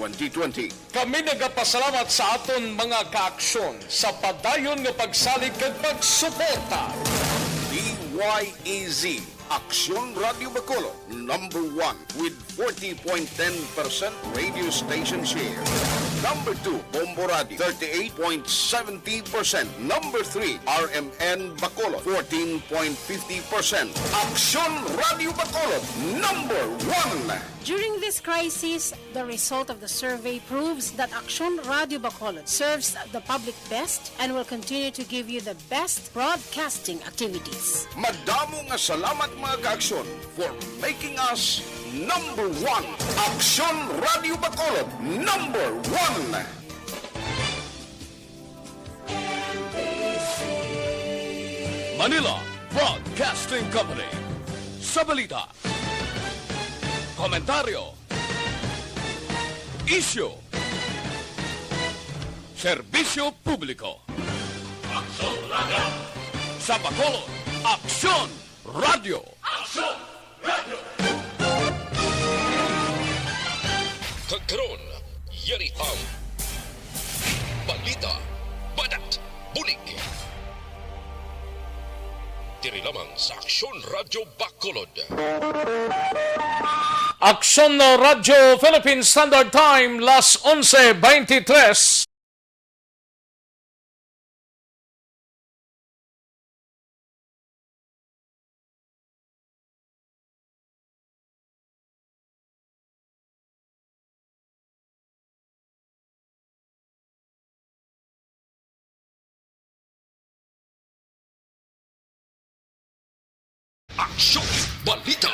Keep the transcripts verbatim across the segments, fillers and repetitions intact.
twenty twenty. Kami nagapasalamat sa aton mga kaaksyon sa padayon nga pagsalig kag pagsuporta. D Y A Z, Aksyon Radio Bacolod, number one with forty point ten percent radio station share. Number two, Bombo Radio, thirty-eight point seventy percent. Number three, R M N Bacolod, fourteen point fifty percent. Aksyon Radio Bacolod, number one. During this crisis, the result of the survey proves that Aksyon Radio Bacolod serves the public best and will continue to give you the best broadcasting activities. Madamo nga salamat, mga kaaksyon, for making us number one. Aksyon Radio Bacolod, number one. Manila Broadcasting Company. Sa balita, komentaryo, isyu, serbisyo publiko. Aksyon Radio. Sa Bacolod, Aksyon Radio. Aksyon Radio. Kag karon, yari ang balita, banat, bulig. Diri lamang sa Aksyon Radio Bacolod. Aksyon Radyo Philippine Standard Time, las onse veintitrés. Aksyon, balita,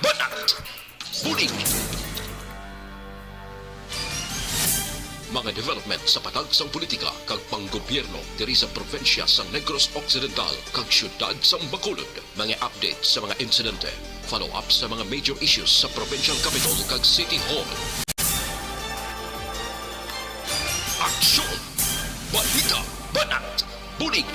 banat, bulig. Mga development sa patag sang politika kag panggobyerno diri sa probinsya sang Negros Occidental kag siyudad sang Bacolod. Mga update sa mga insidente, follow-up sa mga major issues sa provincial capitol kag city hall. Aksyon! Balita! Banat! Bulig!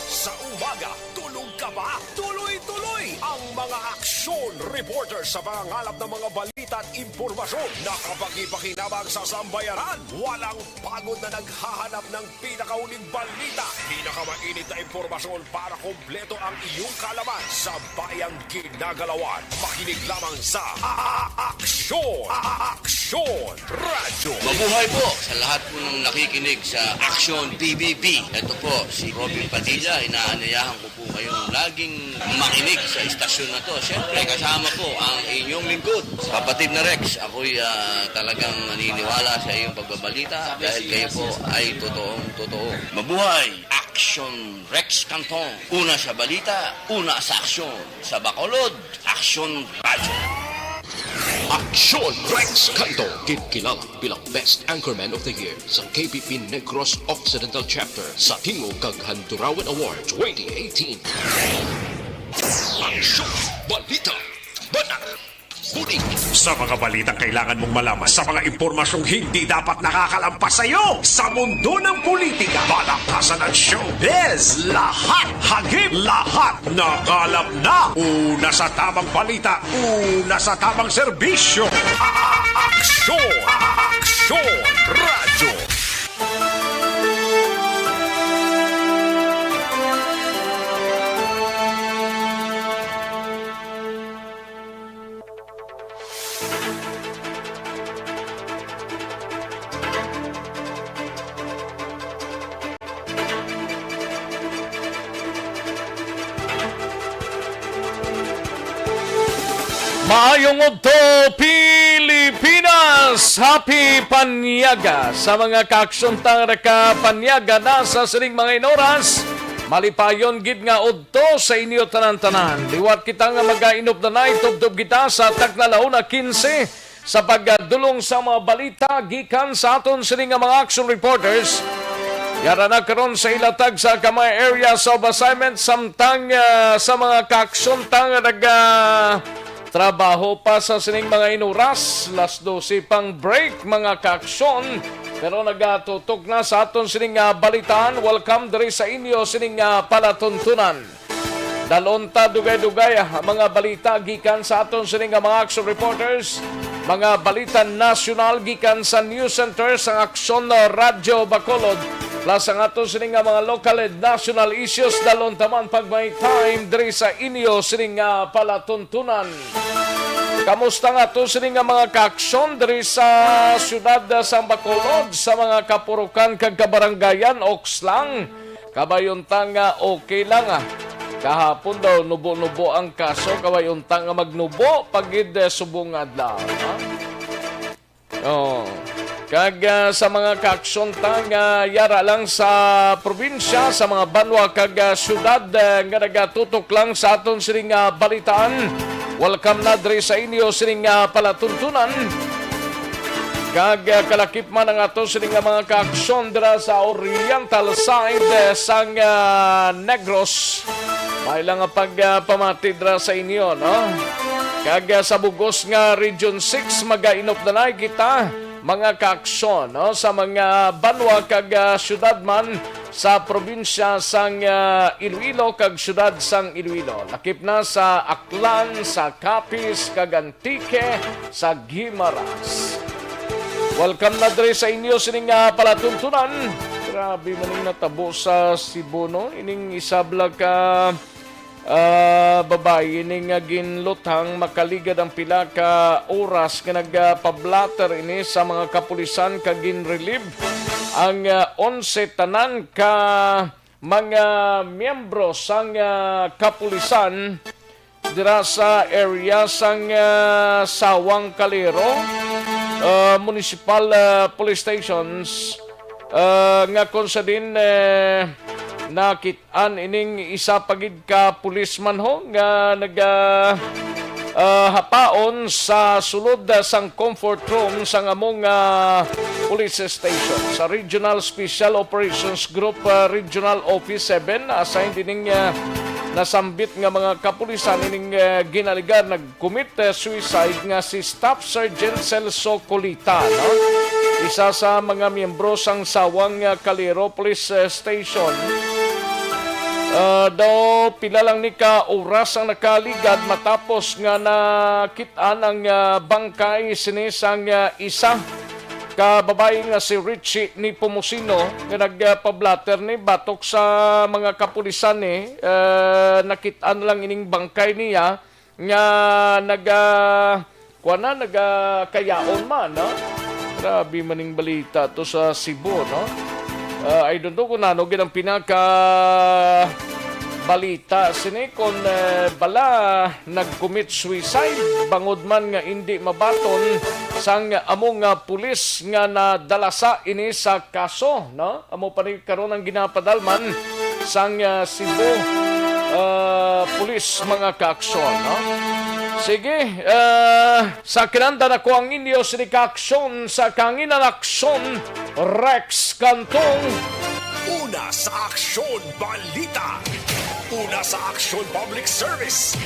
Sa umaga, tulog ka ba? Tuloy-tuloy ang mga aksyon reporter sa pangangalap ng mga balita at impormasyon. Nakapaghipakinabang sa sambayanan. Walang pagod na naghahanap ng pinakahuling balita, pinakamainit na impormasyon para kompleto ang iyong kaalaman sa bayang ginagalawan. Makinig lamang sa A-, A-, Aksyon, A-, Aksyon Radyo. Mabuhay po sa lahat po ng nakikinig sa Aksyon P B P. Ito po si Robin Padilla, inaanyayahan ko po kayong laging makinig sa istasyon na to. Siyempre, kasama po ang inyong lingkod, kapatid na Rex. Ako'y, ah, talagang naniniwala sa iyong pagbabalita dahil kayo po ay totoong totoo. Mabuhay! Aksyon Rex Canton. Una sa balita, una sa aksyon. Sa Bacolod, Aksyon Radyo. Aksyon Rex Canton, ginkilala bilang Best Anchorman of the Year sa K B P Negros Occidental Chapter sa Tingog kag Handurawan Award twenty eighteen. Aksyon, balita, banat, bulig. Sa mga balitang kailangan mong malaman, sa mga impormasyong hindi dapat nakakalampas sa iyo, sa mundo ng politika, balaktasan at showbiz, lahat hagip, lahat nakalap na. Una sa tamang balita, una sa tamang serbisyo. A-, a-, Aksyon! A-, a-, Aksyon! Radyo! Maayong udto, Pilipinas! Happy Panyaga sa mga kaaksyon ta nga nakapanyaga na sa sining mga inoras. Malipayon gid nga udto sa inyo tanan-tanan. Liwat kita nga mag-end of the night, tubtob kita sa takna la una quince. Sa pagdulong sa mga balita gikan sa aton sini nga mga action reporters, yara na karon sa ilatag sa Kamay Areas of Assignment samtang, ah, sa mga kaaksyon ta nga nagatrabaho pa sa sining mga inuras, las dose pang break, mga kaaksyon. Pero nagatutok na sa aton sining, ah, balitaan. Welcome diri sa inyo sining, ah, palatuntunan. Dalon ta dugay-dugay, ah, mga balita gikan sa aton sini nga mga action reporters. Mga balita nasyonal gikan sa News Center sang Aksyon Radyo Bacolod, plus ang ato sini nga mga local and national issues, dalon taman pag may time diri sa inyo sini nga palatuntunan. Kamusta nga ato sini nga mga kaaksyon diri sa siyudad sang Bacolod, sa mga kapurukan kag kabarangayan, oks lang? Kabay unta nga okay lang, ah. Kahapon daw, nubo-nubo ang kaso, kabay unta nga magnubo pa gid, eh, subong nga adlaw, ha? Oh. Kag, ah, sa mga kaaksyon ta nga yara lang sa probinsya, sa mga banwa kag, ah, syudad, ah, nga nagatutok lang sa aton sining, ah, balitaan, welcome na diri sa inyo sining, ah, palatuntunan. Kag, ah, kalakip man ang ato sini nga mga kaaksyon dira sa oriental side, eh, sang, ah, Negros. May lang nga pag, ah, pamati dira sa inyo, no? Kag, ah, sa bugos nga Region six, magainop na kita, mga kaaksyon, no? Sa mga banwa kag, ah, syudad man sa probinsya sang, ah, Iloilo kag syudad sang Iloilo. Lakip na sa Aklan, sa Capiz, kag Antique, sa Guimaras. Welcome na diri sa inyo sining, ah, palatuntunan. Grabe man ning natabo sa Cebu, no? Ining isabla ka, ah, babayi ini nga ginluthang makaligad ang pila ka oras nga nagapablatter ini sa mga kapulisan kag ginrelieve ang, ah, onse tanan ka mga miyembro sang, ah, kapulisan dira sa area sang, ah, Sawang Calero, ah, Municipal, ah, Police Stations, ah, nga kung sa din, eh, nakit-an ining isa pa gid ka pulisman ho nga naga, ah, hapaon sa sulod, ah, sang comfort room sang among, ah, police station sa Regional Special Operations Group, ah, Regional Office seven. Assigned ining, ah, nasambit nga mga kapulisan ining, ah, ginaligar nag-commit, ah, suicide nga si Staff Sergeant Celso Colita, no? Isa sa mga miyembro sang Sawang, ah, Calero Police, ah, Station. Ah, daw pila lang ni ka oras ang nakaligad matapos nga nakit-an ang, ah, bangkay sini sang, ah, isa ka babayi nga si Richie Nepomuceno nga nagpablatter ni batok sa mga kapulisan ni, eh, nakit-an lang ining bangkay niya nga naga, kuwan na, nagakayaon man, no? Grabe man ning balita to sa Cebu, no? Ah, I don't know kung ano gid ang pinaka balita sini, kung, eh, bala nag-commit suicide, bangod man nga indi mabaton sang amo nga pulis nga nadalasa ini sa kaso, no? Amo pa ni karon ang ginapadalman sang, ah, Cebu, ah, Police, mga kaaksyon, no? Sige, ah, sa kinanda na ko ang inyo sini kaaksyon sa kanginan aksyon, Rex Cantong. Una sa aksyon, balita. Una sa aksyon, public service.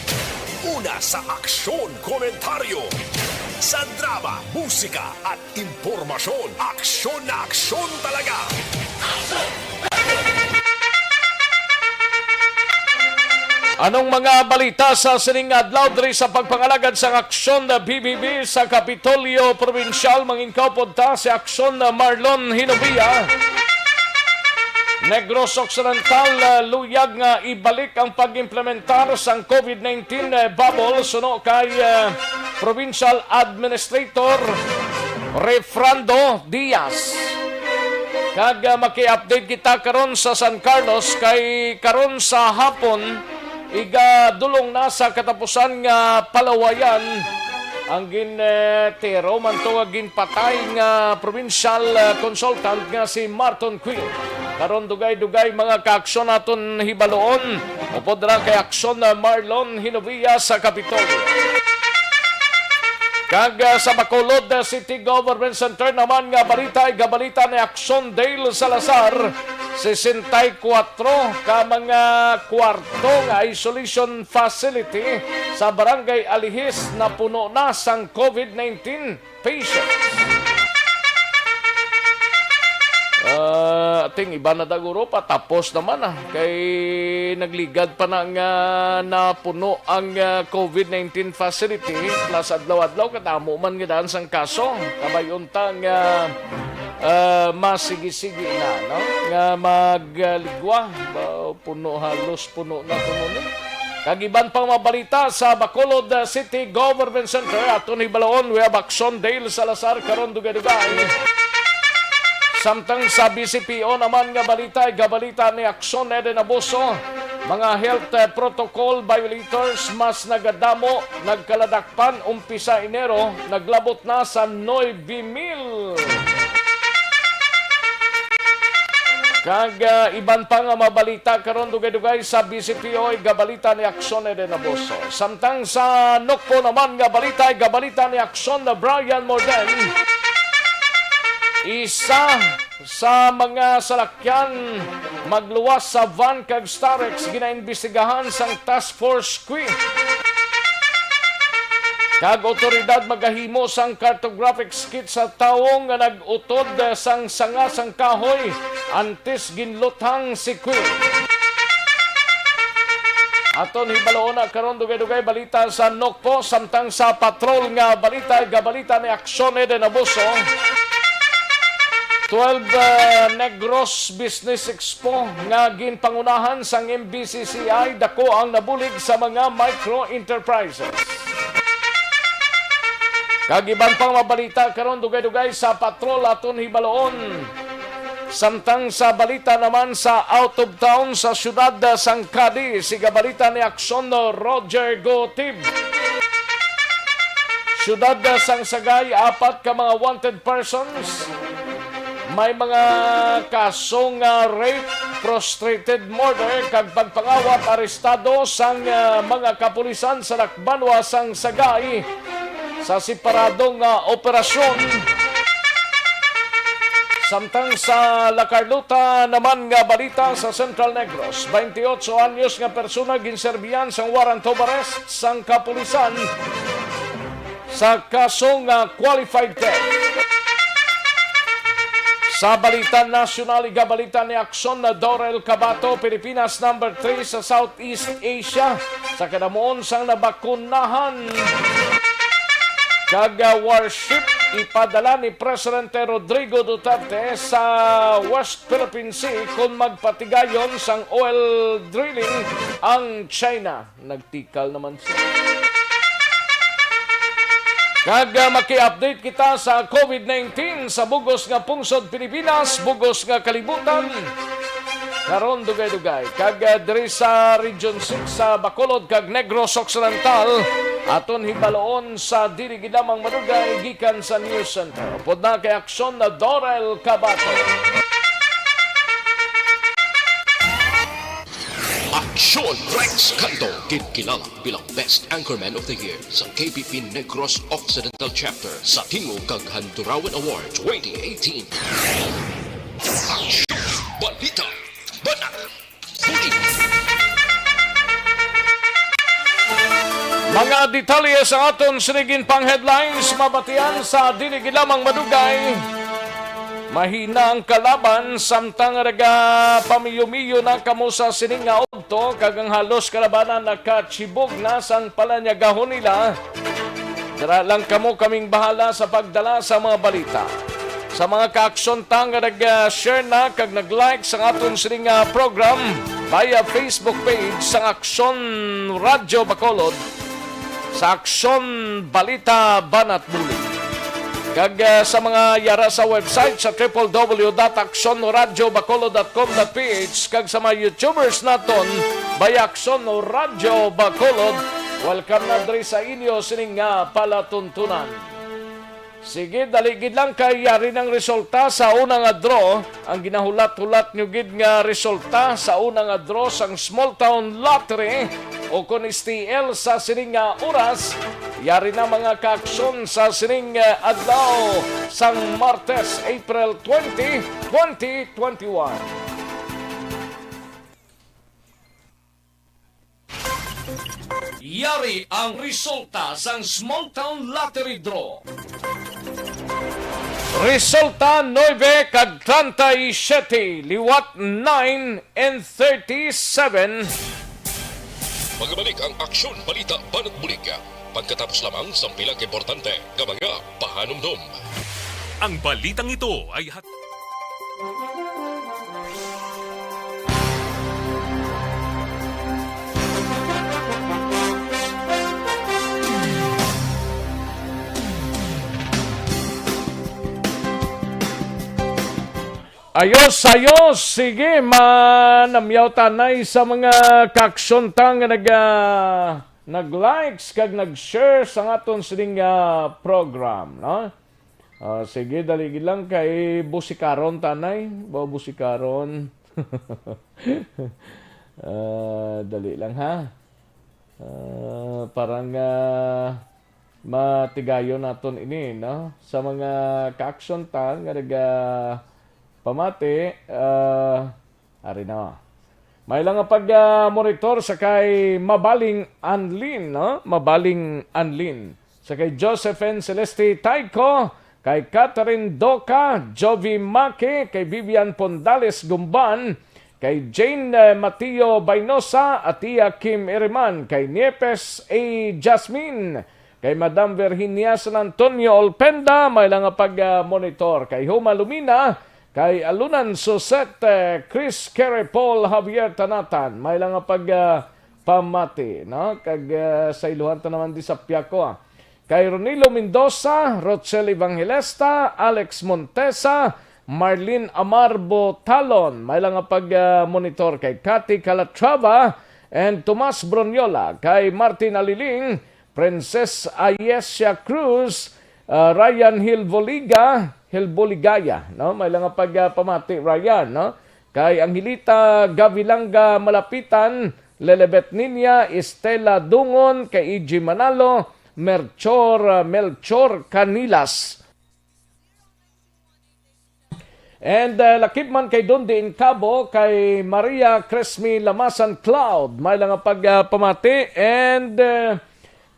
Una sa aksyon, komentaryo. Sa drama, musika, at impormasyon, aksyon na aksyon talaga. Anong mga balita sa sining adlaw diri sa pagpangalagad sang Aksyon na B B B sa Kapitolyo Probinsyal? Manginkaupod ta si Aksyon na Marlon Hinobia. Negros Occidental, uh, luyag nga ibalik ang pag-implementar sang COVID nineteen, uh, bubble suno kay, uh, Provincial Administrator Refrando Diaz. Kag, uh, maki-update kita karon sa San Carlos kay karon sa hapon, igadulong na sa katapusan nga palawayan ang gin, eh, tiro man to nga ginpatay nga provincial, eh, consultant nga si Marton Queen. Karon dugay-dugay mga kaaksyon aton hibaluon upod ra kay Aksyon, eh, Marlon Hinovia sa Kapitolyo. Kag, eh, sa Bacolod, eh, City Government Center naman nga balita, igabalita ni Aksyon Dale Salazar, sesenta y kuatro ka mga kwarto nga isolation facility sa Barangay Alihis napuno na sang COVID nineteen patients. Ah, Ang iba na daguro pa, tapos naman, ah. Kay nagligad pa na nga napuno ang, ah, covid nineteen facility. Plus, adlaw-adlaw, kadamo man nga daan sang kaso. Kabay unta nga, ah, masigi-sigi na, no? Nga magligwa. Ba, puno, halos puno na kuno ni. Kag iban pang mabalita sa Bacolod, ah, City Government Center, aton hibalon, we have Action Dale Salazar karon, dugay-dugay. Samtang sa B C P O naman nga balita, gabalita ni Action Eden Abuso, mga health, eh, protocol violators mas nagadamo, nagkaladakpan, umpisa Enero, naglabot na sa nuebe mil. Kag, ah, iban pa nga mabalita karon, dugay-dugay sa B C P O, gabalita ni Action Eden Abuso. Samtang sa Nokpo naman nga balita, gabalita ni Action na Brian Morden. Isa sa mga salakyan magluwas sa van kag Starex ginaimbestigahan sang Task Force Qui. Kag otoridad magahimo sang cartographic skit sa tawo nga nag-utod sang sanga sang kahoy antes ginluthang si Qui. Aton hibalon na karon, dugay-dugay balita sa Nokpo, samtang sa patrol nga balita, gabalita ni Action Eden Abuso. Twelve, uh, Negros Business Expo nga ginpangunahan sang M B C C I, dako ang nabulig sa mga micro enterprises. Kag iban pang mabalita karon, dugay-dugay sa patrol, aton hibalon. Samtang sa balita naman sa out of town, sa siyudad sang Cadiz, sigabalita ni Action Roger Gotib. Siyudad sang Sagay, apat ka mga wanted persons. May mga kaso nga rape, frustrated murder, kag pagpangawat arestado sang, ah, mga kapulisan sa Lakbanwa sang Sagay sa separado nga operasyon. Samtang sa La Carlota naman nga balita, sa Central Negros, twenty-eight anyos nga persona ginserbihan sang warrant of arrest sang kapulisan sa kaso nga qualified theft. Sa balita nasyonal, igabalita ni Action na Dorel Cabato, Pilipinas number three sa Southeast Asia sa kadamuon sang nabakunahan. Kag, ah, warship ipadala ni Presidente Rodrigo Duterte sa West Philippine Sea kon magpatigayon sang oil drilling ang China. Nagtikal naman siya. Kag, ah, maki-update kita sa covid nineteen sa bugos nga pungsod Pilipinas, bugos nga kalibutan. Karon, dugay-dugay. Kag, ah, diri sa Region six sa Bacolod kag Negros Occidental, aton hibaloon sa dili gid lamang madugay gikan sa News Center. Upod na kay Aksyon na Dorel Cabato. Aksyon Rex Cando, gid kilala bilang Best Anchorman of the Year sa K P P Negros Occidental Chapter sa Tingog kag Handurawan Award twenty eighteen. Aksyon, balita, banat, bulig. Mga detalye sa aton sinigin pang headlines mabatian sa dili gid lamang madugay. Mahina ang kalaban, samtang nagapamiyo-miyo na kamo sa sini nga udto, kag ang halos kalabanan nakachibog na sang palanyagahon nila. Dara lang kamo, kaming bahala sa pagdala sa mga balita. Sa mga kaaksyon ta nga nag-share na kag nag-like sa aton sini nga program via Facebook page sang Aksyon Radyo Bacolod, sa Aksyon Balita Banat Bulig. Kag, ah, sa mga yara sa website sa triple W dot aksyon radyo bacolod dot com dot P H, kag sa mga YouTubers naton, by Aksyon Radyo Bacolod, welcome na diri sa inyo sining nga palatuntunan. Sige, dali gid lang kay yari nang resulta sa una nga draw. Ang ginahulat-hulat nyo gid nga resulta sa una nga draw sang Small Town Lottery o kon S T L sa sining nga oras, yari na mga kaaksyon sa sining, eh, adlaw sang Martes, April twenty, twenty twenty-one. Yari ang resulta sang Small Town Lottery Draw. Resulta, nuebe kag treinta y siete, liwat nine and thirty-seven. Magbalik ang Aksyon, Balita, Banat Bulig. Pagkatapos lamang sang pila ka importante nga mga pahanumdom. Ang balitang ito ay hat- Ayos, ayos. Sige, manamyaw tanay sa mga kaaksyon ta nga nag, ah, nag-likes kag nag-share sa aton sining, ah, program, no? Ah, sige, dali gid lang kay busikaron tanay. Ba, busikaron. Ah, dali lang, ha. Ah, parang, ah, matigayon naton ini, no? Sa mga kaaksyon ta nga naga pamati, ah, ari na. May lang nga pag, ah, monitor sa kay Mabaling Anlin, no? Mabaling Anlin. Sa kay Josephine Celeste Taico, kay Catherine Doca, Jovi Maki, kay Vivian Pondales Gumban, kay Jane, eh, Mateo Bainosa, Atia Kim Iriman, kay Niepes A. Jasmine, kay Madam Virginia San Antonio Olpenda, may lang nga pag, ah, monitor, kay Huma Lumina, kay Alunan Suset, eh, Chris Carey, Paul Javier Tanatan, may lang nga pag, ah, pamati, no? Kag, ah, sa iluhan ta naman di sa Piaco, ah. Kay Ronilo Mendoza, Rochelle Evangelista, Alex Montesa, Marlene Amarbo Talon, may lang nga pag, ah, monitor kay Cathy Calatrava and Tomas Broniola, kay Martin Aliling, Princess Ayesia Cruz, ah, Ryan Hilboliga, Hilboligaya, no? May lang nga pag, ah, pamati, Ryan, no? Kay Angelita Gavilanga Malapitan, Lelebet Niña, Estela Dungon, kay E G Manalo, Melchor, ah, Melchor Canilas. And, uh, lakip man kay Don Diin Cabo, kay Maria Cresmi Lamasan Cloud, may lang nga pag, uh, pamati. And, uh,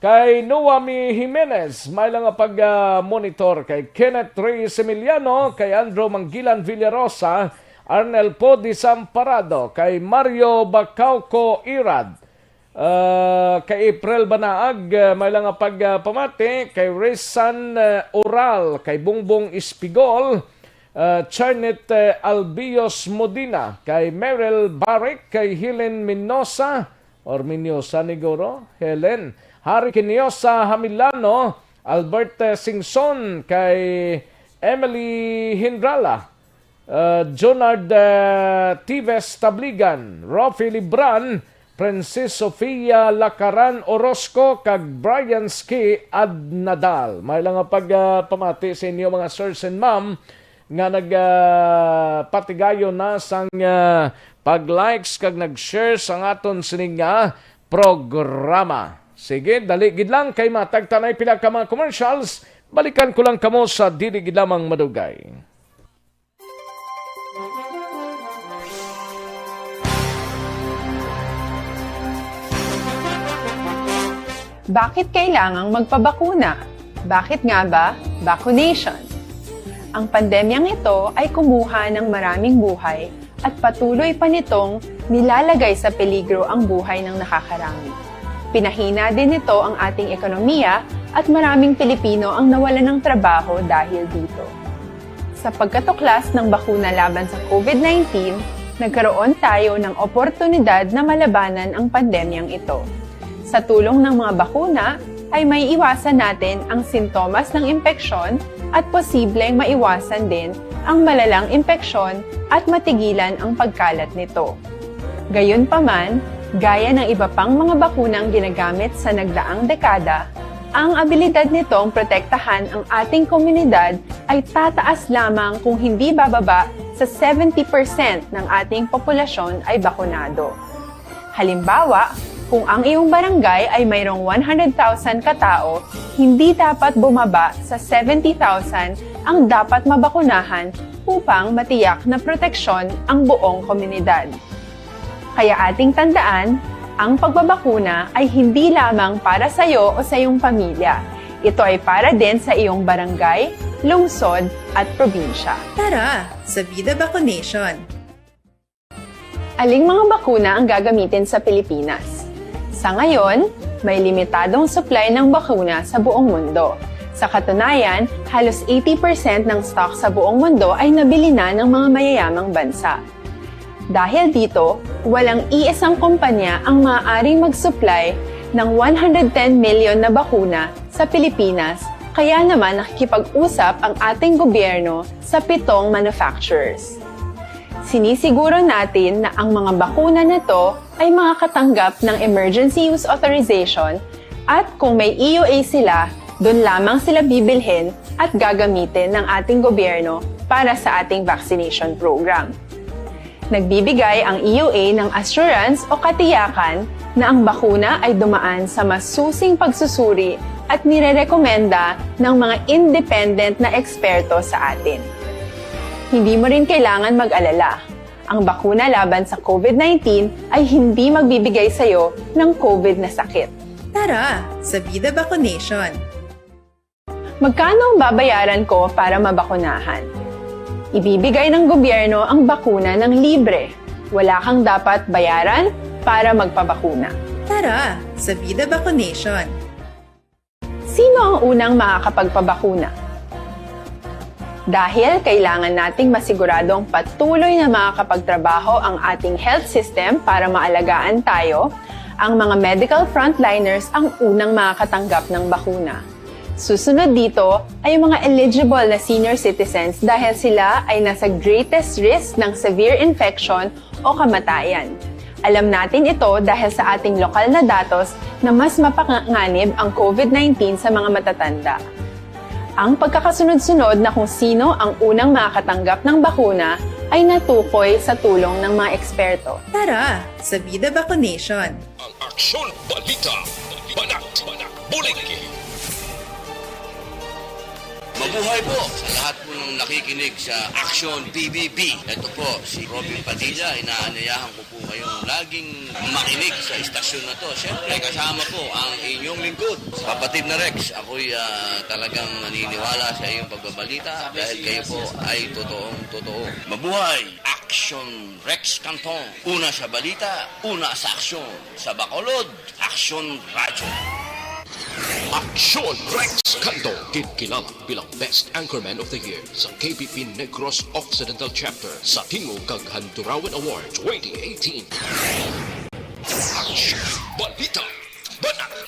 kay Noami Jimenez, may lang nga pag, uh, monitor. Kay Kenneth Reyes Emiliano, kay Andrew Manggilan Villarosa, Arnel Poe Desamparado, kay Mario Bacauco Irad, Ah, kay April Banaag, ah, may lang nga pag, ah, pamati kay Rizan, ah, Oral, kay Bongbong Espigol, ah, Charnit, ah, Albios Modina, kay Meryl Barik, kay Helen Minosa, or Minyosa ni guro, Helen, Harry Kiniosa Hamilano, Albert, ah, Singson, kay Emily Hindrala, uh, Jonard, uh, Tives Tabligan, Rafi Libran, Princess Sofia Lacaran Orozco, kag Brian Ski Adnadal. May lang nga pag, uh, pamati sa inyo, mga sirs and ma'am, nga nag, uh, patigayon na sang, uh, pag-likes kag nag-share sang aton sining nga programa. Sige, dali gid lang kay matag ta nay pila ka mga commercials. Balikan ko lang kamo sa dili gid lamang madugay. Bakit kailangang magpabakuna? Bakit nga ba vaccination? Ang pandemyang ito ay kumuha ng maraming buhay at patuloy pa nitong nilalagay sa peligro ang buhay ng nakakarami. Pinahina din nito ang ating ekonomiya at maraming Pilipino ang nawalan ng trabaho dahil dito. Sa pagkatuklas ng bakuna laban sa COVID nineteen, nagkaroon tayo ng oportunidad na malabanan ang pandemyang ito. Sa tulong ng mga bakuna, ay maiiwasan natin ang sintomas ng impeksyon at posibleng maiwasan din ang malalang impeksyon at matigilan ang pagkalat nito. Gayunpaman, gaya ng iba pang mga bakunang ginagamit sa nagdaang dekada, ang abilidad nitong protektahan ang ating komunidad ay tataas lamang kung hindi bababa sa seventy percent ng ating populasyon ay bakunado. Halimbawa, kung ang iyong barangay ay mayroong one hundred thousand katao, hindi dapat bumaba sa seventy thousand ang dapat mabakunahan upang matiyak na proteksyon ang buong komunidad. Kaya ating tandaan, ang pagbabakuna ay hindi lamang para sa iyo o sa iyong pamilya. Ito ay para din sa iyong barangay, lungsod, at probinsya. Tara, sa Vida Vaccination! Aling mga bakuna ang gagamitin sa Pilipinas? Sa ngayon, may limitadong supply ng bakuna sa buong mundo. Sa katunayan, halos eighty percent ng stock sa buong mundo ay nabili na ng mga mayayamang bansa. Dahil dito, walang iisang kumpanya ang maaaring mag-supply ng one hundred ten million na bakuna sa Pilipinas, kaya naman nakikipag-usap ang ating gobyerno sa pitong manufacturers. Sinisiguro natin na ang mga bakuna na to ay makakatanggap ng emergency use authorization, at kung may E U A sila, doon lamang sila bibilhin at gagamitin ng ating gobyerno para sa ating vaccination program. Nagbibigay ang E U A ng assurance o katiyakan na ang bakuna ay dumaan sa masusing pagsusuri at nirerekomenda ng mga independent na eksperto sa atin. Hindi mo rin kailangan mag-alala. Ang bakuna laban sa COVID nineteen ay hindi magbibigay sa iyo ng COVID na sakit. Tara, sa Vida Vaccination! Magkano ang babayaran ko para mabakunahan? Ibibigay ng gobyerno ang bakuna ng libre. Wala kang dapat bayaran para magpabakuna. Tara, sa Vida Vaccination! Sino ang unang makakapagpabakuna? Dahil kailangan nating masiguradong patuloy na makakapagtrabaho ang ating health system para maalagaan tayo, ang mga medical frontliners ang unang makakatanggap ng bakuna. Susunod dito ay ang mga eligible na senior citizens dahil sila ay nasa greatest risk ng severe infection o kamatayan. Alam natin ito dahil sa ating lokal na datos na mas mapanganib ang COVID nineteen sa mga matatanda. Ang pagkakasunod-sunod na kung sino ang unang makakatanggap ng bakuna ay natukoy sa tulong ng mga eksperto. Tara, sa Vida Vaccination! Ang Aksyon Balita, Banat, Bulig. Mabuhay po sa lahat po ng nakikinig sa Aksyon P B B. Ito po si Robin Padilla, inaanyayahan ko po kayong laging makinig sa istasyon na to. Siyempre, kasama po ang inyong lingkod, kapatid na Rex. Ako'y, ah, talagang naniniwala sa iyong pagbabalita dahil kayo po ay totoong totoo. Mabuhay! Aksyon Rex Canton. Una sa balita, una sa aksyon. Sa Bacolod, Aksyon Radyo. Aksyon Rex Canto, ginkilala bilang Best Anchorman of the Year sa K B P Negros Occidental Chapter sa Tingog kag Handurawan Award twenty eighteen. Aksyon Balita, Banat,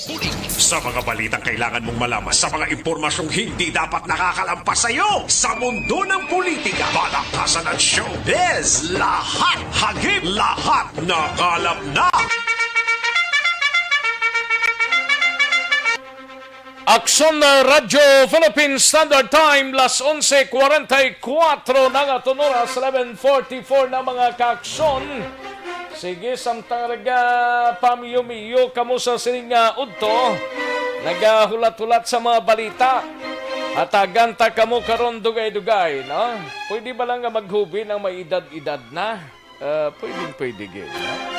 Bulig. Sa mga balitang kailangan mong malaman, sa mga impormasyong hindi dapat nakakalampas sa iyo, sa mundo ng politika, palakasan at showbiz, lahat hagip, lahat nakalap na. Aksyon na Radyo Philippine Standard Time, las onse kwarenta y kuwatro na nga, aton oras, eleven forty-four na, mga kaaksyon. Sige, samtang naga pamiyo-miyo kamo sa sining nga udto, nagahulat-hulat sa mga balita, hatagan ta kamo karon dugay-dugay, no? Pwede ba lang nga maghubin ang may edad-edad na? Ah, pwedeng-pwede gid, no?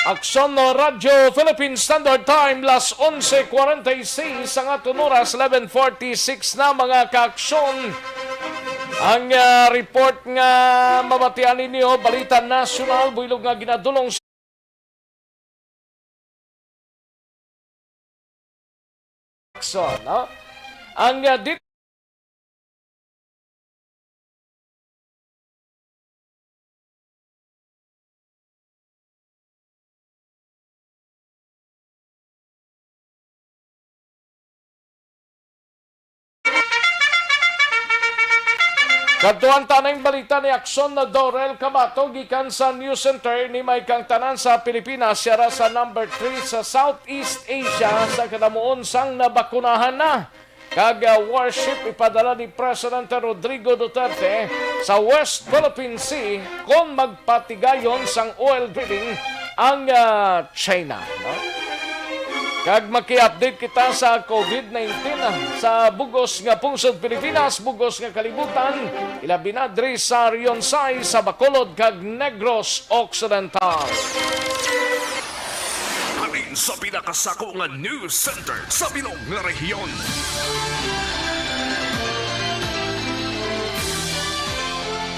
Aksyon Radyo Philippine Standard Time, las onse kwarenta y seis ang aton oras, eleven forty-six na, mga kaaksyon. Ang, ah, report nga mabatian ninyo, balita nasyonal, buylog nga ginadulong sa Aksyon, no? Ang, ah, di- Kadtuan ta ning balita ni Aksyon na Dorel Cabato gikan sa News Center. Ni may kang tanan sa Pilipinas, siya ra sa number three sa Southeast Asia sa kadamuon sang nabakunahan na. Kag, ah, warship ipadala ni Presidente Rodrigo Duterte sa West Philippine Sea kon magpatigayon sang oil drilling ang, ah, China, no? Kag maki-update kita sa COVID nineteen, ah, sa bugos nga pungsod Pilipinas, bugos nga kalibutan, ilabi na diri sa Region sais sa Bacolod kag Negros Occidental. Halin sa pinakasako nga news center sa bilog nga rehiyon.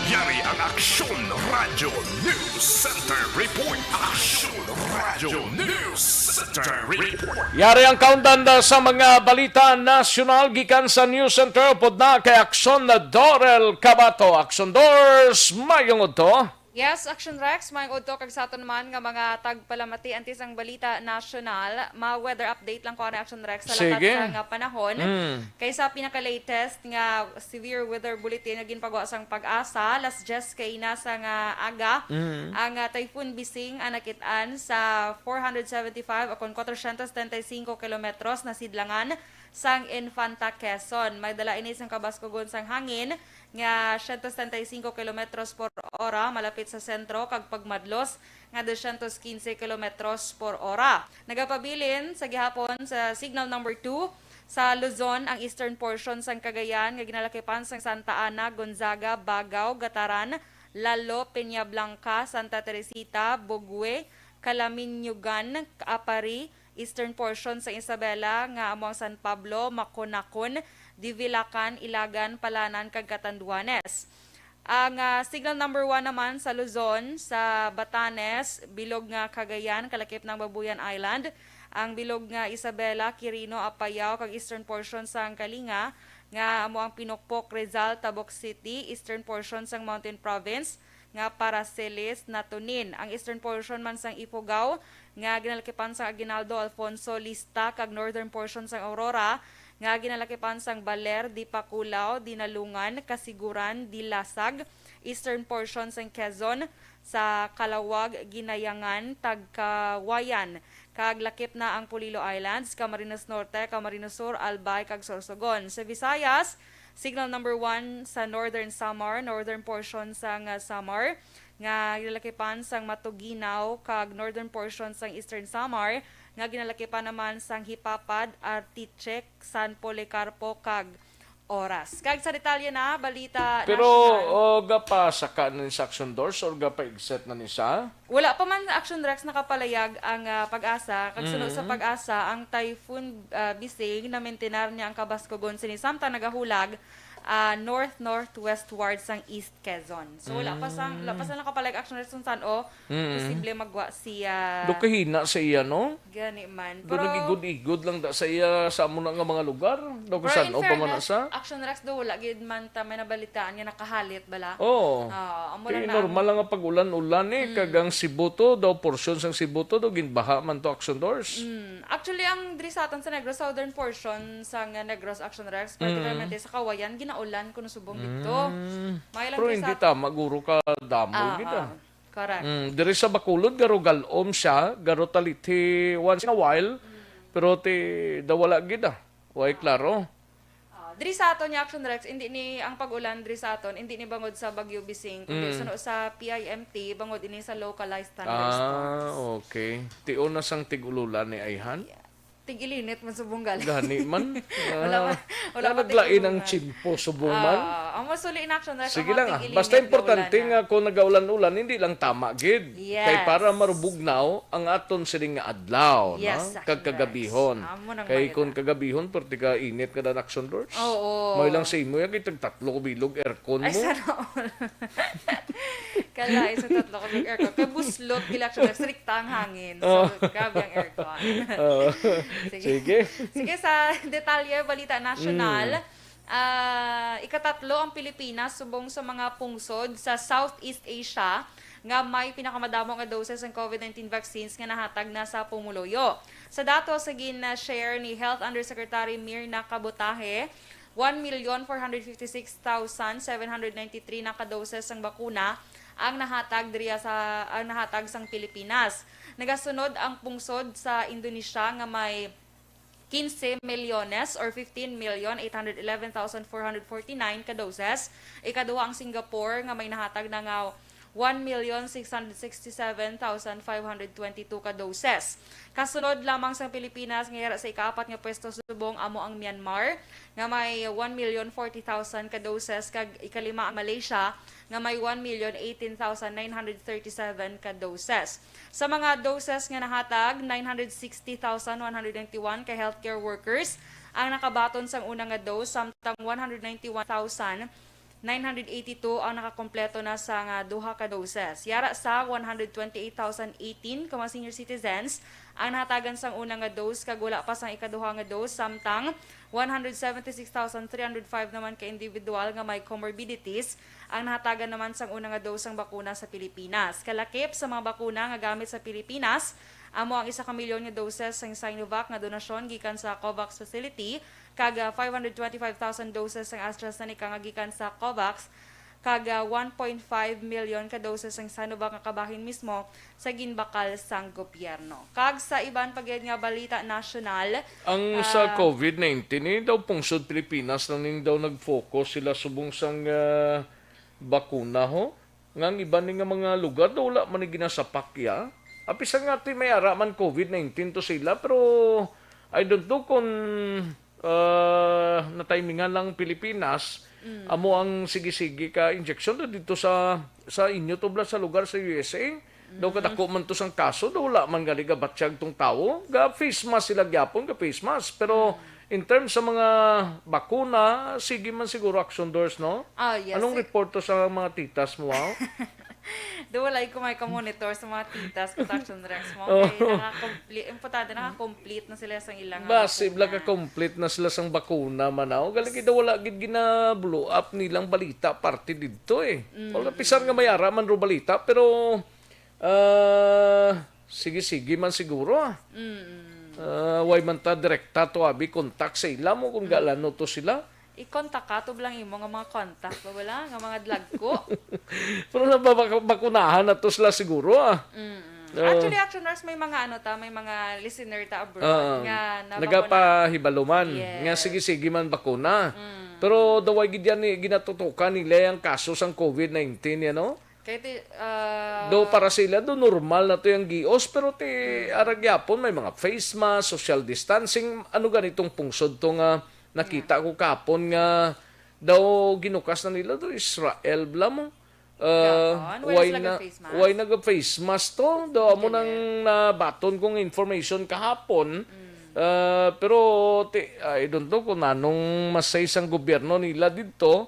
Yari ang Aksyon Radyo News Center Report. Aksyon Radyo News Center Report. Yari ang kaundan na sa mga balita nasyonal gikan sa News Center. Upod na kay Aksyon na Dorel Cabato. Aksyon Dors, mayong udto. Yes, Action Rex, mayong udto kag sa aton man nga mga tagpalamati. Antes ang balita nasyonal, ma-weather update lang ko ani, Action Rex, sa lakat Sige. sa nga panahon. Mm. Kay sa pinaka-latest nga severe weather bulletin nga ginpagawa sang PAGASA, alas diyes kay na sa nga aga, Mm. ang, ah, Typhoon Bising ang nakit-an sa four hundred seventy-five akon kwatro syentos setenta y cinco kilometros na sidlangan sang Infanta, Quezon. May dala ini sang kabaskugon sang hangin nga siyento setenta y cinco kilometros por ora malapit sa sentro kag pagmadlos nga dosyentos kinse kilometros por ora. Nagapabilin sa gihapon sa signal number two sa Luzon ang eastern portion sang Cagayan nga ginalakipan sang Santa Ana, Gonzaga, Bagao, Gataran, Lalo, Peñablanca, Santa Teresita, Bogue, Calaminugan, Apari, eastern portion sa Isabela nga amo ang San Pablo, Maconacon, Divilacan, Ilagan, Palanan, kag Catanduanes. Ang, ah, signal number one naman sa Luzon, sa Batanes, bilog nga Cagayan, kalakip ng Babuyan Island, ang bilog nga Isabela, Quirino, Apayao, kag eastern portion sang Kalinga, nga amo ang Pinokpok, Rizal, Tabuk City, eastern portion sang Mountain Province, nga Paracelis, Natonin. Ang eastern portion man sang Ifugao, nga ginalakipan sang Aguinaldo, Alfonso, Lista, kag northern portion sang Aurora, nga ginalakipan sang Baler, Dipaculao, Dinalungan, Casiguran, Dilasag, eastern portion sang Quezon, sa Calauag, Guinayangan, Tagkawayan, kag lakip na ang Polillo Islands, Camarines Norte, Camarines Sur, Albay, kag Sorsogon. Sa Visayas, signal number one sa Northern Samar, northern portion sang, ah, Samar, nga ginalakipan sang Matuguinao, kag northern portion sang Eastern Samar, nga ginalakipan naman sang Jipapad, Arteche, San Policarpo, kag Oras. Kag sa detalye na, balita Pero, nasyonal. O, gapasaka na ni sa Action Doors or gapa-exit na ni sa? Wala pa man, Action Rex, nakapalayag ang, ah, PAGASA. Kag suno sa Mm. PAGASA, ang Typhoon, ah, Bising, na-maintain niya ang kabaskugon sini samtang nagahulag, ah, north-northwestward sang East Quezon. So, wala pa sang, wala pa Mm. sa nakapalayag, Action Rex, kung san-o Mm. posible magwa siya. Do kahina sa iya, no? Gani man. Do Pero nag-igod-igod lang da sa iya sa amo na nga mga lugar. Do Pero kung san-o in pa man na fairness, sa? Action Rex, do wala gid man ta may nabalitaan nga nakahalit bala. Oo. Ah, amo Kay lang na normal ang lang ang pag-ulan-ulan eh. Mm. Kag ang Cebu to, daw porsyon sang Cebu to, daw ginbaha man to, Action Doors. Mm. Actually, ang diri sa aton sa Negros, southern portion sang Negros, Action Rex, Mm. particularmente sa Kawayan, ginaulan kuno subong didto. Mm. May lang Pero diri hindi sa tama, guro ka damo Ah, gid, ah. ah. Correct. Mm, diri sa Bacolod, garo gal-om siya, garo talithi once in a while, Mm. pero ti, daw wala gid, ah. Way Ah. klaro. Ah, diri sa aton nga Action Rex, hindi ni ang pag-ulan diri sa aton, hindi ni bangod sa Bagyo Bising, kundi Mm. suno sa P I M T, bangod ini sa localized Ah, thunderstorms. okay. Tion na sang tig-ululan ni ayhan? Yeah. Tig-ilinit man subong gali. Gani man. Wala Ah, pa, wala wala pa naglain ang tig-ululan. Tiyempo subong man. Ah, ang masuli in action, Rex, Sige ang lang, ah. tig-ilinit Basta nga importante ulan, ah. nga kung nagaulan-ulan, hindi lang tama gid. Yes. Kay para marubugnaw ang aton sining nga adlaw, Yes, no? Kag Action Rex. kagabihon. Amo nang Kay mahirap. kung kagabihon, perti ka init ka na, Action Doors. Oo. May lang sa imo, yan, kay tagtatlo ka bilog aircon Ay, mo. sana all. Kalain sa tatlo ka bilog aircon. Kay buslot, gila, Action Rex. Rikta ang hangin. So, Oh. grabe ang aircon. Oo. Sige. Sige. Sige, sa detalye, balita nasyonal, Mm. ah, ikatatlo ang Pilipinas subong sa mga pungsod sa Southeast Asia nga may pinakamadamo nga doses sang COVID nineteen vaccines nga nahatag na sa pumuluyo. Sa datos nga gin-share ni Health Undersecretary Mirna Kabutahe, one million four hundred fifty-six thousand seven hundred ninety-three na ka doses sang bakuna ang nahatag diriya sa, ang nahatag sang Pilipinas. Nagasunod ang pungsod sa Indonesia nga may quince milyones or fifteen million eight hundred eleven thousand four hundred forty-nine ka doses. Ikaduha ang Singapore nga may nahatag na nga one million six hundred sixty-seven thousand five hundred twenty-two ka doses. Kasunod lamang sang Pilipinas nga yara sa ikaapat nga pwesto subong amo ang Myanmar nga may one million forty thousand ka doses, kag ikalima ang Malaysia nga may one million eighteen thousand nine hundred thirty-seven ka doses. Sa mga doses nga nahatag, nine hundred sixty thousand one hundred ninety-one ka healthcare workers ang nakabaton sang una nga dose, samtang one hundred ninety-one thousand nine hundred eighty-two ang nakakompleto na sang duha ka doses. Yara sa one hundred twenty-eight thousand eighteen ka mga senior citizens ang nahatagan sang una nga dose kag wala pa sang ikaduha nga dose, samtang one hundred seventy-six thousand three hundred five naman ka individual nga may comorbidities ang nahatagan naman sang una nga dose sang bakuna sa Pilipinas. Kalakip sa mga bakuna nga gamit sa Pilipinas, amo ang isa ka milyon nga doses sang Sinovac nga donasyon gikan sa COVAX facility, kag, ah, five hundred twenty-five thousand doses sang AstraZeneca nga gikan sa COVAX, kag, ah, one point five million ka doses sang Sinovac nga kabahin mismo sa ginbakal sang gobyerno. Kag sa iban pa gid nga balita nasyonal, Ang sa ah, covid nineteen, eh, daw pungsod Pilipinas lang ning daw nag-focus sila subong sang, ah, bakuna, ho? Nga ang iban ni nga mga lugar daw wala man ni ginasapak ya. Apisan nga ti may ara man covid nineteen to sila, pero I don't know kung, ah, natimingan lang Pilipinas, Mm. amo ang sige-sige ka injection na dito sa, sa inyo to bla sa lugar sa U S A. Daw Mm. kadako man to sang kaso, daw wala man gali gabatyag tong tawo. Ga face mask sila gyapon, ga face mask. Pero Mm. in terms sa mga bakuna, sige man siguro Action Doors, no? Ah, yes. Anong Eh, report to sa mga titas mo, wow? Do wala ko may ka-monitor sa mga titas ko, Action Rex mo. Oo. Kay naka-complete, importante, naka-complete na sila sa ilang, ah, Basi, bakuna. Bla ka-complete na sila sang bakuna man, aw. Galing gid wala gid gina-blow up nilang balita parte didto, eh. Mm. Wala, pisar nga may ara man ro balita, pero, ah, sige-sige man siguro, ah. Mm. Ah, way man ta direkta to abi kontak sa ila mo kung Mm. galano to sila. I-contact ka, tublang imo nga mga contact, ba, wala? Nga mga dlagko. Pero nababak-, bakunahan na to sila siguro, ah. Mm-mm. Oo. Actually, Action Rars, may mga ano ta, may mga listener ta abroad Oo. nga nabakuna. Nagapahibaluman Yes. nga sige-sige man bakuna. Mm. Pero daway gid yan ni, ginatutukan nila ang kaso sang covid nineteen, yan, no? Kay ti, ah, Do para sila, do normal na to yung gios, pero ti Mm. aragyapon may mga face mask, social distancing, ano ganitong pungsod to nga nakita Yeah. ko kapon nga daw ginukas na nila do Israel bla mo. Ah, Gapon? Wala why sila na, ga-face mask? Why naga-face mask to? Daw amo Galing. nang nabaton kong information kahapon. Mm. Ah, pero ti, I don't know kung anong masay sang gobyerno nila didto.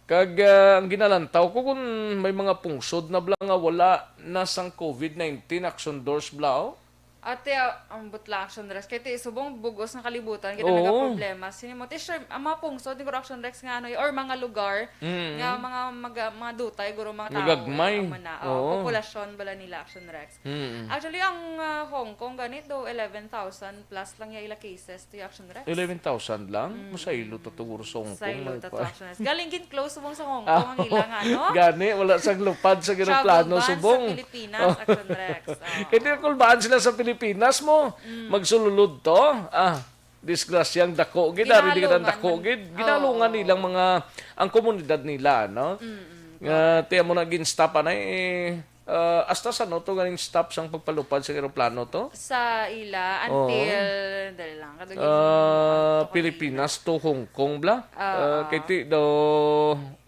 Kag, ah, ang ginalantaw ko kung may mga pungsod na bla nga wala na sang covid nineteen action doors bla, oh. Ate, ah, ang butla action dress. Kay ti subong bugos nga kalibutan, kita Oo. nagaproblema. Sini mo, ti, sure, ang mga pungsod, siguro action dress nga ano, or mga lugar, Mm. nga mga, mga, mga dutay, guro mga Nga tao, gagmay. Amo na. Oh, Oo. populasyon bala nila action dress. Mm. Actually, ang, ah, Hong Kong ganit do, eleven thousand plus lang ya ila cases to ya action dress. Eleven thousand lang? Mm. Masaylo ta to, guro, sa Hong Kong, Saylo man ta pa. to, action dress. Galing gin close mo sa Hong Ah, Kong ang ila nga, no? gani, wala sang lupad sa Travel eroplano ban subong. sa Pilipinas, Oh. action dress. Oo. Hindi na kulbaan sila sa Pilipinas mo. Mm. Magsululod to. Ah, disgrasyang dako gid, ah, hindi ka Ginalungan dako man. gid. Ginalungan Oo. nilang mga, ang komunidad nila, no? Mm-mm. Nga, tiyan mo na ginstop, anay, eh, ah, hasta sa no to ganing stop sang pagpalupad sa eroplano to? Sa ila, Oo. until, dali lang, kadugay Ah, sa Pilipinas to Hong Kong, bla? Ah, Ah, ah. kay ti, do,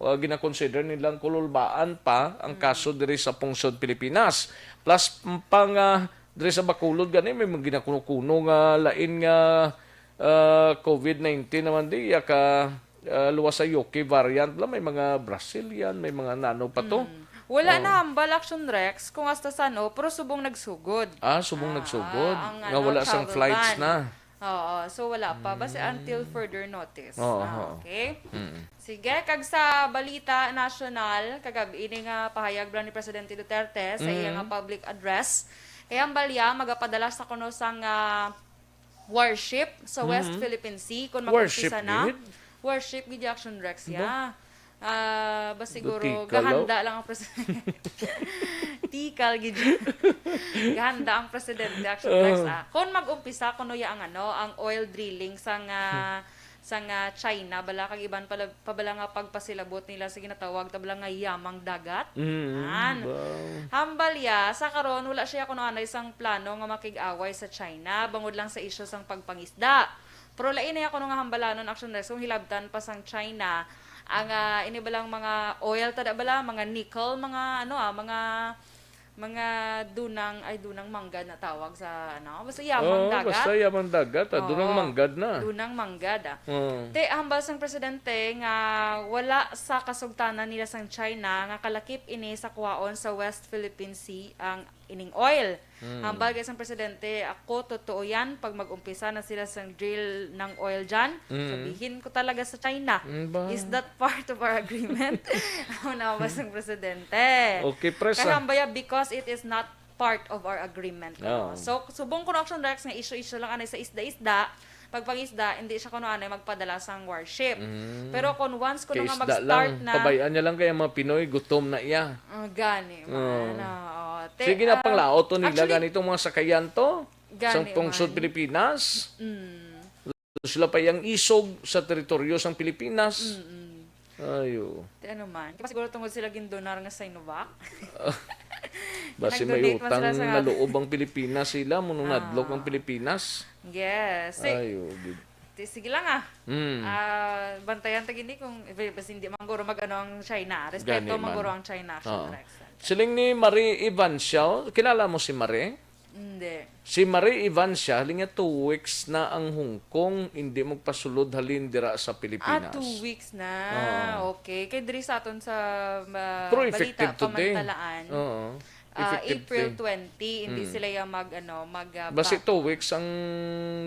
ah, ginakonsider nilang kululbaan pa ang Mm. kaso diri sa pungsod Pilipinas. Plus, m-, pang, ah, diri sa Bacolod gani, may mga ginakuno-kuno nga lain nga, ah, covid nineteen naman di, ya ka, ah, luwas sa U K variant lang, may mga Brazilian, may mga nano pa to. Mm. Wala Oh. na hambal, Action Rex, kung hasta sano, pero subong nagsugod. Ah, subong Ah, nagsugod. ang Nga ano, wala sang travel flights ban. na. Oo, so wala pa. Basta Mm. until further notice. Oo, Ah, oo. okay. Mm. Sige, kag sa balita nasyonal, kagab-i ni nga pahayag bala ni Presidente Duterte sa iya nga Mm. public address, kay ang balya magapadala sa kuno sang, ah, warship sa West Mm. Philippine Sea kung Warship mag-umpisa na gid? Worship gid yung Action Rex, Ba? Ya. Ah, ba siguro, Tikal, gahanda oh. lang ang presidente. Tikal gid yun. Gahanda ang presidente, Action Rex, Ah. ah. Kung mag-umpisa, kuno ya ang ano, ang oil drilling sang, ah, sang, ah, China, bala, kag iban pala, pa bala nga pagpasilabot nila sa ginatawag ta bala nga yamang dagat. Mm, An. wow. Hambal ya, sa karon, wala siya kuno anay sang plano nga makig-away sa China, bangod lang sa isyu sang pagpangisda. Pero lain na ya kuno nga hambalanon, Action Rex, kung hilabtan pa sang China, ang, ah, ini balang mga oil, tada bala, mga nickel, mga, ano, ah, mga, mga dunang, ay, dunang mangga na tawag sa, ano, basta yamang Oo, dagat. basta yamang dagat, ah, dunang Oo, manggad na. dunang manggad, ah. Oo. Te, hambal sang presidente nga wala sa kasugtanan nila sang China nga kalakip ini sa kuhaon sa West Philippine Sea ang ining oil. Mm. Hambal kay sang presidente, "Ako, totoo yan, pag mag-umpisa na sila sang drill ng oil dyan, Mm. sabihin ko talaga sa China, Mm, ba? is that part of our agreement?" Amo na ba sang presidente? Okay, press, Kaya ah. hambal ya, "Because it is not part of our agreement." Oo. Ano? So, subong ko na, Action Rex, nga issue-issue lang anay sa isda-isda, pagpangisda, hindi siya kuno anay magpadala sang warship. Mm. Pero kung once kuno Kay nga isda mag-start lang. na Pabayaan niya lang kaya mga Pinoy, gutom na iya. Ah, gani man. Oo. Oo. Te, Sige na, ah, panglaot to nila actually, ganitong mga sakayan to. Sang gani pungsod man. Pilipinas. Mm. Sila pa yang isog sa teritoryo sang Pilipinas. Mm-mm. Ayo. Te, ano man. Kaya siguro tungod sila gindonar nga Sinovac. Basi may Nag-donate man utang sila sa na loob ang Pilipinas sila, mo nung nadlok ang Ah. Pilipinas. Yes. Si-, Ayo, gid. Ti-, sige lang, ah. Mm. Ah, bantayan ta gini kung, eh, bas-, hindi man guro mag-ano ang China. Respeto Gani man man. guro ang China, Action Oo. Rex. Siling ni Marie Evancia, kilala mo si Marie? Hindi. Si Marie Evancia, halin niya two weeks na ang Hong Kong, hindi magpasulod halin dira sa Ah, Pilipinas. two weeks na. Oo. Okay. Kay diri sa aton sa, ah, Pero balita, effective today. pamantalaan. Oo. Ah, Effective April today. twenty, hindi Mm. sila yung mag, ano, mag, ah, Basi back. two weeks ang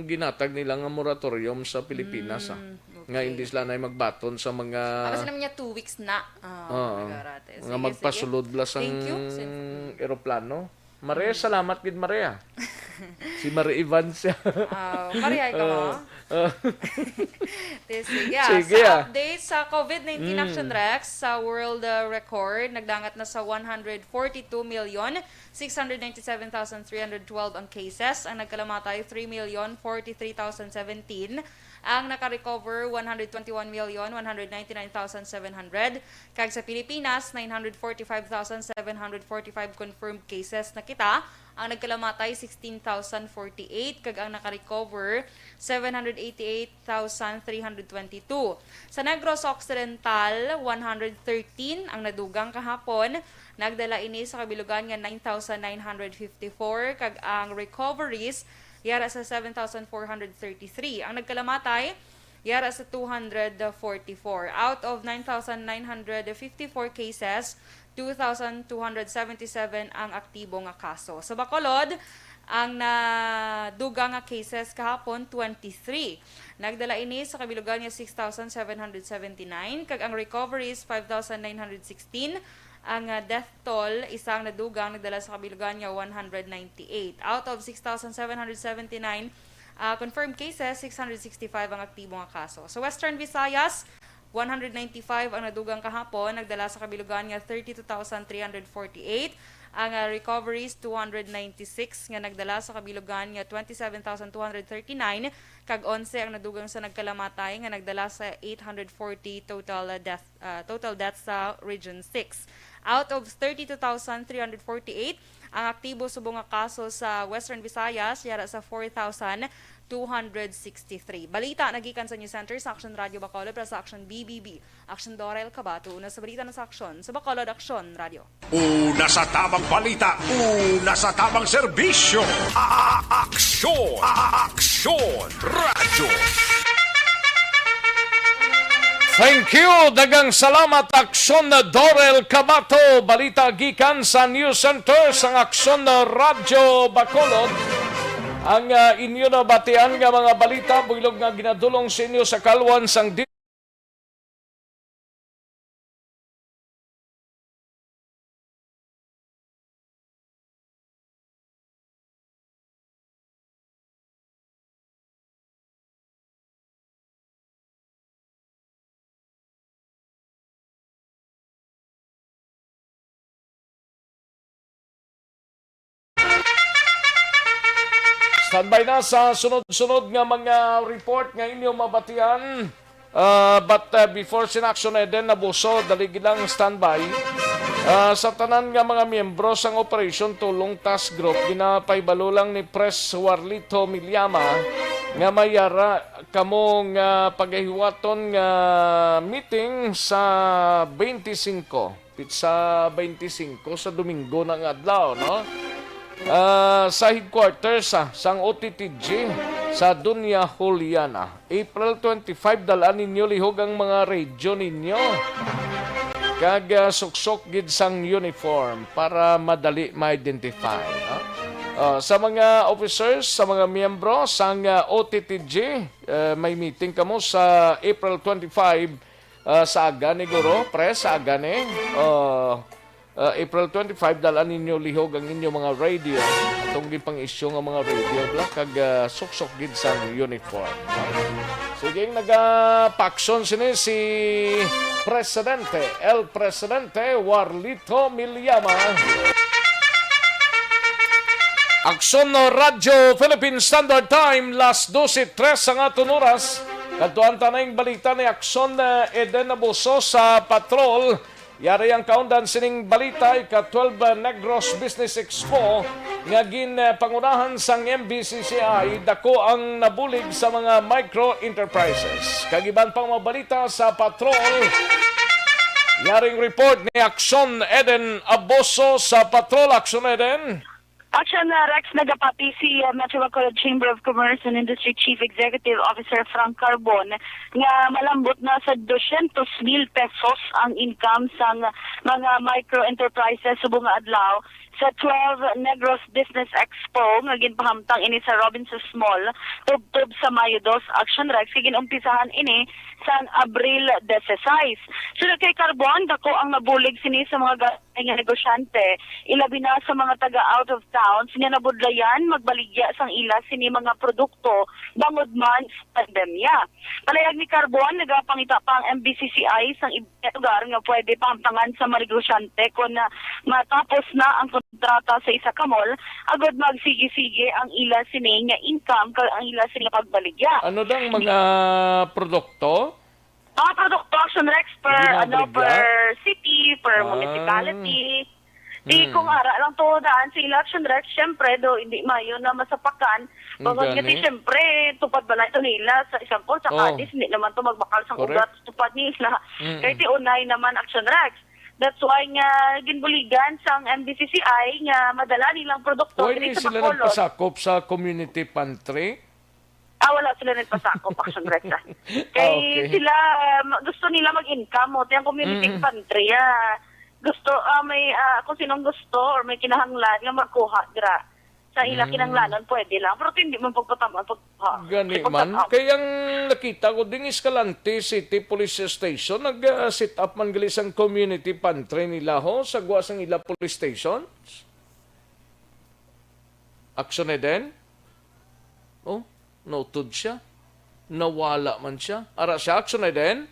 ginatag nila nga moratorium sa Pilipinas, ah. Mm, Nga okay. hindi sila na magbaton sa mga Ah, kasi naman niya two weeks na. Ah, Oo. nagarates. Nga Sige, sige. magpasulod bala sang Thank you. Sin-, mm. eroplano. Maria, Mm. salamat gid, Maria. Si Marie Evans siya. Ah, Maria, ikaw, Oo. ah? Oo. Te, sige, ah, Sige, sa ah. update sa COVID nineteen Mm. Action Rex, sa world, ah, record, nagdangat na sa one hundred forty-two million six hundred ninety-seven thousand three hundred twelve ang cases. Ang nagkalamatay, three million forty-three thousand seventeen. Ang naka-recover, one hundred twenty-one million one hundred ninety-nine thousand seven hundred. Kag sa Pilipinas, nine hundred forty-five thousand seven hundred forty-five confirmed cases na kita. Ang nagkalamatay, sixteen thousand forty-eight, kag ang naka-recover, seven hundred eighty-eight thousand three hundred twenty-two. Sa Negros Occidental, one hundred thirteen ang nadugang kahapon. Nagdala ini sa kabilugan nga nine thousand nine hundred fifty-four, kag ang recoveries yara sa seven thousand four hundred thirty-three. Ang nagkalamatay yara sa two hundred forty-four. Out of nine thousand nine hundred fifty-four cases, two thousand two hundred seventy-seven ang aktibo nga kaso. Sa Bacolod, ang nadugang nga cases kahapon, twenty-three. Nagdala ini sa kabilugan nga six thousand seven hundred seventy-nine, kag ang recoveries, five thousand nine hundred sixteen. Ang, ah, death toll, isa ang nadugang, nagdala sa kabilugan nga one hundred ninety-eight. Out of six thousand seven hundred seventy-nine, ah, confirmed cases, six hundred sixty-five ang aktibo nga kaso. Sa Western Visayas, one hundred ninety-five ang nadugang kahapon, nagdala sa kabilugan nga thirty-two thousand three hundred forty-eight. Ang, ah, recoveries, two hundred ninety-six, nga nagdala sa kabilugan nga twenty-seven thousand two hundred thirty-nine, kag onse ang nadugang sa nagkalamatay, nga nagdala sa eight hundred forty total, ah, death ah, total deaths sa Region six. Out of thirty-two thousand three hundred forty-eight, ang aktibo subong nga kaso sa Western Visayas, yara sa four thousand two hundred sixty-three. Balita nagikan sa News Center sa Action Radio Bacolod para sa Action B B B. Action Dorel Cabato, una sa balita na sa Action sa Bacolod, Action Radio. Una sa tamang balita, una sa tamang serbisyo. A-, a-, aksyon, a-, a-, aksyon, radyo. Thank you. Daghang salamat, Aksyon Dorel Cabato. Balita gikan sa News Center sang Aksyon Radyo Bacolod. Ang, ah, inyo nabatian nga mga balita, buylog nga ginadulong sa inyo sa kalwan sang Standby na sa sunod-sunod nga mga report nga inyo mabatian. Ah, but, ah, before sina Action Eden Abuso, dali gid lang standby. Ah, sa tanan nga mga miyembro sang Operation Tulong Task Group, ginapahibalo lang ni Pres Warlito Milyama nga may yara kamo nga pagahiwaton nga meeting sa twenty-five, pitsa twenty-five sa Domingo na nga adlaw, no? Ah, sa headquarters, ah, sang O T T G sa Doña Juliana. April twenty-five, dal-an ninyo lihog ang mga radio ninyo. Kag, ah, suksok gid sang uniform para madali ma-identify, no? Ah, sa mga officers, sa mga miyembro sang, ah, O T T G, eh, may meeting kamo sa April twenty-five, ah, sa aga ni, guro, pre, sa aga ni. Ah, ah, April twenty-five, dal-an ninyo lihog ang inyo mga radio. Atong gipang-issue nga mga radio, bla, kag, ah, suksok gid sang uniform. Sige, nagapakson sini si Presidente, El Presidente Warlito Milyama. Aksyon, no, Radyo Philippine Standard Time, las dose tres ang aton oras. Kadtuan ta na ning balita ni Aksyon, eh, Eden Abuso sa Patrol. Yari ang kaundan sining balita, ika twelve Negros Business Expo nga ginpangunahan sang M B C C I, dako ang nabulig sa mga micro enterprises. Kag iban pang mga balita sa Patrol. Yaring report ni Aksyon Eden Abuso sa Patrol. Aksyon Eden. Action, uh, Rex, nagapati si, uh, Metro Bacolod Chamber of Commerce and Industry Chief Executive Officer Frank Carbon nga malambot na sa dosyentos mil pesos ang income sang mga micro enterprises subong nga adlaw sa twelve Negros Business Expo nga ginpahamtang ini sa Robinsons Mall tubtob sa Mayo dos. Action, Rex, kay gin-umpisahan ini sang Abril dieciséis. Sunod kay Carbon, dako ang nabulig sini sa mga nga negosyante, ilabi na sa mga taga out of towns nga nabudlayan magbaligya sang ila sini mga produkto bangod man sa pandemya. Palayag ni Carbon, nagapangita pa ang M B C C I sang iban nga lugar nga pwede pahamtangan sa mga negosyante kon, ah, matapos na ang kontrata sa isa ka mall, agod magsigi-sige ang ila sini nga income kag ang ila sini nga pagbaligya. Ano dang mga produkto? Mga produkto, Action Rex, per, ano, per city, per municipality. Di kung ara lang to daan sa ila, Action Rex, syempre, do, hindi mayo na masapakan. Bawat nga di, syempre, tupad balay to nila. Sa example, sa Cadiz, hindi naman to magbakal sang ugat, tupad nila. Kay ti unay naman, Action Rex. That's why nga ginbuligan sang M D C C I nga madala nilang produkto diri sa Bacolod. Why ni sila nagpasakop sa community pantry? Ah, wala sila nagpasakop, Action Rex, ah. Kay sila, um, gusto nila mag-income, mo. Ang community pantry, ah, gusto, ah, may, ah, kung sinong gusto or may kinahanglan nga magkuha dira. Sa ila kinahanglanon, pwede lang. Pero hindi man pagpataman, pagkuha. Gani man. Kay ang nakita ko, ding Escalante City Police Station, nag, ah, set up man gali sang community pantry nila, ho, sa gwa sang ila police station. Action Eden? Oh, nautod siya. Nawala man siya. Ara siya, Action Eden?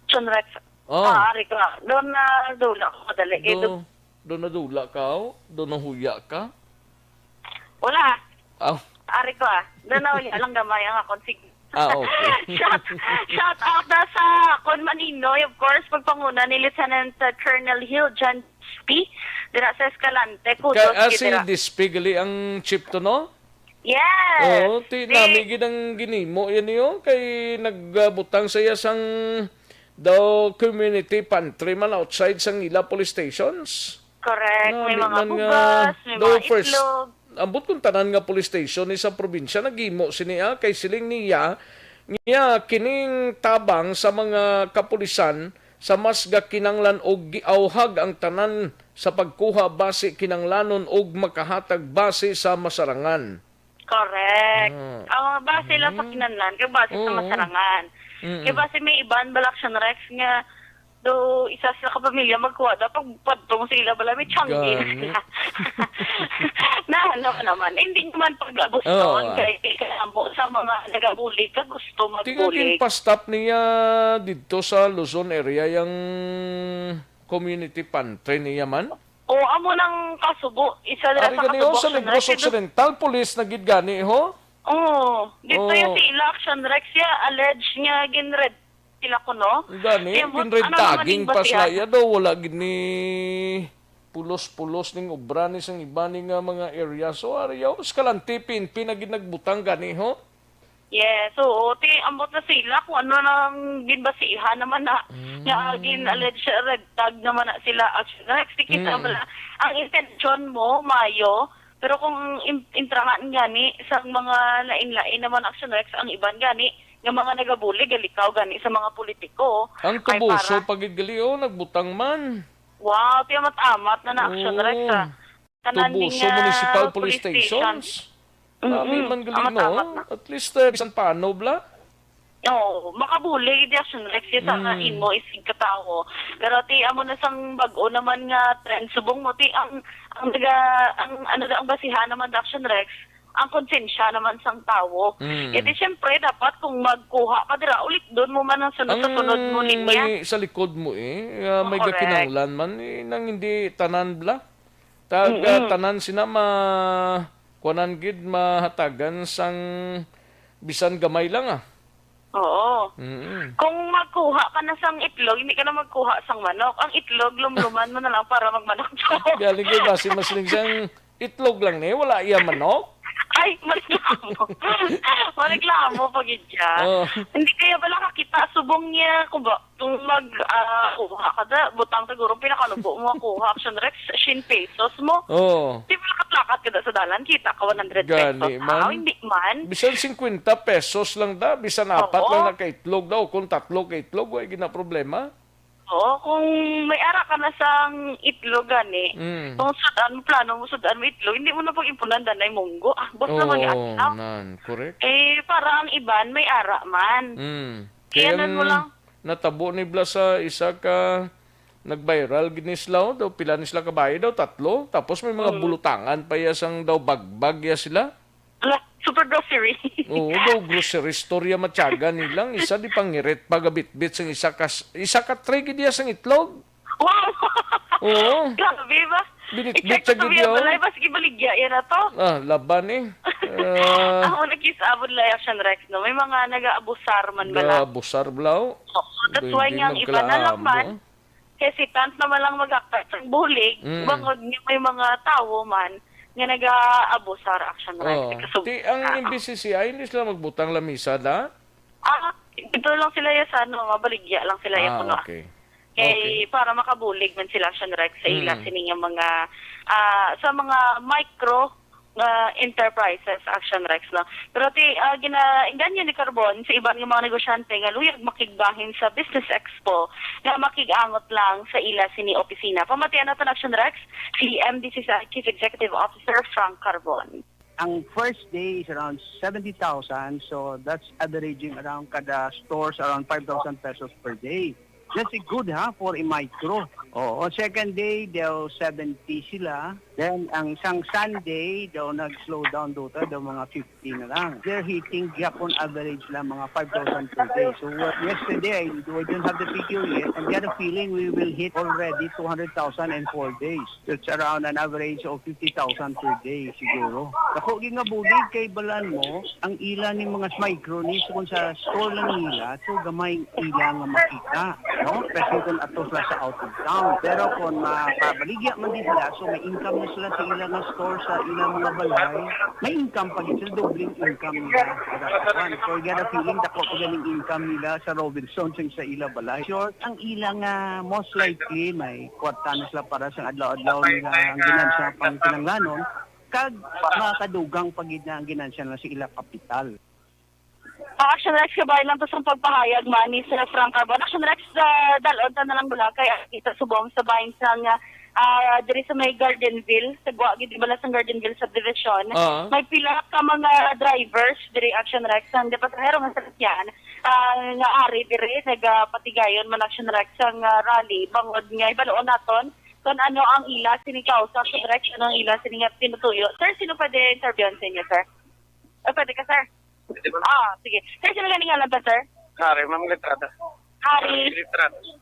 Action Rex. Oh. Ah, ari ka. Doon na dula ko madali. Eh, do, do nadula ka, oh? Do nahuya ka? Wala. Oh. Ari ko, ah. Doon na huya lang gamay ang akong signal. Ah, okay. Shout, shout out na sa akon maninoy, of course, pagpanguna ni Lieutenant, uh, Colonel Hill John Dispi, dira sa Escalante. Kudos. Ka, ah, si Dispi gali ang chief to, no? Yes. Oo, ti, nami gid ang ginimo yan niyo kay nagbutang sa iya sang daw community pantry man outside sang ila police stations. Correct. May mga bugas, may mga itlog. Ambot kung tanan nga police station ni sa probinsya naghimo sini, ah, kay siling niya, niya kining tabang sa mga kapulisan sa mas gakinanglan og giawhag ang tanan sa pagkuha basi kinanglanon og makahatag basi sa masarangan. Correct. Ah. Ang base lang sa kinanglan, kay base sa masarangan. Mm-mm. Kay base may iban, bala, Action Rex, nga do isa sila ka pamilya magkuha daw pag padtong sa ila, bala, may tiyanggi. Gani. Na, ano naman, hindi naman paglaguson, kay kamo sa mga nagabulig ka gusto magbulig. Tingin pa-stop niya dito sa Luzon area yung community pantry niya man? O, amo nang kasubo, isa dira Ari sa gani, oh, kasubo, sa Action Negros Rex, eh, Occidental, police na gid gani, ho? Oo. Dito Oo. yung si ila, Action Rex, ya, alleged nga ginred sila kuno. Gani, Kaya mo, ginred ano naman tagging yung pa sila, basihan? ya daw, wala gid ni pulos-pulos ning obra ni sang iba ni nga mga area. So, ari, oh, Escalante, P N P na gid nagbutang gani, ho? Yes, oo. Ti, ambot na sila kung ano nang ginbasihan naman na, Mm. nga gin-allege red tag naman na sila, Action Rex. Ti, kita Mm. mo na, ang intensyon mo, mayo, pero kung im-, intrahan gani sa mga lain-lain naman, Action Rex, ang iban gani, nga mga nagabulig, galikaw gani sa mga politiko. Ang Ay, Tubuso para pa gid gali, oh, nagbutang man. Wow, ti amat-amat na na, Action Rex, Oo. ah. Tanan Tubuso nga Municipal Police police station. stations. Mm-mm. Nami man gali, Amat-amat no? na. At least, eh, bisan paano, bla? Oo, makabulig di, Action Rex, ya sa nga Mm. imo isig katawo. Pero ti, amo na sang bag-o naman nga trend, subong mo, ti, ang, ang naga-, ang, ano da, ang basihan naman da, Action Rex, ang konsensya naman sang tawo. Mm. E di, syempre, dapat kung magkuha ka dira, ulit doon mo man ang sunod sa Ang sunod mo linya. may sa likod mo, eh, ah, may Correct. gakinahanglan man, eh, nang hindi tanan, bla. Tag, ah, Mm-mm. tanan sina ma-, kuanan gid, mahatagan sang bisan gamay lang, ah. Oo. Mm-mm. Kung magkuha ka na sang itlog, hindi ka na magkuha sang manok. Ang itlog, lumluman mo na lang para magmanok ka. Galing kay basi mas ning sang itlog lang ni, wala iya manok. Ay, mareklamo. Mareklamo pa gid siya. Oh. Hindi kaya pala kakita, subong niya, kung ba, kung mag, ah, kuha ka da, butang siguro, pinakalubo mo, kuha, Action Rex, shin pesos mo. Oh. Di ba, lakat-lakat ka da sa dalan, kita ka one hundred pesos. Gani man. Aw, hindi man. Bisan singkwenta pesos lang da, bisan apat Oo. lang na ka itlog daw, kung tatlo ka itlog, wa gina problema. Oo, kung may ara ka na sang itlog gani, Mm. kung sudan mo, plano mo sudan mo itlog, hindi mo na pag-impunan danay munggo. Ah, bot na Oo, mag-asaw. nan, correct. Eh, para ang iban, may ara man. Mm. Kaya Kaya nan mo ang lang. natabo ni bla sa isa ka nag-viral gid ni sila, oh, daw pila ni sila kabayi daw, tatlo. Tapos may mga Mm. bulutangan pa iya sang daw bagbag iya sila. Ala, super grocery. Oo, daw grocery store ya matyaga nilang. Isa di pangirit pagabitbit sang isa ka, isa ka tray gid iya sang itlog. Wow! Oo. Grabe ba? Binitbit I-check siya ko sa gid iya, oh. balay, bas gibaligya yan na to. Ah, laban eh. Ah. Ako nakisabot lang, Action Rex, no? May mga nag-aabusar man bala. Nag-aabusar bala, oh. Oo, that's Hindi why nga ang iba na lang magkalaamo, man, ah. hesitant naman lang mag-akat sa bulig, Mm. bangod nga may mga tawo man nga nag-aabusar, Action Rex, Oh, sa kasub-, ti, ang ah, M B C C I, hindi sila magbutang lamisa, da? Ah, dito lang sila ya sa, ano, mabaligya lang sila ya Ah, kuno. okay. Kay Okay. para makabulig man sila, Action Rex, sa ila Mm. sini nga mga, ah, sa mga micro nga enterprises, Action Rex, no? Pero ti, ah, gina-, inganyo ni Carbon sa iban nga mga negosyante nga luyag makigbahin sa Business Expo nga makig-angot lang sa ila sini opisina. Pamatian naton, Action Rex, si M D C C I Chief Executive Officer Frank Carbon. Ang first day is around seventy thousand, so that's averaging around kada stores around five thousand pesos per day. That's good, ha, for a micro. Oo, second day, daw seventy sila. Then, ang sang Sunday, daw nag-slow down, daw ta, daw mga fifty na lang. They're hitting gihapon average lang mga five thousand per day. So, uh, yesterday, I, I don't have the figure yet. I got a feeling we will hit already two hundred thousand in four days. It's around an average of fifty thousand per day siguro. Dako gid nga bulig kay balaan mo, ang ila ni mga micro ni, so kung sa store lang nila, so gamay ila nga makita, no? Especially kung ato sila sa out of town. Pero kung makabaligya man din sila, so may income na sila sa ila nga store, sa ila mga balay, may income pa gid sila, dobleng income nila. Kada kuwan. So, I got a feeling dako pa ganing income nila sa Robinsons sa ila balay. Sure, ang ila nga most likely may kwarta na sila para sa adlaw-adlaw nila ang ginansya pang kinahanglanon, kag makadugang pa gid na ang ginansya na sa ila kapital. Ang Action Rex, kabay lang to sa pagpahayag man ni Sir Frank Carbon. Action Rex, sa dalon ta na lang bala kay kita subong sa bahin sa nga, ah, diri sa may Gardenville, sa gwa gid bala sa Gardenville Subdivision. Ah. May pila ka mga drivers diri, Action Rex, ang pasahero nga sakyan, ah, nga ari diri nagapatigayon man, Action Rex, ang, ah, rally bangod nga ibaluon naton kung ano ang ila sini kausa, Action Rex, ano ang ila sini nga tinutuyo. Sir, sino pwede interviewon sa inyo, sir? Ah, pwede ka, sir? Pwede ba? Ah, sige. Sir, sino gani ngalan ta, sir? Harry, Ma'am Letrada. Harry,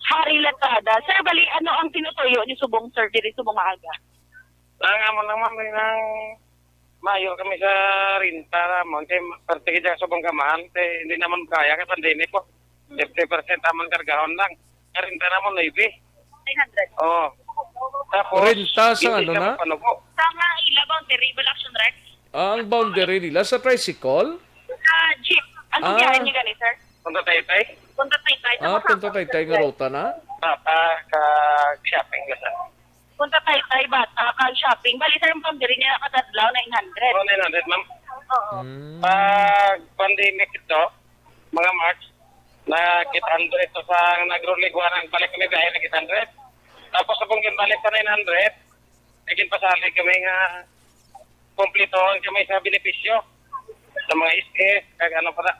Harry Letrada. Sir, bali, ano ang tinutuyo ni subong, sir, diri subong nga aga? Ang amo lang, ma'am, eh, nang maayo kami sa renta namon, kay parte gid sa subong kamahal, kay hindi namon kaya kay pandemic po. Fifty percent amon kargahon lang. Ang renta namon, nuebe. Nine hundred. Oo. Tapos, Renta sa hindi ano sila na? magpanubo. Sa nga ila boundary, Balaction Rex? Ah, ang boundary nila sa tricycle? Sa jeep. Anong Ah. biyahe niya gani, sir? Punta Taytay? Punta Taytay. Ah, Tapos punta tapos, Taytay nga sir. ruta na? Bata ka shopping ka sa. Punta Taytay, bata ka shopping. Bali, sir, ang boundary niya kada adlaw, nine hundred. Oh, nine hundred, ma'am. Oo. Hmm. Pag pandemic ito, mga March, nag eight hundred to sa nagruliguan ang balik kami biyahe, nag eight hundred. Tapos sa pong balik sa nine hundred, naging pasalig kami nga kumpletohon kami sa benepisyo sa mga S S, kag ano pa na.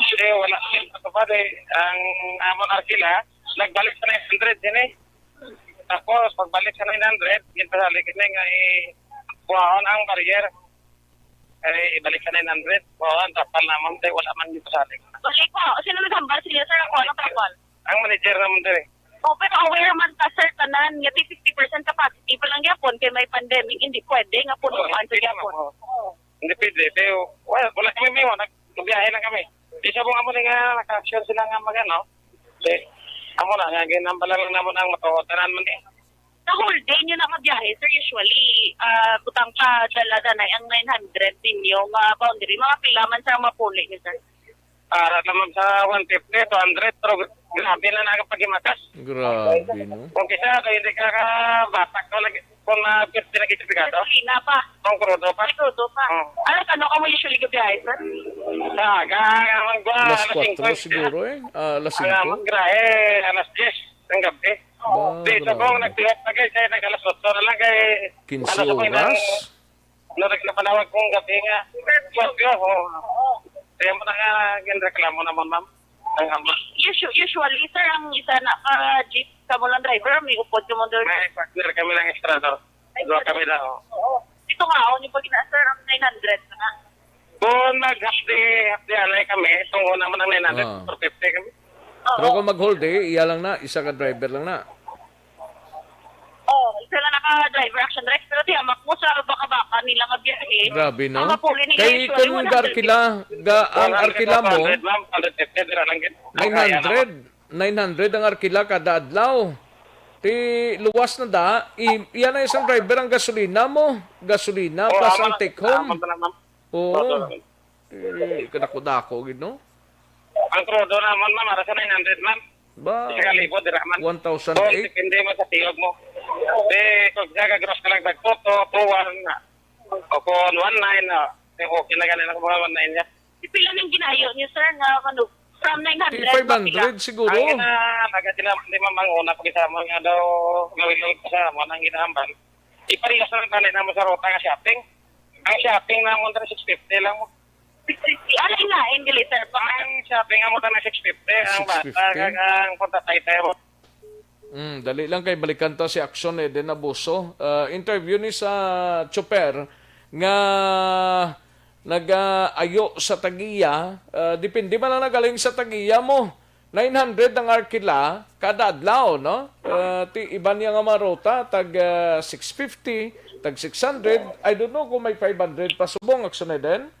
Kasi wala siya patupad eh. Ang amon arkila, nagbalik sa nine hundred din eh. Tapos, pagbalik sa nine hundred, ginpasalig kami nga i-, kuhaon ang barrier. Ay, ibalik sa nine hundred. Kuhaon, tapal naman, kay wala man ginpasalig. Balik po. Sino naghambal sa iyo, sir? Ako, anong tapal? Ang manager naman diri. Oh, pero aware man ka, sir, tanan. Nga di fifty percent capacity pa lang gyapon kay may pandemic, hindi pwede nga punuan sa gyapon. Oo. Hindi pwede. Pero wala, wala kami may wala. Nagbiyahe lang kami. Di sa mga mo nga naka-action sila nga magano. Di, amo na nga, ginambala lang naman ang matuod. Tanan man eh. Sa whole day nyo na nga biyahe, sir, usually, ah, butang pa dala-dala ang nine hundred ninyo nga boundary. Mga pila man sa mapuli nyo, sir? Para naman sa one fifty, two hundred, pero grabe na nakapaghimakas. Grabe, no? Kung kisa, kaya hindi ka kabatak ko lagi. Kung na fifty na kita pigado. Gasolina pa. Kung krudo pa. Ay, krudo pa. Oh. Alas ano ka mo usually gabiyahe, sir? Sa aga, ang gwa, Alas alas kwatro singko. Siguro eh. Ah, alas Ang singko. amang grahe, alas diyes ng gabi. Ba, Di, sa grabe. kung nagtihap na kayo, kaya nag-alas otso na lang kay Quince alas otso na oras? lang. Ano rin napanawag kong gabi nga? Kwatro, oh. Kaya mo na nga, ginreklamo naman, ma'am. Ang ama. Usu-, usually, sir, ang isa na ka jeep ka mo lang driver, may upod ka mo doon. May partner kami ng extra, sir. Ay, Dua sir. kami na, oh. Oo. Ito nga, ako yung pag ina, sir, ang nine hundred na nga. Kung mag-half day, half day alay kami, itong una mo ng nine hundred, Ah. four fifty kami. Oo. Pero kung mag-whole day, iya lang na, isa ka driver lang na. Oh, isa lang naka-driver action, Rex, pero di, amak mo sa baka-baka nila nga biyahe. Grabe, no? Ang mapuli nila Kay usually, kung one hundred. Arkila, ga, ang One hundred, Arkila mo, two hundred, ma'am, one hundred fifty, dira lang gid. Ang kaya naman. Nine hundred, nine hundred ang Arkila kada adlaw. Ti luwas na da, i-, iya na isang driver ang gasolina mo. Gasolina, Oh, plus ama ang na, take home. ama na, ma'am. Oo. Opo. Eh, kadako-dako gid, no? Ang krudo naman, ma'am, ara sa nine hundred, ma'am. Ba, Isa ka libo, dira man. One thousand eight? Oh, depende mo sa tiyog mo. Eh, kung sa ka-gross ka lang, tag two, two, two, one, na. O kung one nine, na. Eh, okay na ganun ako mga one nine niya. Pila ning ginayo niyo, sir, nga ano, from nine hundred, Di five hundred siguro. Ang ina, naga sila, di man, mga una, pag isa mo nga daw, gawin lang sa mo, nang ginahambal. Iparehas lang tali na mo sa ruta nga shopping. Ang shopping na mo, six fifty lang mo. Six fifty. Ano yung lain, dili, sir? Ang shopping nga mo, tali six fifty. Ang bata, Six fifty? kag ang punta tayo, tayo mo. Mm, dali lang kay balikan ta si Action Eden Abuso. Ah, interview ni sa chopper nga nag-ayo sa tagiya. Ah, depende man lang nagaling sa tagiya mo. Nine hundred ang arkila kada adlaw, no? Ah, ti iban niya nga mga ruta, tag, ah, six fifty, tag six hundred. I don't know kung may five hundred pa subong, Action Eden.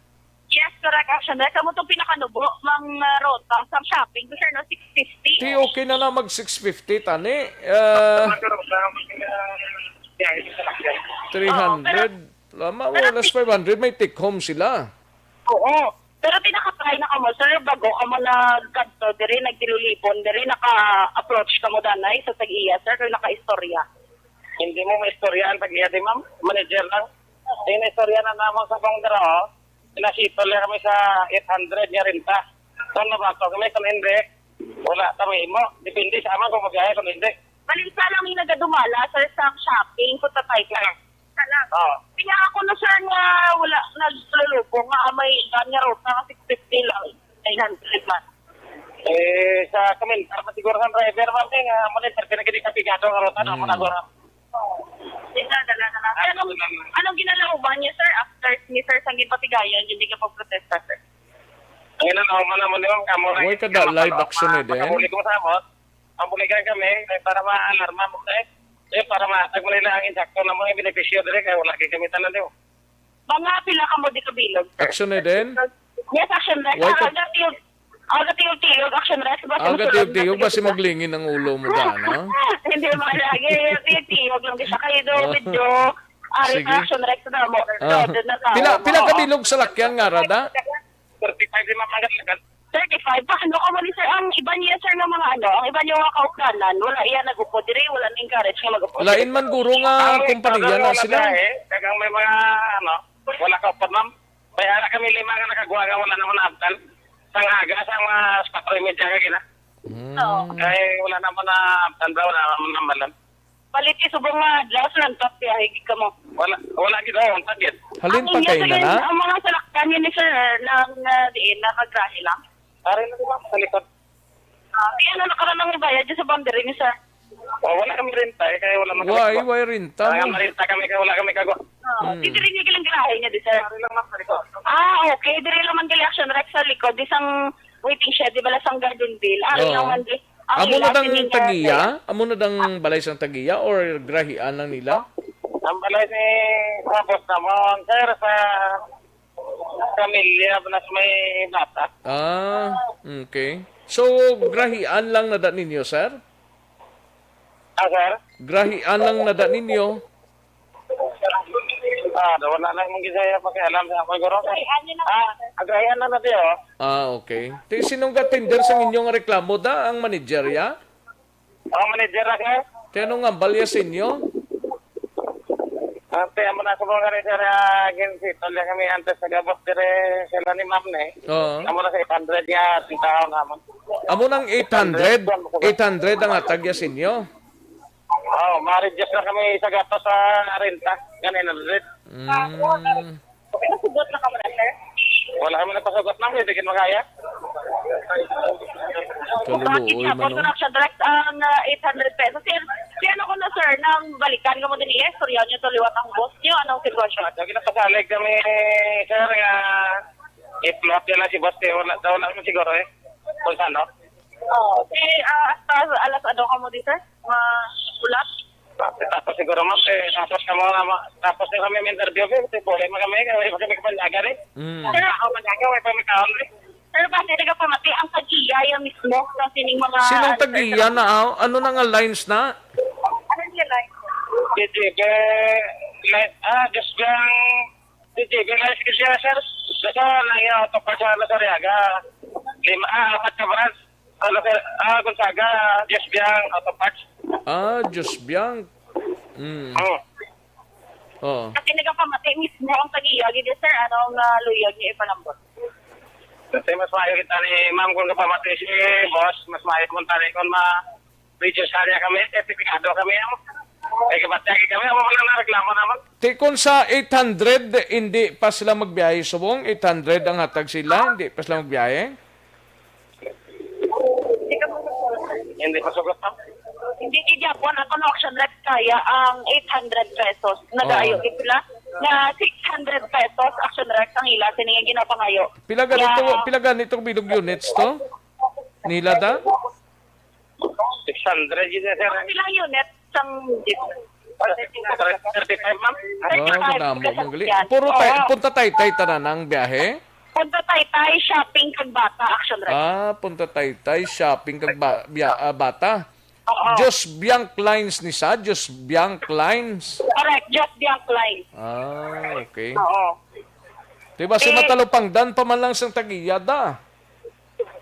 Yes, correct, Action Eden. Kamo itong pinakanubo, mang, ah, ruta sa shopping, sir, no? Six fifty. Ti okay na na mag six fifty, tani. Ah, Magkaroon na, mag, ah, biyahe sa salakyan. Three hundred. Oo, pero Lama, pero well, less ti- five hundred, may take home sila. Oo. Pero pinakatry na kamo, sir, bago kamo nagkadto diri, nagtilulipon diri, naka-approach kamo danay sa tag-iya, sir, kay nakaistorya? Hindi mo maistorya ang tag-iya, di, ma'am? Manager lang. Yung naistorya na naman sa kong dira, oh. Pinasitol niya kami sa eight hundred nga renta. Kung nabasa kami, kung hindi, wala kami mo. Depende sa aman kung mabiyahe, kung hindi. Balisa lang yung nagadumala, sir, sa shopping, kung tatay ka. Sana. Oo. Kaya ako na, sir, nga wala naglulubo nga may daan nga ruta nga six fifty lang, nine hundred man. Eh, sa komentar pa siguro sa driver, ma'am, eh, nga monitor ka na gini kapigado nga ruta, no? Mm. Mga guro. Sige, dala na lang. Anong, anong ginalauban niya, sir, after ni sir sang ginpatigayan, hindi ka pagprotesta, sir? Ang ina, normal naman yun. Kamo na Way ka da live action eh, din? Ang buligan kami, eh, para ma-alarma mo, eh. Eh, para mahatag mo nila ang insakto na mga benepisyo dire, kaya wala kay kami tanan, di ba? Mga pila ka mo di kabilog, sir. Action eh, din? Yes, action, sir. Way ka Aga tiyog, aga tiyog-tiyog, action, sir. Basta Aga mas tiyog-tiyog, maganda basi sila. Maglingin ang ulo mo, da, no? Hindi, mga lagi. Tiyog-tiyog lang di siya. Kayo daw, Oh. medyo, ah, Sige. retraction, Rex, na mo. Ah. Doon na tao Pila, mo. pila ka Oo. bilog sa lakyan nga, Rada? Thirty-five di man ang ganagan. Thirty-five. Paano ka mo ni, sir? Ang iba niya, sir, ng mga ano, ang iba niya mga kaupdanan, wala iya nag-upod diri, wala na-encourage nga mag-upod. Lain man guro nga Ang kompanya na taga sila. wala eh. Tagang may mga, ano, wala ka upod, ma'am. May ara kami lima nga nakagwa nga wala naman naabtan. Sang aga, sang mga kwatro y media ka gina. Mm. Oo. Kay wala naman naabtan, bro, wala naman namalan. Baliti subong nga adlaw sa nagpapiyahig ka mo. Wala, wala gid, oh, ang tagit. Halin Ang pa inyo kay na sige, na? ang mga salakyan yun ni sir, nang, ah, diin, nakagrahe lang. Ari na, di ba? Sa likod. Ah, di ano na ka na nang ibayad dyan sa boundary ni sir? Oh, wala kami renta, eh, kaya wala man kami Why? kagwa. Why renta Kaya mo? marenta kami, kaya wala kami kagwa. Ah, Hmm. di diri niya gilang grahe niya di sir. Ari lang, ma'am, sa likod. Ah, okay. Diri lang man gali action rek sa likod. Di sang waiting shed, di bala sang garden bill. Ari Oo. lang man di. Ang Amo na ila dang sining, ah, tagiya? Amo na dang balay sang tagiya or grahian lang nila? Ang balay ni Tapos naman, sir, sa pamilya, mas may bata. Ah, okay. So, grahian lang na da ninyo, sir? Ah, sir? Grahian lang na da ninyo? Ah, wala lang mong gisaya pakialam sa akong guro. Ah, agrayan na na, tiyo. Ah, okay. Ti, sinong ga-tender sa inyong reklamo da? Ang manager, ya? Ang manager na, sir. Kaya nung nga balya sa inyo? Ante, amo na sa mga rin, sir, ah, ginsitol niya kami antes nag-abot dire sila ni ma'am, eh. Oo. Amo na sa eight hundred niya, ang taon naman. Amo nang eight hundred? Eight hundred ang hatag niya sa inyo? Oh, ma-reduce na kami sa gatos sa renta. Yan, nine hundred. Mm. Nasugot na ka mo na, sir? Wala kami nagpasugot na, hindi kin makaya. Kaluluoy Bakit nga man, po, no? Sir, sa direct ang, ah, eight hundred pesos? Sir, si ano ko na, sir, nang balikan ka mo din, yes? Suryaw niyo to liwat ang boss niyo. Anong sitwasyon? Lagi na pasalig kami, sir, nga i-plot nila si boss, eh. Wala, wala naman siguro, eh. Kung saan, no? Oh, si, ah, hasta alas ano ka mo di, sir? Mga ulat? Tapos siguro, ma'am, eh, tapos na mga, ma-, tapos na kami may interview, eh. Kasi problema kami, kaya wala kami kapanyaga, eh. Mm. Sir, ako panyaga, wala pa may kaon, eh. Sir, bakit nagapamati ang tag-iya mismo sa sining mga Sinong ano, sir, tag-iya sa na, ah? Ano na nga lines na? Ano niya lines? D J B, like, ah, just yung D J B, like, siya, sir. Basta lang yung auto parts sa ano, sir, yaga. Lima, ah, apat ka branch. Ano, sir? Ah, Gonzaga, Diyos Biyang, Auto Parts. Ah, Diyos Biyang. Mm. Oo. Oo. Kasi nagapamati mismo ang tag-iya, gid, sir, ano, nga luyag niya ipalambot. Kasi mas maayo kita ni ma'am kung kapamati si boss, mas maayo kung tani kung ma-, reduce niya kami, sertifikado kami, ano. Ay, kapatid kami, amo man ang reklamo naman. Ti, kung sa eight hundred, hindi pa sila magbiyahe subong? Eight hundred ang hatag sila, hindi pa sila magbiyahe? Hindi pa sugot, ma'am. Hindi, kay gyapon, ako no, action rep kaya ang eight hundred pesos. Nag-aayo Oo. gid sila nga six hundred pesos action rep ang ila, sini nga ginapangayo. Pila gani to, Yeah. pila gani to bilog units to? Nila da? Six hundred yun, sir. Pila unit sang jeep? Thirty-five, ma'am. Oh, Thirty-five, kadamo kasi mong gali. yan. Puro tay-, Oo. Punta Taytay tanan ang biyahe? Punta Taytay, shopping, kag bata, action rep. Ah, Punta Taytay, shopping, kag ba-, biya-, ah, bata. Oo. Diyos Bianc Lines ni sa? Diyos Bianc Lines? Correct, Diyos Bianc Lines. Ah, okay. Oo. Diba, si Eh, Matalupangdan pa man lang sang tag-iya da?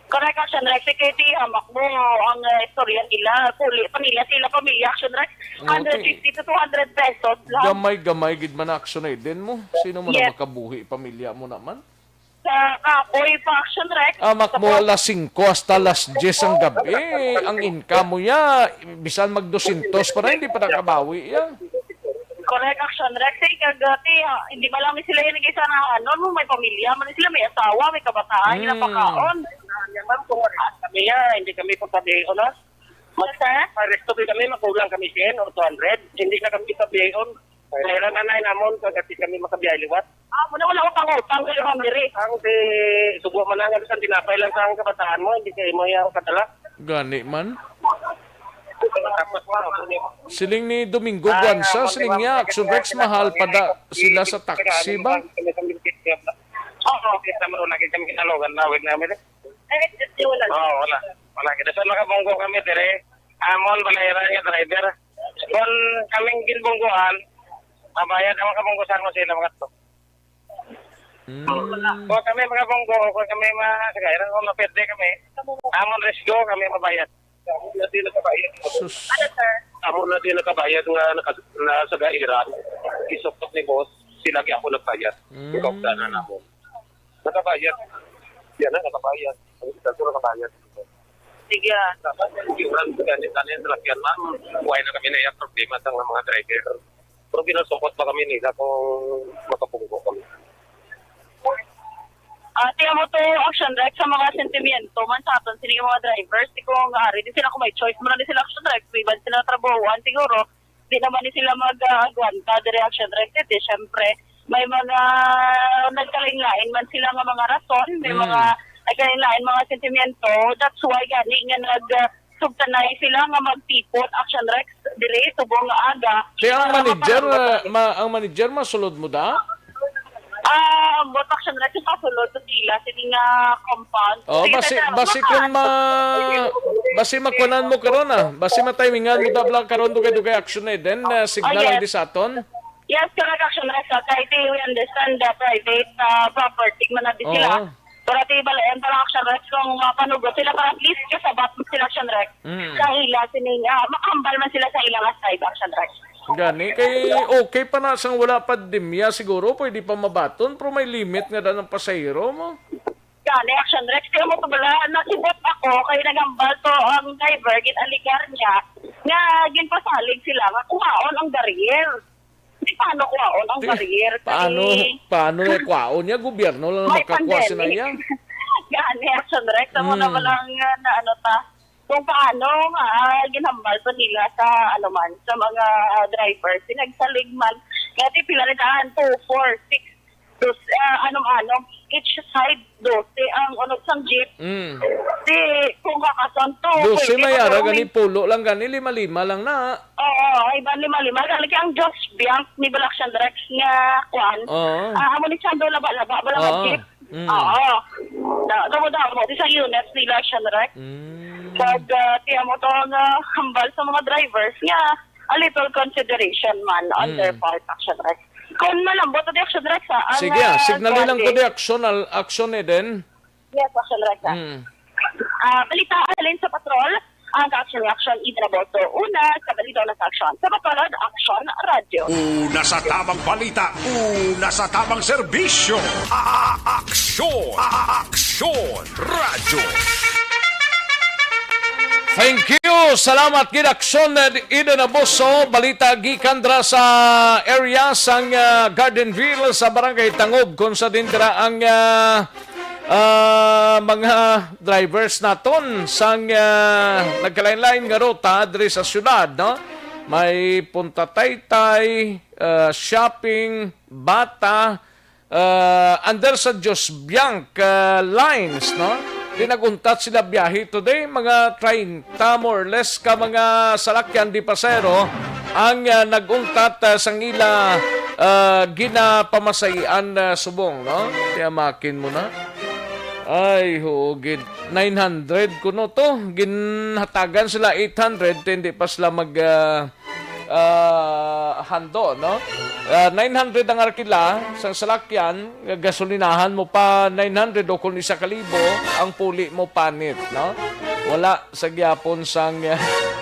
Correct, action rep. Security, hamak mo ang, eh, istorya nila. Kuli pa nila sila pamilya, action rep. Okay. Hundred fifty to two hundred pesos lang. Gamay-gamay gid man action na din mo. Sino mo na Yes. makabuhi pamilya mo naman? Sa kapoy pa, action rep. Amak mo, Tapos alas singko hasta alas diyes ang gabi. Ang income mo ya, bisan mag dosyentos pa na, hindi pa nakabawi ya. Correct, action rep. Say, kag, ah, ti, ah, hindi man lang sila yung nag-isa na, ano, no, may pamilya man sila, may asawa, may kabataan, Hmm. napakaon. Kami ya, hindi kami pagpabihon, ha? Sir? May resto kami, makulang kami ten or two hundred. Hindi na kami pabihon. Kailan na na namon, kag ati kami makabiyahe liwat. Ah, muna wala ko pangutang, pero kami rin. Ang si Subo man ang alisan, tinapay lang sa ang kabataan mo, hindi kayo mo yung katala. Gani man. Tapos, wow, Siling ni Domingo Ah, Guanza, wala siling niya, Action Rex, mahal pa da sila sa taxi ba? Oo, kita mo lagi kami kinalogan, nawid namin eh. Eh, wala. Oo, wala. Wala kita. Sa nakabunggo kami, dire, amon, balera nga driver. Kung kaming ginbungguan, mabayad ang mga bunggo sa ano sila mga to. Mm. Kung kami mga bunggo, kung kami mga sagayran, kung maperde kami, amon resgo kami mabayad. Sus. Amo na din nakabayad nga naka, na sa gairan, isukot ni boss, sila gyapon nagbayad. Mm. Ikaw na namo. Nakabayad. Yan na, nakabayad. Ang isa ko nakabayad. Sige, ah. Dapat yung brand ko, ganit na yung salakyan, ma'am. Buhay na kami na yung problema sa mga driver. Pero ginasukot pa kami nila kung makapunggo kami. Ah, tiyan mo to, Action Rex, sa mga sentimiento man sa aton sini mga drivers, di ko nga ari, di sila kung may choice mo na di sila, Action Rex, may iban sila trabahoan siguro, di naman ni sila mag-agwanta, di Action Rex, di syempre, may mga nagkalain-lain man sila nga mga rason, may Mm. mga nagkalain-lain mga sentimiento, that's why gani nga nag, ah, sugtanay sila nga magtipon, Action Rex, diri subong nga aga. Kaya ang Para manager, mapatawag ma, ang manager masulod mo da? Ah, but Action Rex, yung kasulod sa sila, sini nga compound. Oh, Sige, basi, sir, basi maka- kung ma, basi makuanan mo karon, ah. Basi matimingan mo da bala karon, dugay-dugay action eh. Then, ah, signal Oh, lang yes. di sa aton. Yes, correct, Action Rex, ah. Kay di, we understand the private, ah, property man na di sila. Oo. Pero ati balayan para Action Rex kung mapanugot sila para at least kasabat mo sila Action Rex. Mm. Sa ila sining, ah, makahambal man sila sa ila nga side Action Rex. Gani, kay okay pa na sang wala pandemya siguro, pwede pa mabaton, pero may limit nga da ng pasahero mo. Gani, Action Rex, kaya mo to bala, nasibot ako, kay nagambal to ang driver, gin-aligar niya, nga ginpasalig sila, nga kuhaon ang barrier. Di paano kuhaon ang Di, barrier? paano, Kay paano na kuhaon niya? Gobyerno lang may makakuha sa pandemic. Niya. Gani, Action Rex, amo na Mm. lang, uh, na ano ta, kung paano nga, ah, ginhambal pa nila sa, ano man, sa mga, ah, drivers, sinagsalig man. Kaya di pila na daan, two, four, six, dos, ah, anong-anong, each side, dose ang unod sang jeep. Mm. Di, kung kakason to, Dose pwede may pa ara gani, may pulo lang gani, lima-lima lang na. Oo, ay ba lima-lima? Gani kay ang Josh Bianc ni Balaksyan Rex nga, kwan, Oo. ah, amo ni Sando laba-laba, bala Oo. mag-jeep. Mm. Oo. Da-, damo-damo, di sa units ni Balaksyan Rex. Mm. Kag, ah, tiyan mo to nga hambal sa mga drivers nga a little consideration man on Mm. their part, Action Rex. Kung malambot na di Action Rex, ha, ang, Sige, ah, ah, signal lang ko kuwan, di action, al-, action eh din. Yes, Action Rex, ha. Mm. Ah, balita halin sa patrol, ang Action Reaction, Eden Aborto, una sa balita na sa action. Sa patrol, Action Radio. Una sa tamang balita, una sa tamang serbisyo. A-, a-, aksyon, a-, a-, aksyon, radyo. Thank you. Salamat gid, Action Eden Abuso. Balita gikan dra sa area sang, ah, Gardenville sa Barangay Tangob, kung sa din dira ang, ah, ah, mga drivers naton sang, ah, nagkalain-lain nga ruta diri sa syudad, no? May Punta Taytay, ah, shopping, Bata, ah, under sa Dios Bianc, ah, lines, no? Di nag-untat sila biyahe today, mga treinta more or less ka mga salakyan di pasero ang, ah, nag-untat, ah, sang ila, ah, ginapamasahian, ah, subong, no? Kaya makin mo na. Ay, huugid. Nine hundred kuno to. Ginhatagan sila eight hundred, hindi pa sila mag, ah, ah, hando, no? Ah, nine hundred ang arkila sang salakyan, nga gasolinahan mo pa nine hundred o kung isa ka libo, ang puli mo panit, no? Wala sa gyapon sang,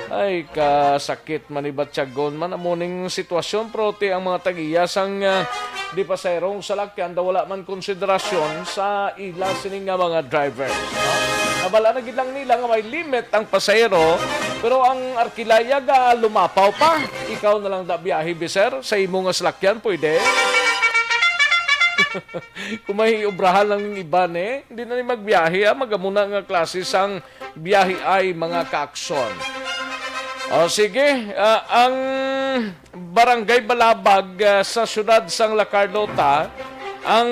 ay, kasakit man, ibatyagon man amo ning sitwasyon, pero ti ang mga tagiya sang, ah, di pasaherong salakyan daw wala man konsiderasyon sa ila sini nga mga drivers, no? Nabala na gid lang nila nga may limit ang pasahero, pero ang arkilaya ga lumapaw pa. Ikaw na lang da biyahe, bi, sir, sa imo nga salakyan, pwede? Kung may obrahan lang yung iba, ne, hindi na ni magbiyahe, ah. Magamuna nga klase sang biyahe ay mga kaaksyon. O, sige, ah, ang Barangay Balabag, ah, sa siyudad sang La Carlota, ang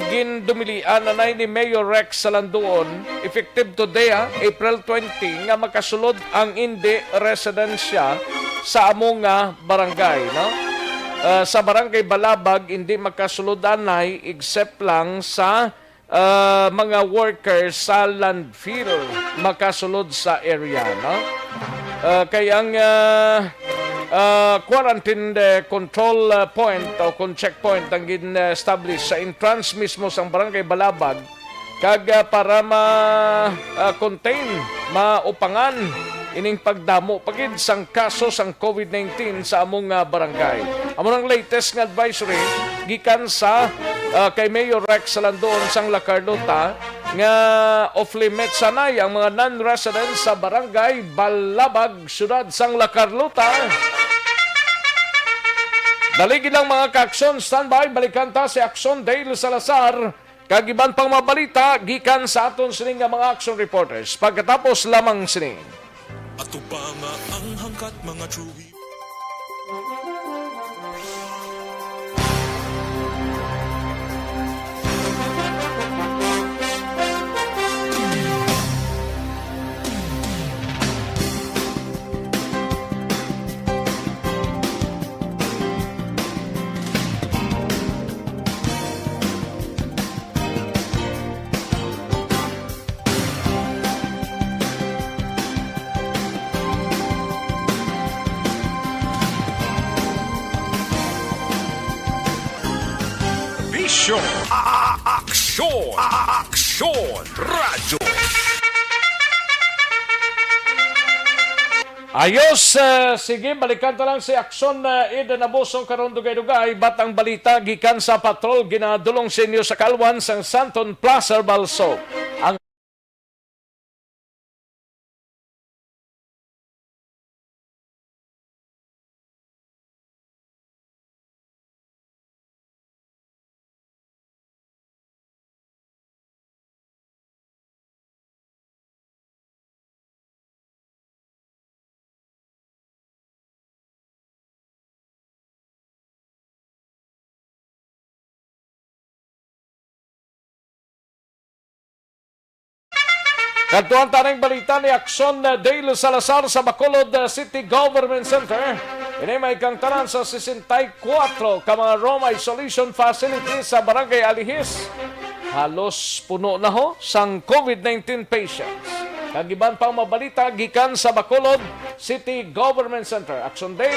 gindumilian anay ni Mayor Rex Salanduon, effective today, ah, April twenty, nga makasulod ang indi residensya sa amo nga barangay, no? Ah, sa Barangay Balabag, indi makasulod anay except lang sa ah, mga workers sa landfill makasulod sa area, no? Ah, kay ang, ah, ah, quarantine, eh, control, ah, point o kon checkpoint ang gin-establish sa entrance mismo sang Barangay Balabag, kag, ah, para ma, ah, contain, maupangan ining pagdamo pa gid sang kaso sang COVID nineteen sa among, ah, barangay. Amo nang latest nga advisory gikan sa, ah, kay Mayor Rex Salandoon sang La Carlota nga off limits anay ang mga non-residents sa Barangay Balabag, Siyudad sang La Carlota. Dali gid lang, mga ka-aksyon, standby, balikan ta si Aksyon Dale Salazar kag iban pang mga balita gikan sa aton sini nga mga action reporters pagkatapos lamang sini. Atubanga ang hangkat, mga true. Bisyo. A-, a-, aksyon. A-, a-, aksyon. Radyo. Ayos, eh, sige, balikan ta lang si Aksyon, eh, Eden Abuso karon, dugay-dugay, bat ang balita gikan sa patrol ginadulong sa inyo sa kalwan sang Santon Plaza, Balso. Ang Kadtuan ta ning balita ni Aksyon, uh, Dale Salazar sa Bacolod, uh, City Government Center. Ini may kangtanan sa sesenta y kuwatro ka mga room isolation facilities sa Barangay Alihis. Halos puno na ho sang COVID nineteen patients. Kag iban pang mabalita gikan sa Bacolod City Government Center. Aksyon Dale.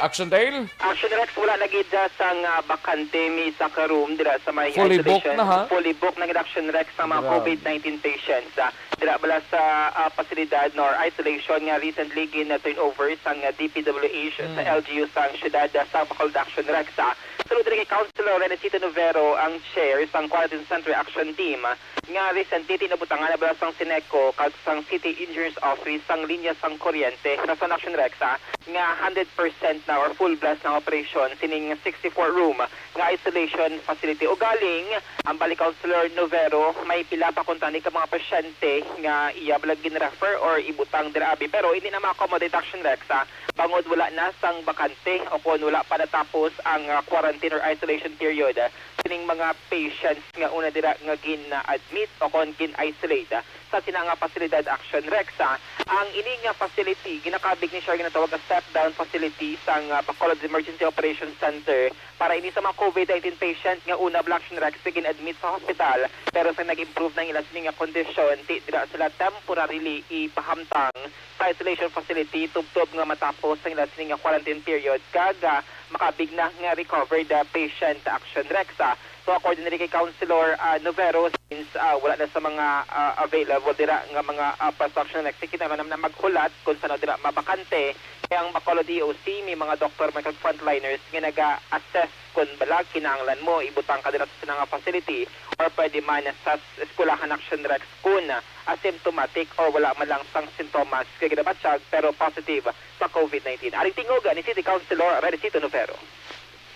Aksyon Dale. Action Rex, wala na gid, ah, sang, ah, bakante, may isa ka room dira sa may Fully booked isolation. Na, ha? Fully booked na gid, Action Rex, sa mga Grabe. COVID nineteen patients, ah, dira bala sa, ah, pasilidad, no, or isolation nga recently gin-, ah, turnover sang, ah, D P W H sa Mm. L G U sang siyudad, ah, sa Bacolod, Action Rex, ah. Sulod diri kay Councilor Renesito Novero ang chair sang Quarantine Center Action Team, ah, nga recently tinabutangan na bala sang Sineco kag sang City Engineers Office sang linya sang kuryente. Rason, Action Rex, ah, nga hundred percent na or full blast na operation sining sixty-four room nga isolation facility. Ugaling, ang balik Councilor Novero, may pila pa kuntani ka mga pasyente nga iya bala gin-refer or ibutang dira abi, pero hindi na ma-accommodate, Action Rex, ah, bangod wala na sang bakante o kon wala pa natapos ang, ah, quarantine or isolation period, ah, sining mga patients nga una dira nga gin-admit o kon gin-isolate, ah, sa sina nga pasilidad, Action Rex, ah. Ang ini nga facility ginakabig ni siya ginatawag nga step down facility sang, ah, Bacolod Emergency Operations Center para ini sa mga COVID nineteen patient nga una bala, Action Rex, nga gin-admit sa hospital, pero sa nag-improve na ang ila sini nga kondisyon, ti dira sila temporarily ipahamtang sa isolation facility tubtob nga matapos ang ila sini nga quarantine period kag, ah, makabig na nga recovered, ah, patient, Action Rex, ah. So, according diri kay Councilor, ah, Novero, since, ah, wala na sa mga, ah, available dira nga mga, ah, infrastructure, kinahanglan na maghulat kung saan dira mabakante. Kaya ang Bacolod E O C, may mga doktor man kag frontliners nga naga-assess kung bala kinahanglan mo ibutang ka dira sa sina nga facility or pwede man sa s-, eskwelahan, Action Rex, kung asymptomatic or wala man lang sang sintomas nga ginabatyag pero positive sa COVID nineteen. Aring tingog ni City Councilor Renesito Novero.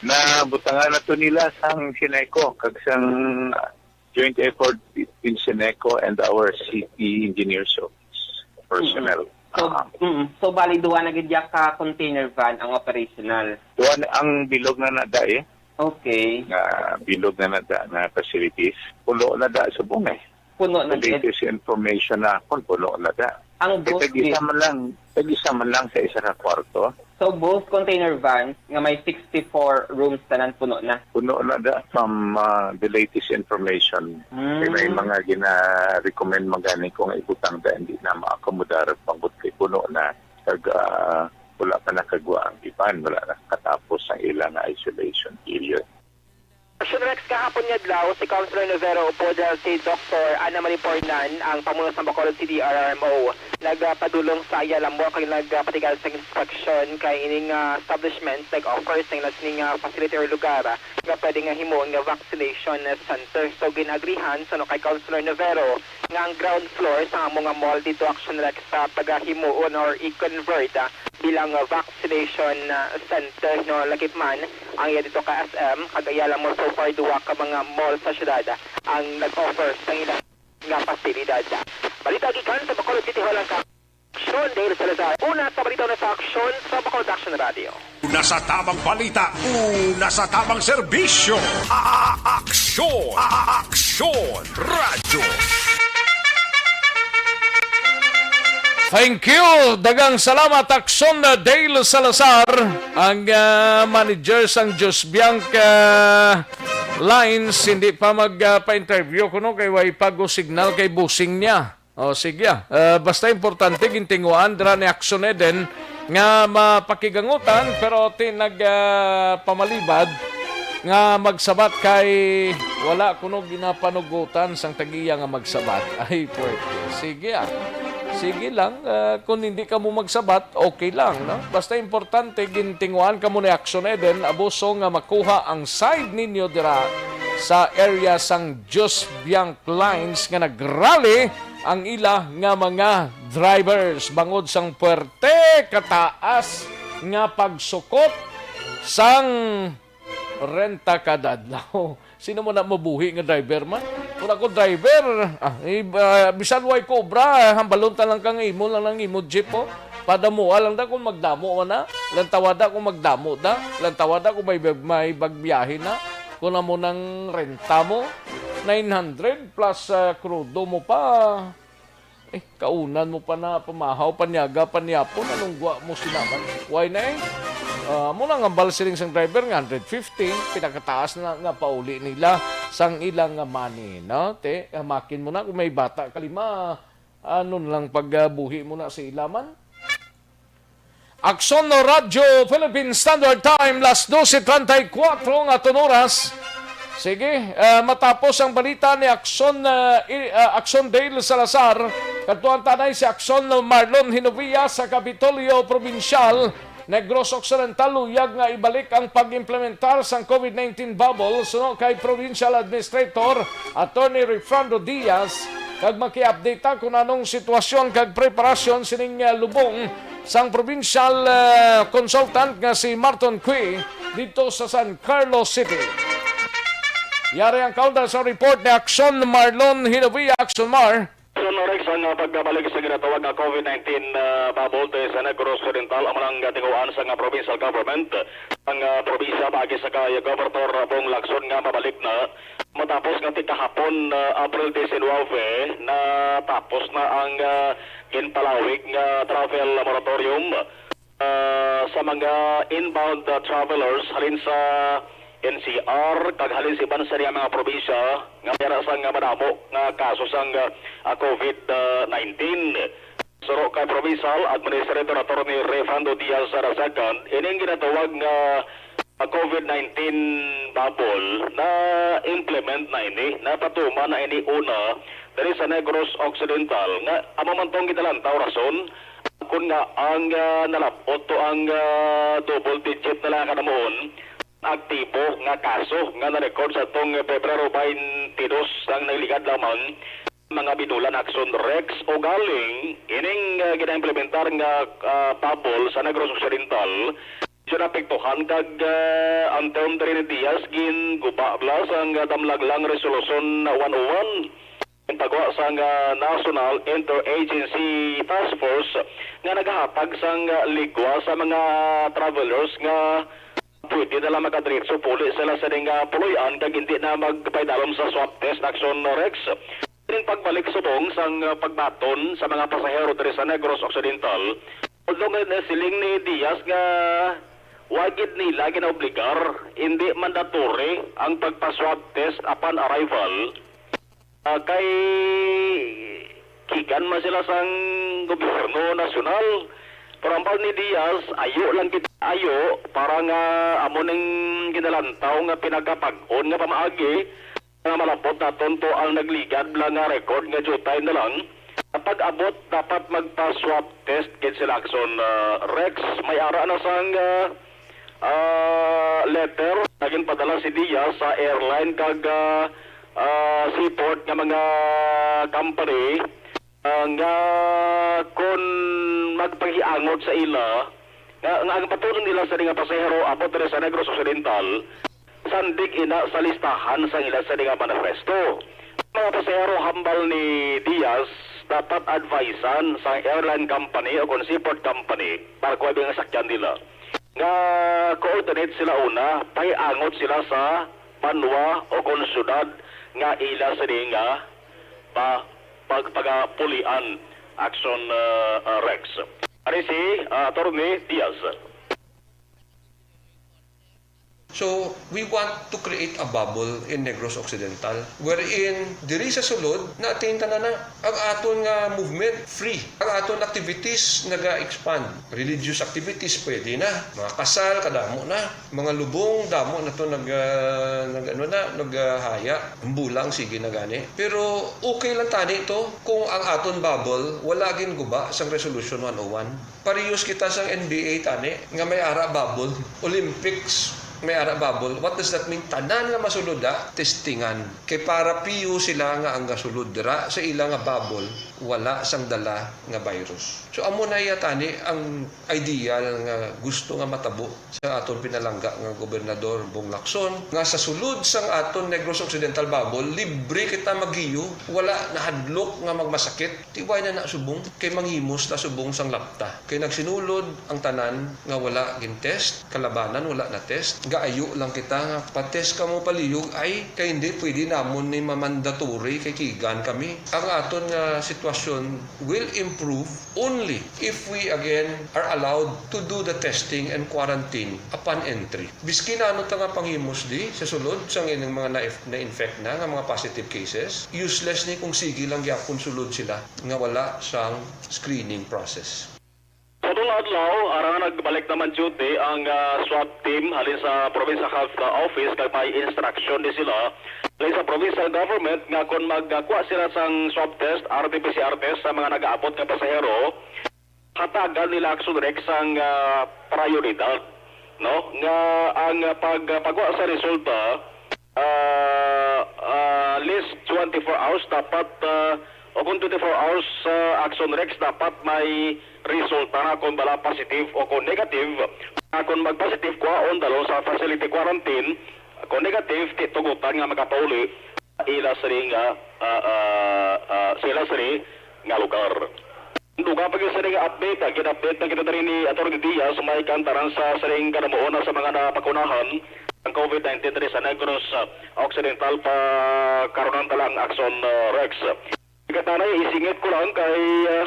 Nabutangan na to nila sang Sineco kag sang joint effort between Sineco and our city engineers office personnel. Mm-hmm. So, Ah. mm, so bali duha na gid ya ka container van ang operational. Duha na ang bilog na nada eh. Okay. Nga bilog na nada nga facilities. Puno na da subong eh. Puno na The gid. latest information na akon, puno na da. Ang Eh, both tag-isa is man lang, tag-isa man lang sa isa ka kwarto. So, both container vans nga may sixty-four rooms tanan puno na. Puno na da from, ah, the latest information. Mm. Kay may mga gina-recommend man gani kung ibutang da, hindi na maakomodar bangod kay puno na. Kag, ah, wala pa nakagwa ang iban, wala nakatapos ang ilang isolation period. Action Rex, kahapon nga adlaw, si Councilor Novero upod si Doktor Ana Marie Pornan, ang pamuno sa Bacolod City R R M O, nagpadulong sa Ayala Mall kag nagpatikal sa inspeksyon kay ining, ah, establishment nag-offer sa ila sining, ah, facility or lugar, ah, nga pwede nga himuon nga vaccination center. So, gin-agrihan suno kay Councilor Novero nga ang ground floor sa amo nga mall dito, Action Rex, sa pagahimuon or i-convert, ah, bilang, ah, vaccination, ah, center, no, lakip man ang iya dito ka S M kag Ayala Mall. So far, duha ka mga mall sa syudad, ah, ang nag-offer sa ilang nga pasilidad. Balita gikan sa Bacolod City Hall ang ka-, Aksyon Dale Salazar. Una sa balita, una sa aksyon sa Bacolod Action Radio. Una sa tamang balita, una sa tamang serbisyo. A-, a-, aksyon, a-, a-, aksyon, radyo. Thank you. Daghang salamat, Aksyon Dale Salazar, ang, ah, manager sang Diyos Bianca Lines. Hindi pa mag, ah, pa-interview kuno kay way pa go signal kay busing niya. O, sige, ah. Ah, basta importante, gintinguhaan dira ni Action Eden nga mapakigangutan, pero ti nag, ah, pamalibad nga magsabat kay wala kuno ginapanugutan sang tag-iya nga magsabat. Ay, puwerte. Sige, ah. Sige lang, ah, kung hindi ka mo magsabat, okay lang, no? Basta importante, gintinguhaan ka mo ni Action Eden, abuso nga makuha ang side ninyo dira sa area sang Diyos Bianc Lines nga nagrally ang ila nga mga drivers bangod sang puwerte kataas nga pagsukot sang renta kada adlaw. Sino mo na mabuhi nga driver man? Kung ako driver, ah, eh, ah, bisan way cobra, hambalon ta lang kang imo lang ang imo jeep, oh. Padamoa lang da kung magdamo man na. Lantawada kung magdamo da. Lantawada kung may bag-, may bagbiyahe na. Kung amo nang renta mo, nine hundred plus, ah, krudo mo pa. Eh, kaunan mo pa na pamahaw, panyaga, panyapon, anong gwa mo sinaman? Why na eh? Ah, mo nang hambal siling sang driver nga hundred fifty, pinakataas na nga pauli nila sang ilang nga money, no? Te, hamakin mo na kung may bata ka lima, ano na lang pagbuhi mo na sa ila man? Aksyon Radyo Philippine Standard Time, las doce treinta y cuatro nga aton oras. Sige, ah, matapos ang balita ni Aksyon, ah, i-, ah, Aksyon Dale Salazar, kadtuan tanay si Aksyon Marlon Hinovia sa Kapitolyo Probinsyal, Negros Occidental, luyag nga ibalik ang pag-implementar sang COVID nineteen bubble suno kay Provincial Administrator Attorney Refrando Diaz, kag maki-update ta kung anong sitwasyon kag preparasyon sining, ah, lubong sang provincial, ah, consultant nga si Marton Cui dito sa San Carlos City. Yari ang kaundan sa report ni Aksyon Marlon Hinovia. Aksyon Mar. Aksyon Rex, ang, ah, pagbabalik sa ginatawag nga COVID nineteen, ah, bubble sa Negros Occidental, amo nang, ah, tinguhaan sang, ah, provincial government. Ang, ah, probinsya, paagi sa kay Governor Bong Lacson nga mabalik na matapos nga ti kahapon, ah, April diecinuebe, natapos na ang, ah, ginpalawig nga travel moratorium, ah, sa mga inbound, ah, travelers halin sa N C R kag halin sa iban sa mga probinsya nga may ara sang madamo nga kaso sang, ah, COVID nineteen. Suno kay Provincial Administrator Attorney Refrando Diaz the second, ining ginatawag nga COVID nineteen bubble na-implement na ini, napatuman na ini una diri sa Negros Occidental, nga amo man tong ginalantaw rason kun nga ang, ah, nalab-ot to ang, ah, double digit na lang kanamuon aktibo nga kaso nga na-record sa tong Pebrero twenty-two sang nagligad lamang. Mga binulan, Aksyon Rex, ugaling ining, ah, ginaimplementar nga, ah, bubble sa Negros Occidental, medyo naapektuhan kag, ah, ang term diri ni Diaz ginguba bala sang, ah, damlag lang Resolution one oh one. Pagwa sang, ah, National Interagency Task Force nga nagahatag sang, ah, ligwa sa mga travelers nga pwede na lang makadiretso puli sila sa ning, ah, puloy-an kag hindi na magpaidalom sa swab test, Action Rex. Ining pagbalik subong sang, ah, pagbaton sa mga pasahero diri sa Negros Occidental, although nga nasiling ni Diaz nga wa gid nila ginaobligar, hindi mandatory ang pagpa-swab test upon arrival. Ah, kay gikan man sila sang gobyerno nasyonal. Pero ang ni Diaz, ayo lang kita, ayo, para nga amo ning ginalantaw nga pinakapag-on nga pamaagi nga malapot naton to ang nagligad lang nga record nga diutay na lang. Sa pag-abot, dapat magpa-swab test gid sila, Action, ah, Rex. May ara na sang, ah, ah, letter nga ginpadala si Diaz sa airline kag, ah, ah, seaport nga mga company, ah, nga kon magpahiangot sa ila nga, nga ang patulon nila sa mga pasahero abot diri sa Negros Occidental, sandig ina sa listahan sang ila sa mga manifesto. Mga pasahero, hambal ni Diaz, dapat advisean sa airline company o kon seaport company, barko ay mga sakyan nila, nga coordinate sila una, pahiangot sila sa banwa o kon syudad nga ila sini nga pa, pagpagapulian, Action, uh, uh, Rex. Ari si, uh, Attorney Diaz. So, we want to create a bubble in Negros Occidental, wherein diri sa sulod, na-attain tanan na. Ang aton nga movement, free. Ang aton activities, naga-expand. Religious activities, pwede na. Mga kasal, kadamo na. Mga lubong, damo na to nag, ah, nag, ano na, nag, ah, haya. Ang bulang, sige na gani. Pero okay lang tani to kung ang aton bubble, wala gin guba sang Resolution one oh one. Parehas kita sang N B A tani, nga may ara bubble. Olympics, may ara bubble. What does that mean? Tanan nga masulod, ah, testingan. Kay para piyo sila nga ang gasulod dira sa ila nga bubble, wala sang dala nga virus. So, amo na iya tani ang ideal nga gusto nga matabo sa aton pinalangga nga Gobernador Bong Lacson, nga sa sulod sang aton Negros Occidental bubble, libre kita magiyo, wala nahadlok nga magmasakit. Tiway na na subong, kay manghimos na subong sang lapta. Kay nagsinulod ang tanan nga wala gin-test, kalabanan wala na-test. Gaayo lang kita nga pa-test kamo palihog, ay, kay hindi pwede namon ni mamandatory kay kigan kami. Ang aton nga sitwasyon will improve only if we again are allowed to do the testing and quarantine upon entry. Biski na ano ta nga panghimos di sa sulod sang ining mga na-, na-infect na nga mga positive cases, useless ni kung sige lang gyapon sulod sila nga wala sang screening process. Sa atong adlaw, ara nga nagbalik naman duty ang, ah, swab team halin sa Provincial Health, ah, Office kag may instruction ni sila halin sa provincial government nga kon magkuha sila sang swab test, R T P C R test sa mga nagaabot nga pasahero, hatagan nila Action Rex ang, ah, prioridad, no? Nga ang, ah, pag, ah, pagwa sa resulta, ah, ah, least twenty-four hours dapat, ah, o kung twenty-four hours, ah, Action Rex dapat may resulta na kung bala positive o kung negative. Na kung mag-positive, kuhaon dalhon sa facility quarantine. Kung negative, ti tugutan nga makapauli ila sini nga, ah, ah, ah, sila sini nga lugar. Dugang pa gyud sini nga update, ah, gin-update na kita diri ni Attorney Diaz, may kantaran sa sining kanamuon sa mga napakunahan ang COVID nineteen diri sa Negros, ah, Occidental pa karon ang dalang Action, ah, Rex. Katanay, isingit ko lang kay, ah,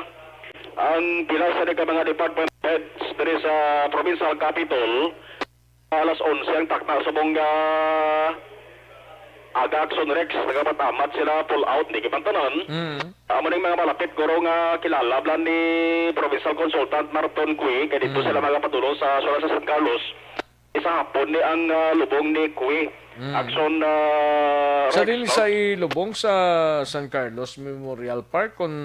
ang pila sa mga department heads diri sa provincial capital, alas onse ang takna subong nga aga Action Rex, nagapatamat sila, pull out, di man tanan. Mm. Amo ning mga malapit guro nga kilala bala ni Provincial Consultant Marton Cui, kay dito Mm. sila magapadulong sa sula sa San Carlos. Sa hapon ni ang, ah, lubong ni Cui. Mm. Action, ah, Sa Rex, din no? sa ilubong sa San Carlos Memorial Park, kon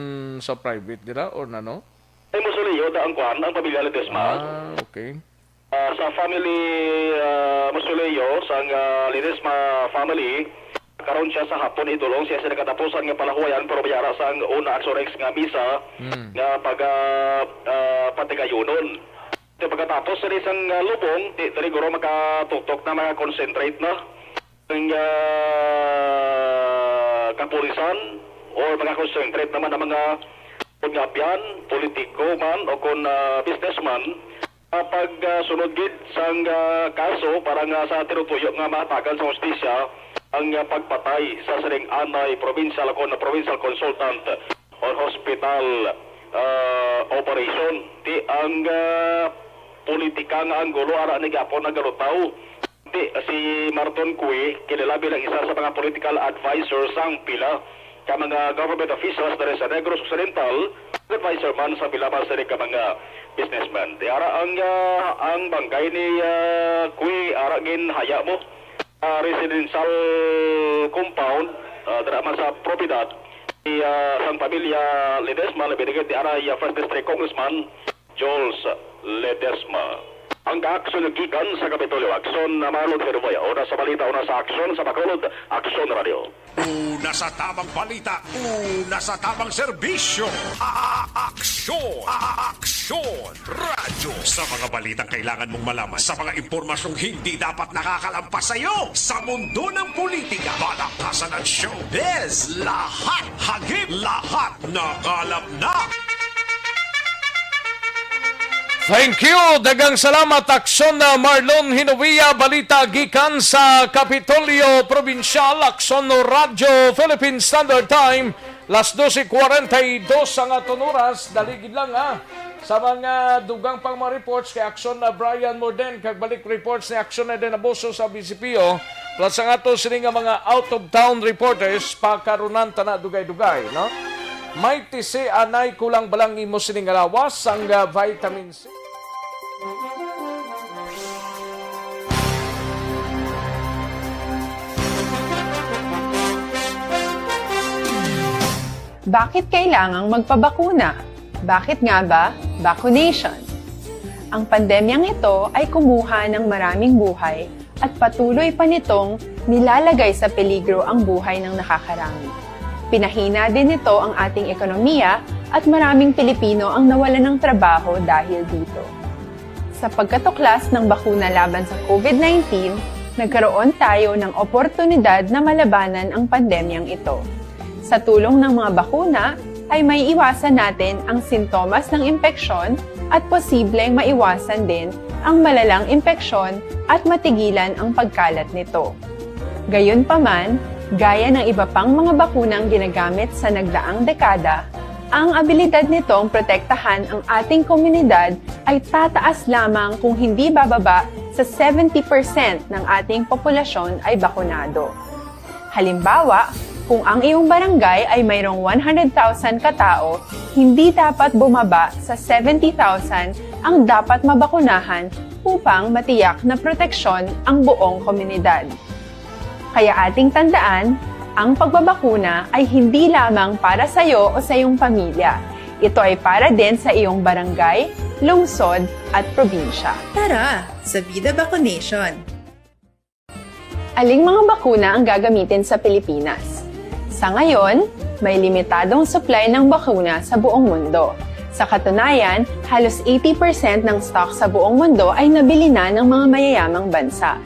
sa private dira or nano? Ay, musuliyo da ang kwan, ang pamilya ni Desma. Ah, okay. Ah, sa family, ah, Musuleyo, sang, ah, Ledesma family, karon siya sa hapon idulong siya sa katapusan nga palahuwayan, pero may ara sang una Action Rex nga misa Mm. nga pag, ah, ah, patigayunon. So, pagkatapos sa isang, ah, lubong, di, dali guro makatuktok na, maka-concentrate na ang, ah, kapulisan. Or maka-concentrate naman ang mga, kung nga abyan, politiko man o kung, ah, businessman, ah, pag, ah, sunod gid sang, ah, kaso para nga sa tinutuyo nga mahatagan sa hustisya ang, ah, pagpatay sa sining anay provincial o kung provincial consultant or hospital, ah, operation. Ti ang, ah, politika nga anggulo ara ni gapon nagalutaw. Ti si Marton Cui kilala bilang isa sa mga political advisor sang pila ka mga government officials diri sa Negros Occidental, advisor man sa pila man sini ka mga businessman. Ti ara ang, ah, ang bangkay ni, ah, Cui ara ginhaya mo, ah, residential compound, ah, dira man sa propiedad ni, ah, sang pamilya Ledesma, labi na gid ni ara, ah, First District Congressman Jules Ledesma. Ang kaaksyon nga gikan sa Kapitolyo, aksyon na Marlon Herboya. Una sa balita, una sa aksyon sa Bacolod, Aksyon Radio. Una sa tamang balita, una sa tamang serbisyo. A-, a-, aksyon, a-, a-, aksyon, radyo. Sa mga balitang kailangan mong malaman, sa mga impormasyong hindi dapat nakakalampas sa iyo, sa mundo ng politika, palakasan at showbiz, lahat hagip, lahat nakalap na. Thank you. Daghang salamat, Aksyon na Marlon Hinovia. Balita gikan sa Kapitolyo Probinsyal, Aksyon no Radyo Philippine Standard Time, las doce cuarenta y dos ang aton oras. Dali gid lang, ha. Sa mga dugang pang mga reports kay Aksyon na Brian Morden, kag balik reports ni Aksyon na din Abuso sa B C P O, plus ang ato sini nga mga out-of-town reporters, pakarunan ta na dugay-dugay, no? May tisi anay, kulang balang imo sini nga lawas sang, ah, vitamin C. Bakit kailangang magpabakuna? Bakit nga ba vaccination? Ang pandemyang ito ay kumuha ng maraming buhay at patuloy pa nitong nilalagay sa peligro ang buhay ng nakakarami. Pinahina din nito ang ating ekonomiya at maraming Pilipino ang nawalan ng trabaho dahil dito. Sa pagkatuklas ng bakuna laban sa COVID nineteen, nagkaroon tayo ng oportunidad na malabanan ang pandemyang ito. Sa tulong ng mga bakuna, ay maiiwasan natin ang sintomas ng impeksyon at posibleng maiwasan din ang malalang impeksyon at matigilan ang pagkalat nito. Gayunpaman, gaya ng iba pang mga bakunang ginagamit sa nagdaang dekada, ang abilidad nitong protektahan ang ating komunidad ay tataas lamang kung hindi bababa sa seventy percent ng ating populasyon ay bakunado. Halimbawa, kung ang iyong barangay ay mayroong one hundred thousand ka tao, hindi dapat bumaba sa seventy thousand ang dapat mabakunahan upang matiyak na proteksyon ang buong komunidad. Kaya ating tandaan, ang pagbabakuna ay hindi lamang para sa iyo o sa iyong pamilya. Ito ay para din sa iyong barangay, lungsod, at probinsya. Tara, sa Vida Vaccination! Aling mga bakuna ang gagamitin sa Pilipinas? Sa ngayon, may limitadong supply ng bakuna sa buong mundo. Sa katunayan, halos eighty percent ng stock sa buong mundo ay nabili na ng mga mayayamang bansa.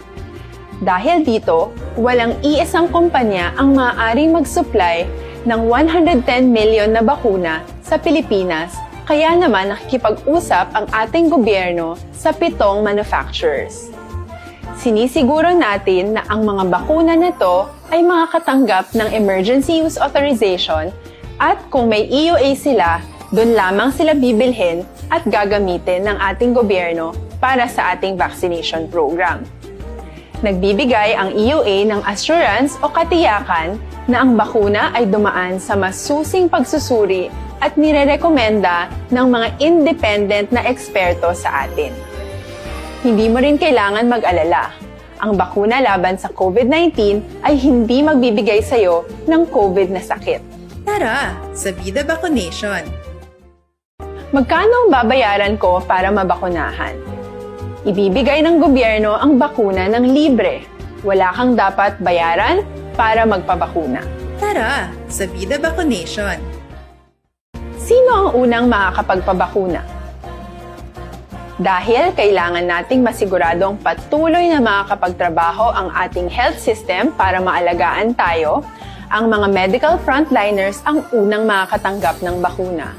Dahil dito, walang iisang kumpanya ang maaaring mag-supply ng one hundred ten million na bakuna sa Pilipinas, kaya naman nakikipag-usap ang ating gobyerno sa pitong manufacturers. Sinisiguro natin na ang mga bakuna na to ay makakatanggap ng emergency use authorization, at kung may E U A sila, doon lamang sila bibilhin at gagamitin ng ating gobyerno para sa ating vaccination program. Nagbibigay ang E U A ng assurance o katiyakan na ang bakuna ay dumaan sa masusing pagsusuri at nirerekomenda ng mga independent na eksperto sa atin. Hindi mo rin kailangan mag-alala. Ang bakuna laban sa COVID nineteen ay hindi magbibigay sa iyo ng COVID na sakit. Tara, sa Vida Vaccination! Magkano ang babayaran ko para mabakunahan? Ibibigay ng gobyerno ang bakuna ng libre. Wala kang dapat bayaran para magpabakuna. Tara, sa Vida Vaccination! Sino ang unang makakapagpabakuna? Dahil kailangan nating masiguradong patuloy na makakapagtrabaho ang ating health system para maalagaan tayo, Ang mga medical frontliners ang unang makakatanggap ng bakuna.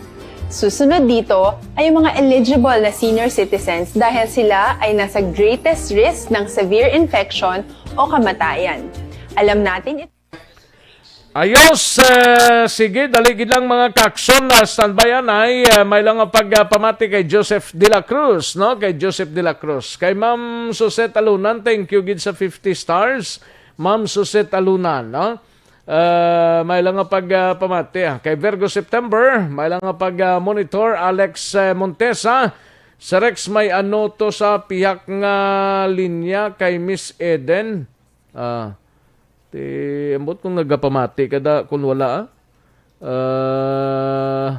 Susunod dito ay ang mga eligible na senior citizens dahil sila ay nasa greatest risk ng severe infection o kamatayan. Alam natin ito. Ayos, eh, sige, dali gid lang mga kakson na standby anay, eh, may lang nga pagpamati kay Joseph de la Cruz, no? Kay Joseph de la Cruz. Kay Ma'am Suzette Alunan, thank you gid sa fifty stars. Ma'am Suzette Alunan, no? Eh, may lang nga pagpamati, ah. Kay Virgo September, may lang nga pag-monitor, Alex, eh, Montesa. Sa Rex, may ano to sa pihak nga linya kay Miss Eden? Ah, ti, ambot kung nagapamati ka da, kung wala, ah. Ah,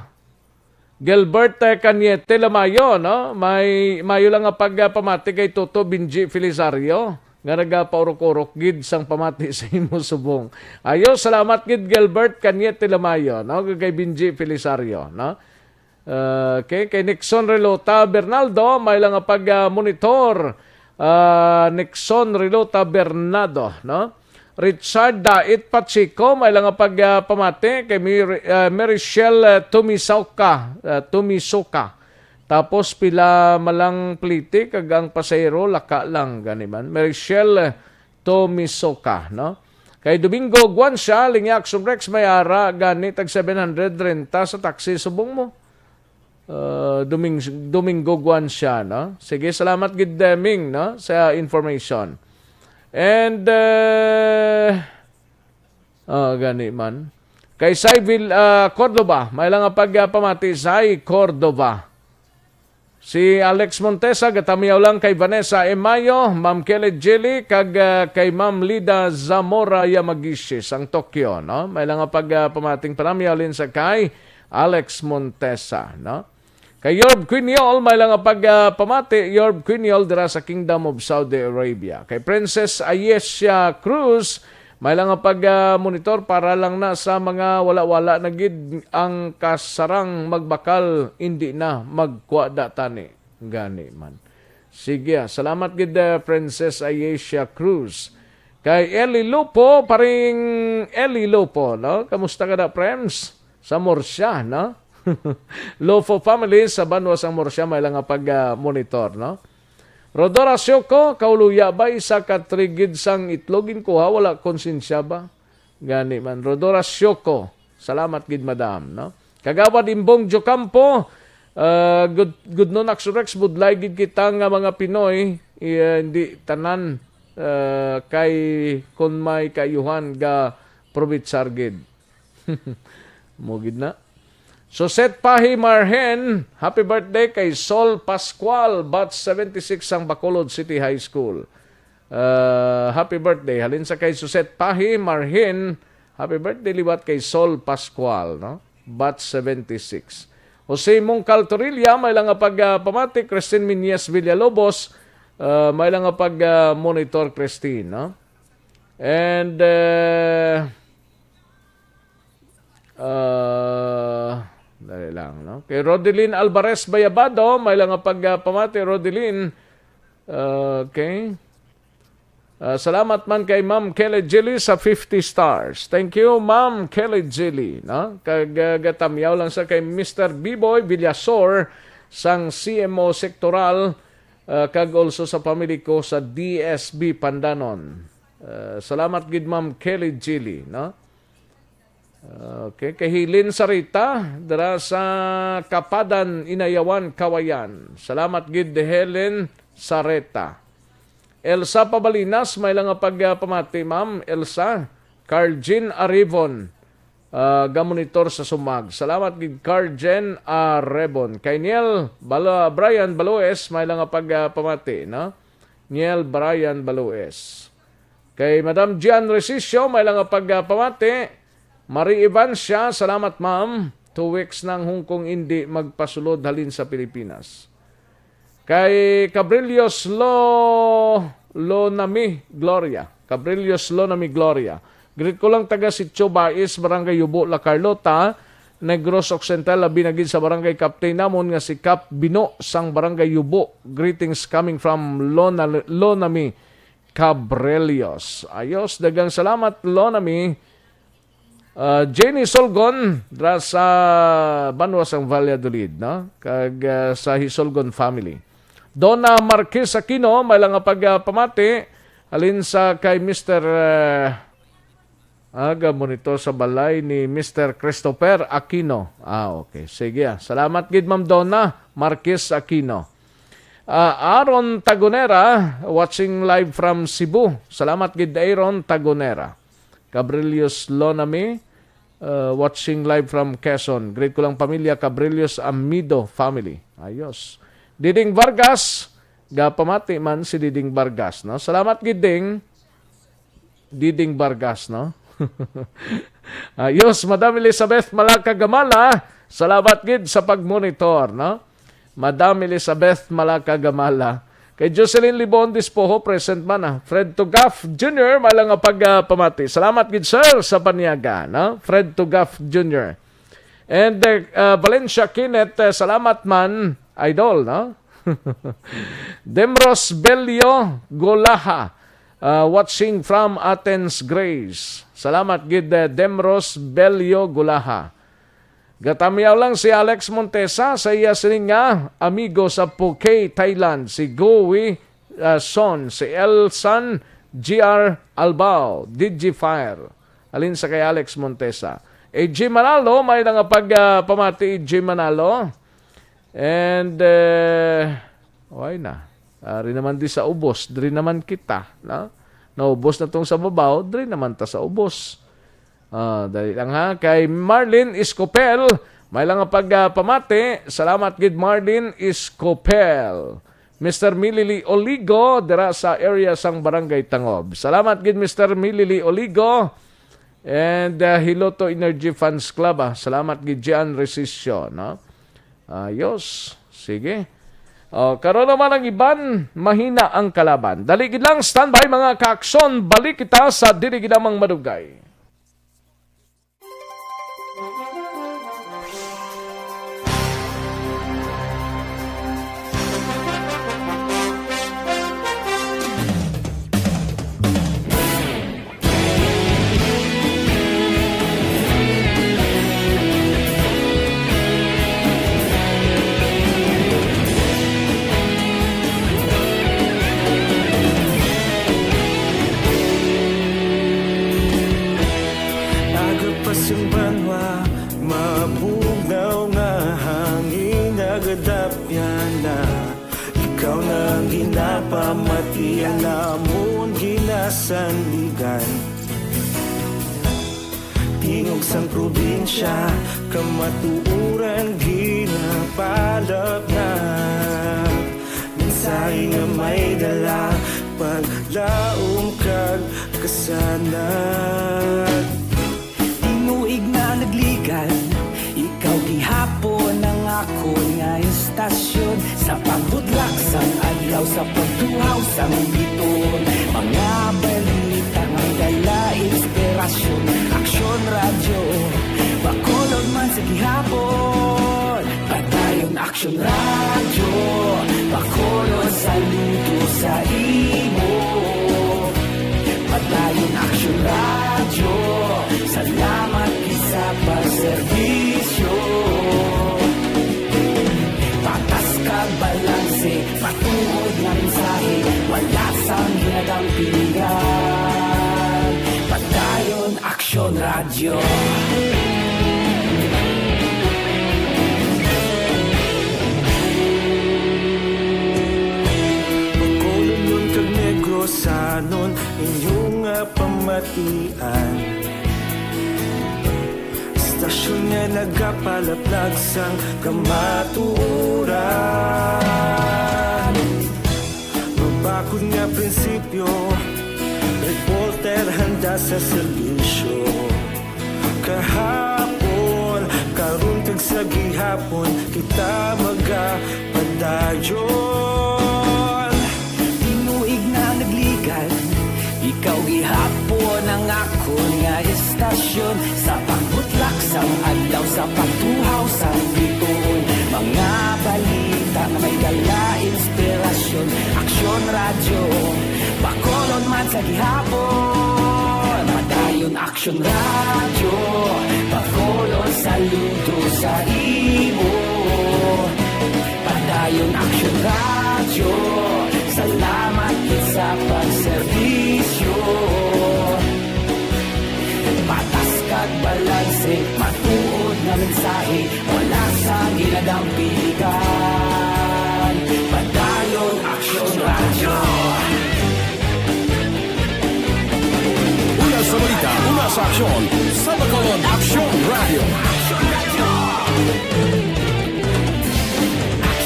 Gilbert, eh, Cañete Lamayo, no? May, mayo lang nga pagpamati kay Toto Benji Felisario nga nagapaurok-urok gid sang pamati sa imo subong. Ayo, salamat gid Gilbert Cañete Lamayo, no? Kay Benji Felisario, no? Ah, okay, kay Nixon Relota Bernaldo, may lang nga pag-monitor. Ah, Nixon Relota Bernardo, no? Richard Dait Pacheco, may lang nga pagpamati kay Mir- ah, Merichelle, ah, Tumisoka, ah, Tumisoka. Tapos pila malang pliti kag ang pasahero laka lang gani man. Merichelle, ah, Tumisoka, no? Kay Domingo Guancia, Lingyakson Rex, may ara gani tag seven hundred renta sa taxi subong mo. Uh, Doming Domingo Guancia, no? Sige, salamat gid, eh, Ming, no, sa information. And uh, oh, gani man. Kay Syvil, ah, Cordova, may lang nga pagpamati Say Cordova. Si Alex Montesa, gatamiyaw lang kay Vanessa Emayo, Ma'am Kelly Jilly, kag, ah, kay Ma'am Lida Zamora Yamagishi sang Tokyo, no? May lang nga pagpamating panamyaw linsa kay Alex Montesa, no? Kay Yorb Quiniol, may lang nga pagpamati, Yorb Quiniol dira sa Kingdom of Saudi Arabia. Kay Princess Ayesha Cruz, may lang nga pag-monitor para lang na sa mga wala-wala na gid ang kasarang magbakal, indi na magkuwada tani. Gani man. Sige, ah, salamat gid, ah, Princess Ayesha Cruz. Kay Eli Lupo, paring Eli Lupo, no? Kamusta ka na, Prems? Sa Murcia, no? Lupo family sa banwa sang Murcia, may lang nga pag-monitor, no? Rodora Sioko, kauluya ba isa ka trigid sang itlog ginkuha, wala konsensya ba? Gani man. Rodora Sioko, salamat gid, madam, no? Kagawad Imbong Jocampo, ah, good, good noon, Axorex, budlay gid kita nga mga Pinoy, eh, hindi tanan, ah, kay kun may kaayuhan ga probitsar gid. Mo gid na. Suset Pahi Marhen, happy birthday kay Sol Pascual, batch seventy-six sang Bacolod City High School. Ah, happy birthday. Halin sa kay Suset Pahi Marhen, happy birthday liwat kay Sol Pascual, no? Batch seventy-six. Jose Mungkal Torilla, may lang nga pag, ah, pamati. Christine Minyes Villalobos, ah, may lang nga pag, ah, monitor, Christine, no? And, ah, ah, dali lang, no? Kay Rodeline Alvarez Bayabado, may lang nga pag, ah, pamati, Rodeline. Ah, okay. Ah, salamat man kay Ma'am Kelly Jilly sa fifty stars. Thank you, Ma'am Kelly Jilly, no? Kag, ah, gatamyaw lang sa kay Mister Biboy Villasor sang C M O Sektoral, ah, kag also sa family ko sa D S B Pandanon. Ah, salamat gid, Ma'am Kelly Jilly, no? Okay, kay Helen Sarita, dira sa Kapadan, Inayawan, Kawayan. Salamat gid, Helen Sareta. Elsa Pabalinas, may lang nga pagpamati, Ma'am Elsa. Carl Jean Arivon, ah, gamonitor sa Sumag. Salamat gid, Carl Jean Arevon. Kay Niel Bala-, Brian Baloes, may lang nga pagpamati, no? Niel Brian Baloes. Kay Madam Gian Resicio, may lang nga pagpamati. Marie Evancia, salamat, ma'am. Two weeks nang Hong Kong indi magpasulod halin sa Pilipinas. Kay Cabrillos Lo, Lonami Gloria. Cabrillos Lonami Gloria. Greet ko lang taga Sitio Bais, Barangay Yubo, La Carlota, Negros Occidental, labi na gid sa Barangay Captain namon nga si Cap Bino sang Barangay Yubo. Greetings coming from Lona, Lonami Cabrelios. Ayos, daghang salamat, Lonami. Ah, Jenny Solgon, dra sa banwa sang Valladolid, no? Kag, ah, sa Hisolgon family. Donna Marquez Aquino, may lang nga pagpamati, halin sa kay Mister, ah, aga mo nito sa balay ni Mister Christopher Aquino. Ah, okay. Sige, ah. Salamat gid, Ma'am Donna Marquez Aquino. Ah, Aaron Tagonera, watching live from Cebu. Salamat gid, Aaron Tagonera. Cabrillos Lonami, uh, watching live from Quezon. Greet ko lang pamilya Cabrillos Amido family. Ayos. Diding Vargas, gapamati man si Diding Vargas, no? Salamat gid, Ding. Diding Vargas, no? Ayos, Madam Elizabeth Malaka Gamala, salamat gid sa pagmonitor, no? Madam Elizabeth Malaka Gamala. Kay Jocelyn Libon Dispoho, present man, ah. Fred Tugaf Junior, may lang nga pagpamati. Salamat gid, sir, sa panyaga, no? Fred Tugaf Junior. And, uh, uh, Valencia Kenneth, uh, salamat man, idol, no? Demros Belio Golaha, uh, watching from Athens, Greece. Salamat gid, uh, Demros Belio Golaha. Gatamiyaw lang si Alex Montesa sa iya sining nga amigo sa Phuket, Thailand, si Gowi, ah, Son, si Elsan G R Albao, D J Fire. Halin sa kay Alex Montesa. A J Manalo, may na nga pag, ah, pamati, A J Manalo. And, eh, why na? Ari naman di sa ubos, diri naman kita, no? Naubos na tong sa babaw, diri naman ta sa ubos. Ah, dali lang ha. Kay Marlene Escopel, may lang nga pag, ah, pamati. Salamat gid, Marlene Escopel. Mister Milili Oligo, dira sa area sang Barangay Tangob. Salamat gid, Mister Milili Oligo. And, ah, Hiloto Energy Fans Club, ah. Salamat gid, Gian Resisio, no? Ayos. Sige. Oh, karon naman ang iban, mahina ang kalaban. Dali gid lang, standby, mga kaaksyon. Balik kita sa dili gid lamang madugay. Aga pa sing banwa, mabugnaw nga hangin nagadapyan na. Ikaw na ang ginapamatian namon ginasandigan. Tingog sang probinsya, kamatuoran ginapalapnag. Mensahe nga may dala, paglaom kag kasanag. Tinuig na nagligan, ikaw gihapon ang akon nga istasyon. Sa pagbutlak sang adlaw, sa pagtuhaw sang biton, mga balita nga dala inspirasyon. Aksyon Radyo, Bacolod man sa gihapon. Padayon Aksyon Radyo, Bacolod, saludo sa imo. Padayon Aksyon Radyo, salamat gid sa pagserbisyo. Patas kag balanse, matuod nga mensahe, wala sang ginadampingan. Padayon Aksyon Radyo. Bacolodnon kag Negrosanon, inyo nga pamatian. Istasyon nga nagapalaplag sang kamatuoran. Mabakod nga prinsipyo, reporter handa sa serbisyo. Kahapon, karon kag sa gihapon, kita magapadayon. Tinuig na nagligan, ikaw gihapon ang akon nga istasyon. Sa pagbutlak sang adlaw, sa pagtuhaw sang bituon, mga balita nga may dala inspirasyon. Aksyon Radyo, Bacolod man sa gihapon. Padayon Aksyon Radyo, pakulon saludo sa imo. Padayon Aksyon Radyo, salamat gid sa pagserbisyo. Patas kag balanse, matuod nga mensahe, wala sang ginadampigan. Padayon Aksyon Radyo. Una sa balita, una sa aksyon, sa Bacolod Aksyon Radyo.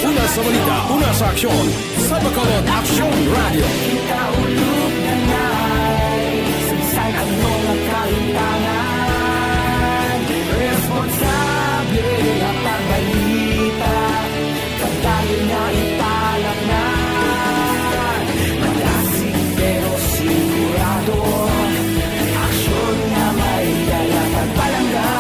Una sa balita, una sa aksyon, sa Bacolod Aksyon Radyo. Kita ulog na nai, sa bisan ano nga kalimtangan, responsable nga pagbalita. Padayon nga ipalangnan, malasig pero sigurado, aksyon nga may dala kag palangga.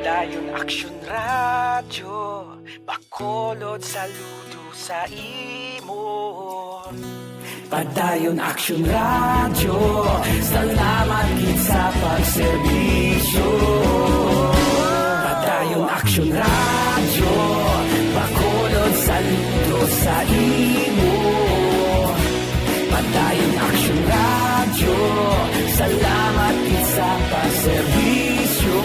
Padayon Aksyon Radyo, bakulod saludo sa imo. Padayon Aksyon Radyo, salamat gid sa pagserbisyo. Padayon Aksyon Radyo, bakulod saludo sa imo. Padayon Aksyon Radyo, salamat gid sa pagserbisyo.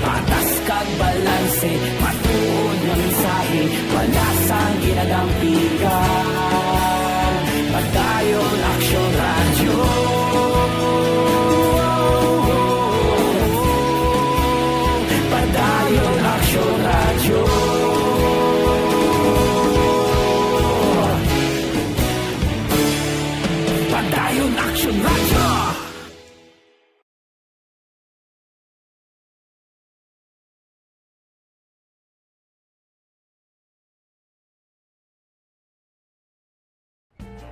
Patas kag balanse, matuod nga mensahe, wala sang ginadampigan. Padayon Aksyon Radyo. Padayon Aksyon Radyo. Padayon Aksyon Radyo.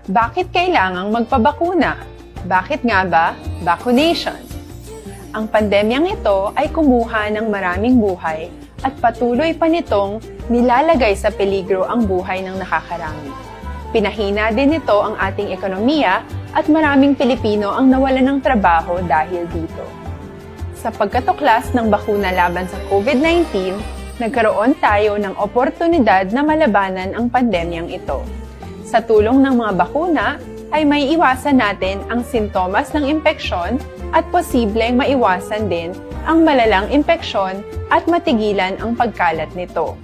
Bakit kailangang magpabakuna? Bakit nga ba? Vaccination. Ang pandemyang ito ay kumuha ng maraming buhay at patuloy pa nitong nilalagay sa peligro ang buhay ng nakakarami. Pinahina din nito ang ating ekonomiya at maraming Pilipino ang nawalan ng trabaho dahil dito. Sa pagkatuklas ng bakuna laban sa COVID nineteen, nagkaroon tayo ng oportunidad na malabanan ang pandemyang ito. Sa tulong ng mga bakuna, ay maiiwasan natin ang sintomas ng impeksyon at posibleng maiwasan din ang malalang impeksyon at matigilan ang pagkalat nito.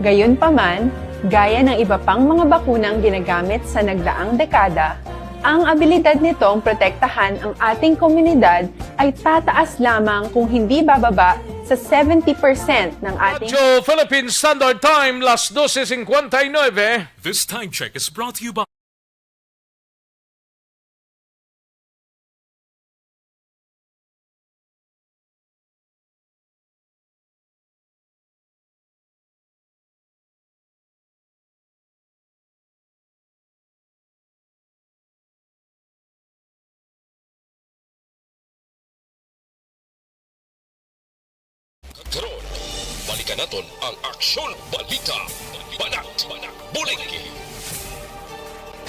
Gayunpaman, gaya ng iba pang mga bakunang ginagamit sa nagdaang dekada, ang abilidad nitong protektahan ang ating komunidad ay tataas lamang kung hindi bababa sa seventy percent ng ating Radyo Philippine Standard Time, las dose cincuenta y nueve. This time check is brought to you by Karon, balikan naton ang Aksyon Balita. Banat, Banat, Bulig.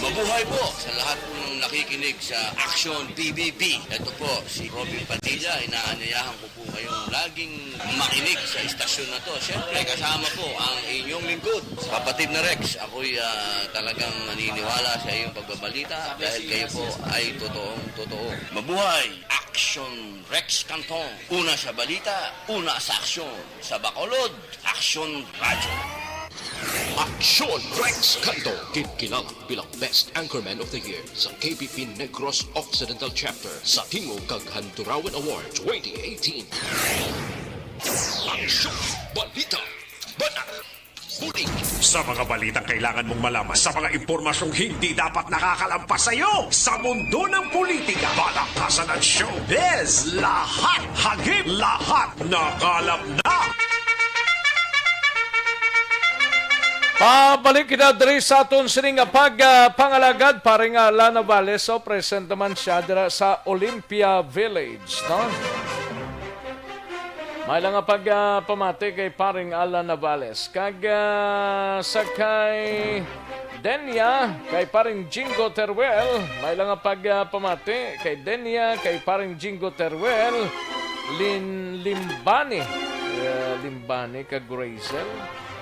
Mabuhay po sa lahat ng nakikinig sa Aksyon P B B. Ito po si Robin Padilla. Inaanyayahan ko po kayong laging makinig sa istasyon na to. Siyempre, kasama po ang inyong lingkod, kapatid na Rex. Ako'y, ah, talagang naniniwala sa iyong pagbabalita dahil kayo po ay totoong totoo. Mabuhay! Aksyon Rex Cantong. Una sa balita, una sa aksyon. Sa Bacolod, Aksyon Radyo. Aksyon Rex Cantong, ginkilala bilang Best Anchorman of the Year sa K B P Negros Occidental Chapter sa Tingog kag Handurawan Award twenty eighteen. Aksyon Balita. Banat. Bulig. Sa mga balitang kailangan mong malaman, sa mga impormasyong hindi dapat nakakalampas sa iyo, sa mundo ng politika, palakasan at showbiz, lahat hagip, lahat nakalap na. Pabalik kita diri sa aton sini nga pag, ah, pangalagad, paring, ah, Lana Valles. So, present naman siya dira sa Olympia Village, no? May lang nga pag, ah, pamati kay paring Alan Navales. Kag, ah, sa kay Denya, kay paring Jingo Teruel, may lang nga pag, ah, pamati kay Denya, kay paring Jingo Teruel, Lin Limbani, ah, Limbani kag Grazel.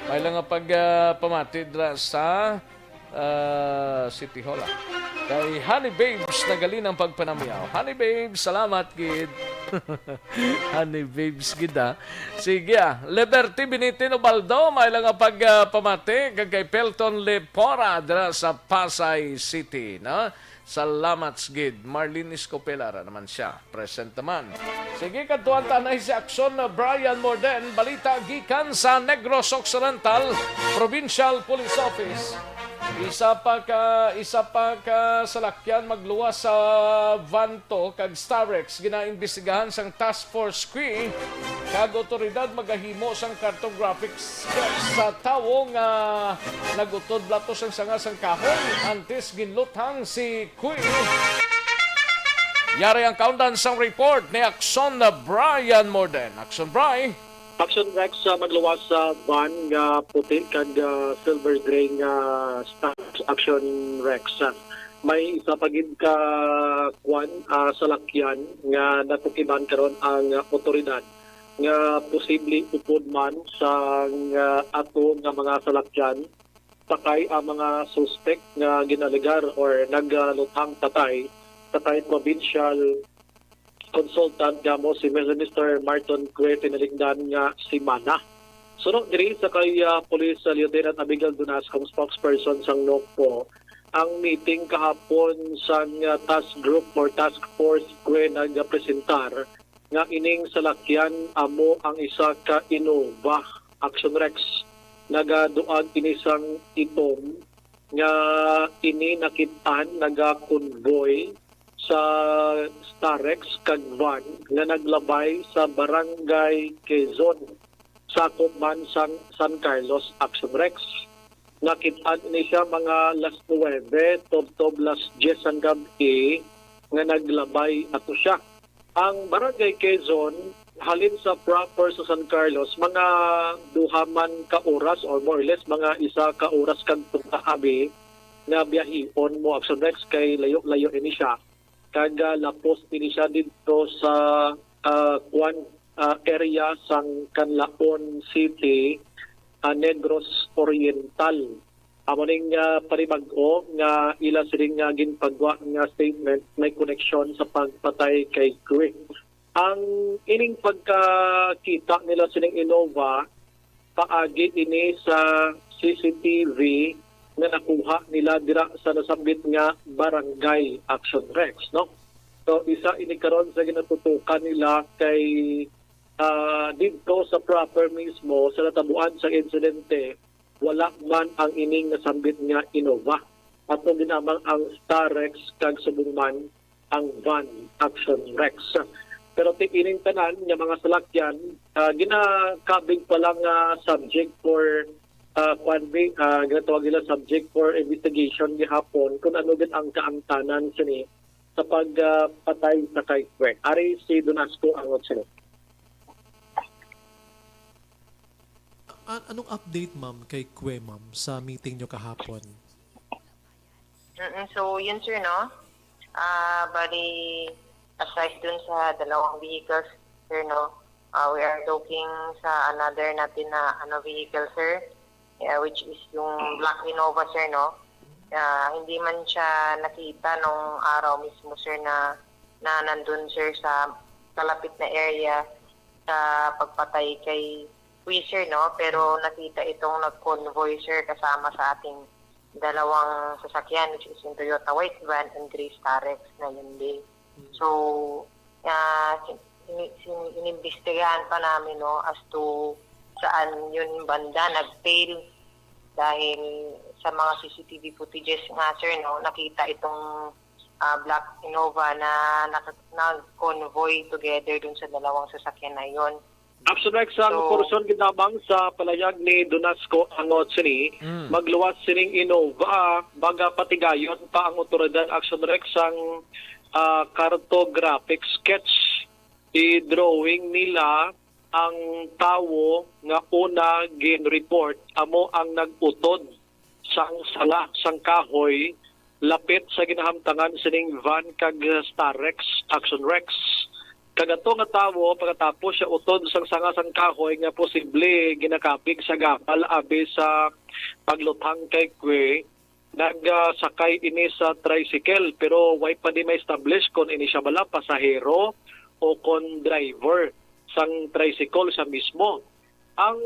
May lang nga pag, ah, pamati dira sa, ah, City Hall, ah. Kay Honey Babes, nagalinang pagpanamyaw. Honey Babes, salamat gid. Honey Babes gid, ah. Sige, ah. Liberty Binitin Ubaldo, may lang nga pag, ah, pamati kag kay Pelton Lepora dira sa Pasay City, no? Salamat gid. Marlene Escopela ra naman siya. Present naman. Sige, kadtuan ta na si Aksyon Brian Morden. Balita gikan sa Negros Occidental, Provincial Police Office. Isa pa ka, isa pa ka salakyan magluwas sa Vanto kag Starex ginaimbestigahan sang Task Force Qui kag otoridad magahimo sang cartographic sketch sa tawo nga nagutod bala to sang sanga sang kahoy antes ginluthang si Qui. Yari ang kaundan sang report ni Aksyon Brian Morden. Aksyon, Bri. Aksyon Rex, sa magluwas sa van nga puti kag, ah, silver gray nga Starex, Aksyon Rex. May isa pa gid ka, kwan, ah, salakyan nga natukiban karon ang, ah, otoridad nga posible upod man sang, ah, ato nga mga salakyan. Patay ang mga suspek nga ginalegar or nagluthang patay sa kay provincial consultant nga amo si Mister Marton Cue, tinalikdan nga semana. Suno diri sa kay, ah, Police Lieutenant Abigail Dunascong, spokesperson sang NOCPO, ang meeting kahapon sang, ah, task group or task force Cue nagapresentar nga ining salakyan amo ang isa ka Innova, Action Rex. Nagaduag ini sang itom nga ini nakit-an nagakonvoy sa Starex kag van nga naglabay sa Barangay Quezon, sakop man sang San Carlos, Action Rex. Nakit-an ini siya mga las nuwebe tubtob las dyes sang gab-i nga naglabay ato siya. Ang Barangay Quezon, halin sa proper sa San Carlos, mga duha man ka oras or more or less, mga isa ka oras kag tunga abi nga biyahion mo, Action Rex, kay layo-layo ini siya. Kag, ah, lapos ini siya didto sa, ah, kuan, ah, area sang Canlaon City, ah, Negros Oriental. Amo ning, ah, panibag-o nga ila sining, ah, ginpagwa nga statement may koneksyon sa pagpatay kay Cue. Ang ining pagkakita nila sining Innova, paagi ini sa C C T V nga nakuha nila dira sa nasambit nga barangay, Action Rex, no? So, isa ini karon sa ginatutukan nila kay, ah, didto sa proper mismo sa natabuan sa insidente, wala man ang ining nasambit nga Innova. Ato ginamang ang Starex kag subong man ang van, Action Rex. Pero ti ining tanan nga mga salakyan, ah, ginakabig pa lang nga subject for, ah, kuwan bi, ah, ginatawag nila subject for investigation gihapon kung ano gid ang kaangtanan sini sa pag, ah, patay sa kay Cue. Ari si Donasco ang sini. An- anong update, ma'am, kay Cue, ma'am, sa meeting nyo kahapon? Mm, so, yun, sir, no? Ah, bali, aside dun sa dalawang vehicles, sir, no? Ah, we are looking sa another natin na, ano, vehicle, sir, yeah, which is yung black Innova, sir, no? Ah, hindi man siya nakita nung araw mismo, sir, na, na nandun, sir, sa kalapit na area sa pagpatay kay Cue, sir, no? Pero nakita itong nag-convoy, sir, kasama sa ating dalawang sasakyan, which is yung Toyota White Van and Gray Starex na yun din. So, ah, sin- ini- sin- inimbestigahan pa namin, no, as to saan yun banda nag-fail. Dahil sa mga C C T V footages nga, sir, no, nakita itong, ah, black Innova na naka- nag-convoy together dun sa dalawang sasakyan na yon. Action Rex, ang So, porsyon ginamang sa palayag ni Donasco Angot sini, Mm. magluwas sining Innova, baga patigayon pa ang otoridad. Action Rex, ang, ah, cartographic sketch, i-drawing nila ang tawo nga una gin-report amo ang nag-utod sang sanga sang kahoy lapit sa ginahamtangan sining van kag Starex, Action Rex. Kag ato nga tawo, pagkatapos siya utod sang sanga sang kahoy nga posible ginakabig sa gapal abi sa pagluthang kay Kwe, nagasakay ini sa tricycle, pero way pa di ma-establish kon ini siya bala pasahero o kon driver sang tricycle siya mismo. Ang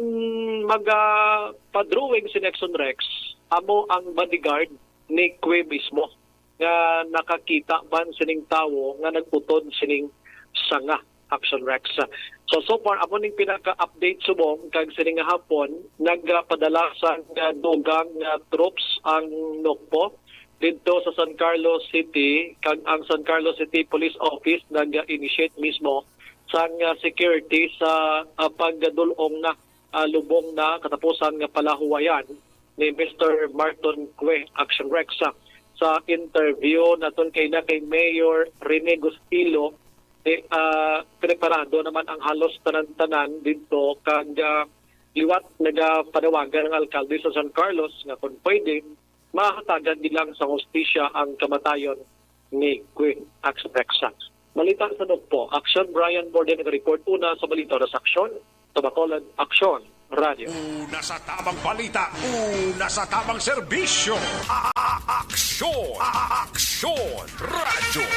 maga-, pa-drawing si Nexon Rex, amo ang bodyguard ni Kwe mismo, nga nakakita man sining tawo nga nag-utod sining sanga, Action Rex. So, so far, amo ning pinaka-update subong, kag sining nga hapon, nagpadala sang, ah, dugang nga troops ang NOCPO didto sa San Carlos City, kag ang San Carlos City Police Office nag-initiate mismo sang, ah, security sa, ah, pagdul-ong na, ah, lubong na katapusang palahuwayan ni Mister Marton Cue, Action Rex. Sa, sa interview naton kay na kay Mayor Rene Gustilo, eh, ah, preparado naman ang halos tanan-tanan didto, kag, ah, liwat nagapanawagan ang alkalde sa San Carlos nga kung pwede, mahatagan gid lang sa hustisya ang kamatayon ni Queen Action Rex. Balita sa NOCPO, Action, Brian Borde nag-report. Una sa balita, una sa aksyon, sa Bacolod, Aksyon Radio. Una sa tabang balita, una sa tabang serbisyo. A-, a-, aksyon, a-, a-, aksyon, radyo.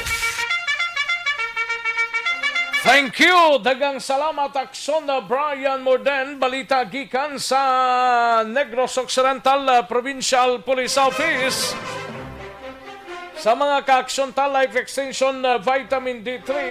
Thank you. Daghang salamat, Aksyon na Brian Morden. Balita gikan sa Negros Occidental, uh, Provincial Police Office. Sa mga kaaksyon ta, Life Extension, uh, Vitamin D three.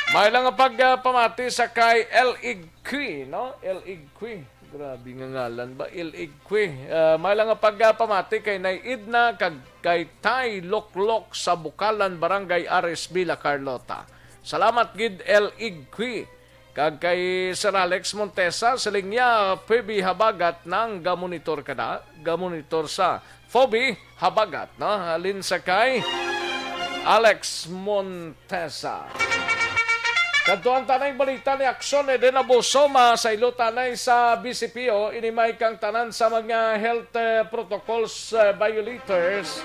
May lang nga pagpamati sa kay El Igqui, no? El Igqui. Grabe nga ngalan ba? El Igqui. Ah, may lang nga pagpamati kay Nay Edna kag kay Tay Loklok sa Bukalan, Barangay Ares, Villa Carlota. Salamat gid, El Igqui. Kag kay Sir Alex Montesa, siling niya, Phoebe Habagat nang gamonitor ka na, gamonitor sa Phoebe Habagat, no? Halin sa kay Alex Montesa. Kadtuan tanay balita ni Aksyon Eden Abuso, masaylo tanay sa B C P O, inimay kang tanan sa mga health, eh, protocols, eh, violators,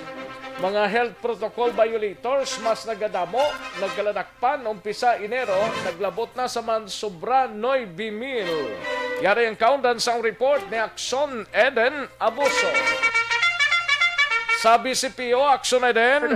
mga health protocol violators, mas nagadamo, nagkaladak pan umpisa Enero, naglabot na sa man sobra nuebe mil. Yari ang kaundan sang report ni Aksyon Eden Abuso. Sa B C P O, Aksyon Eden.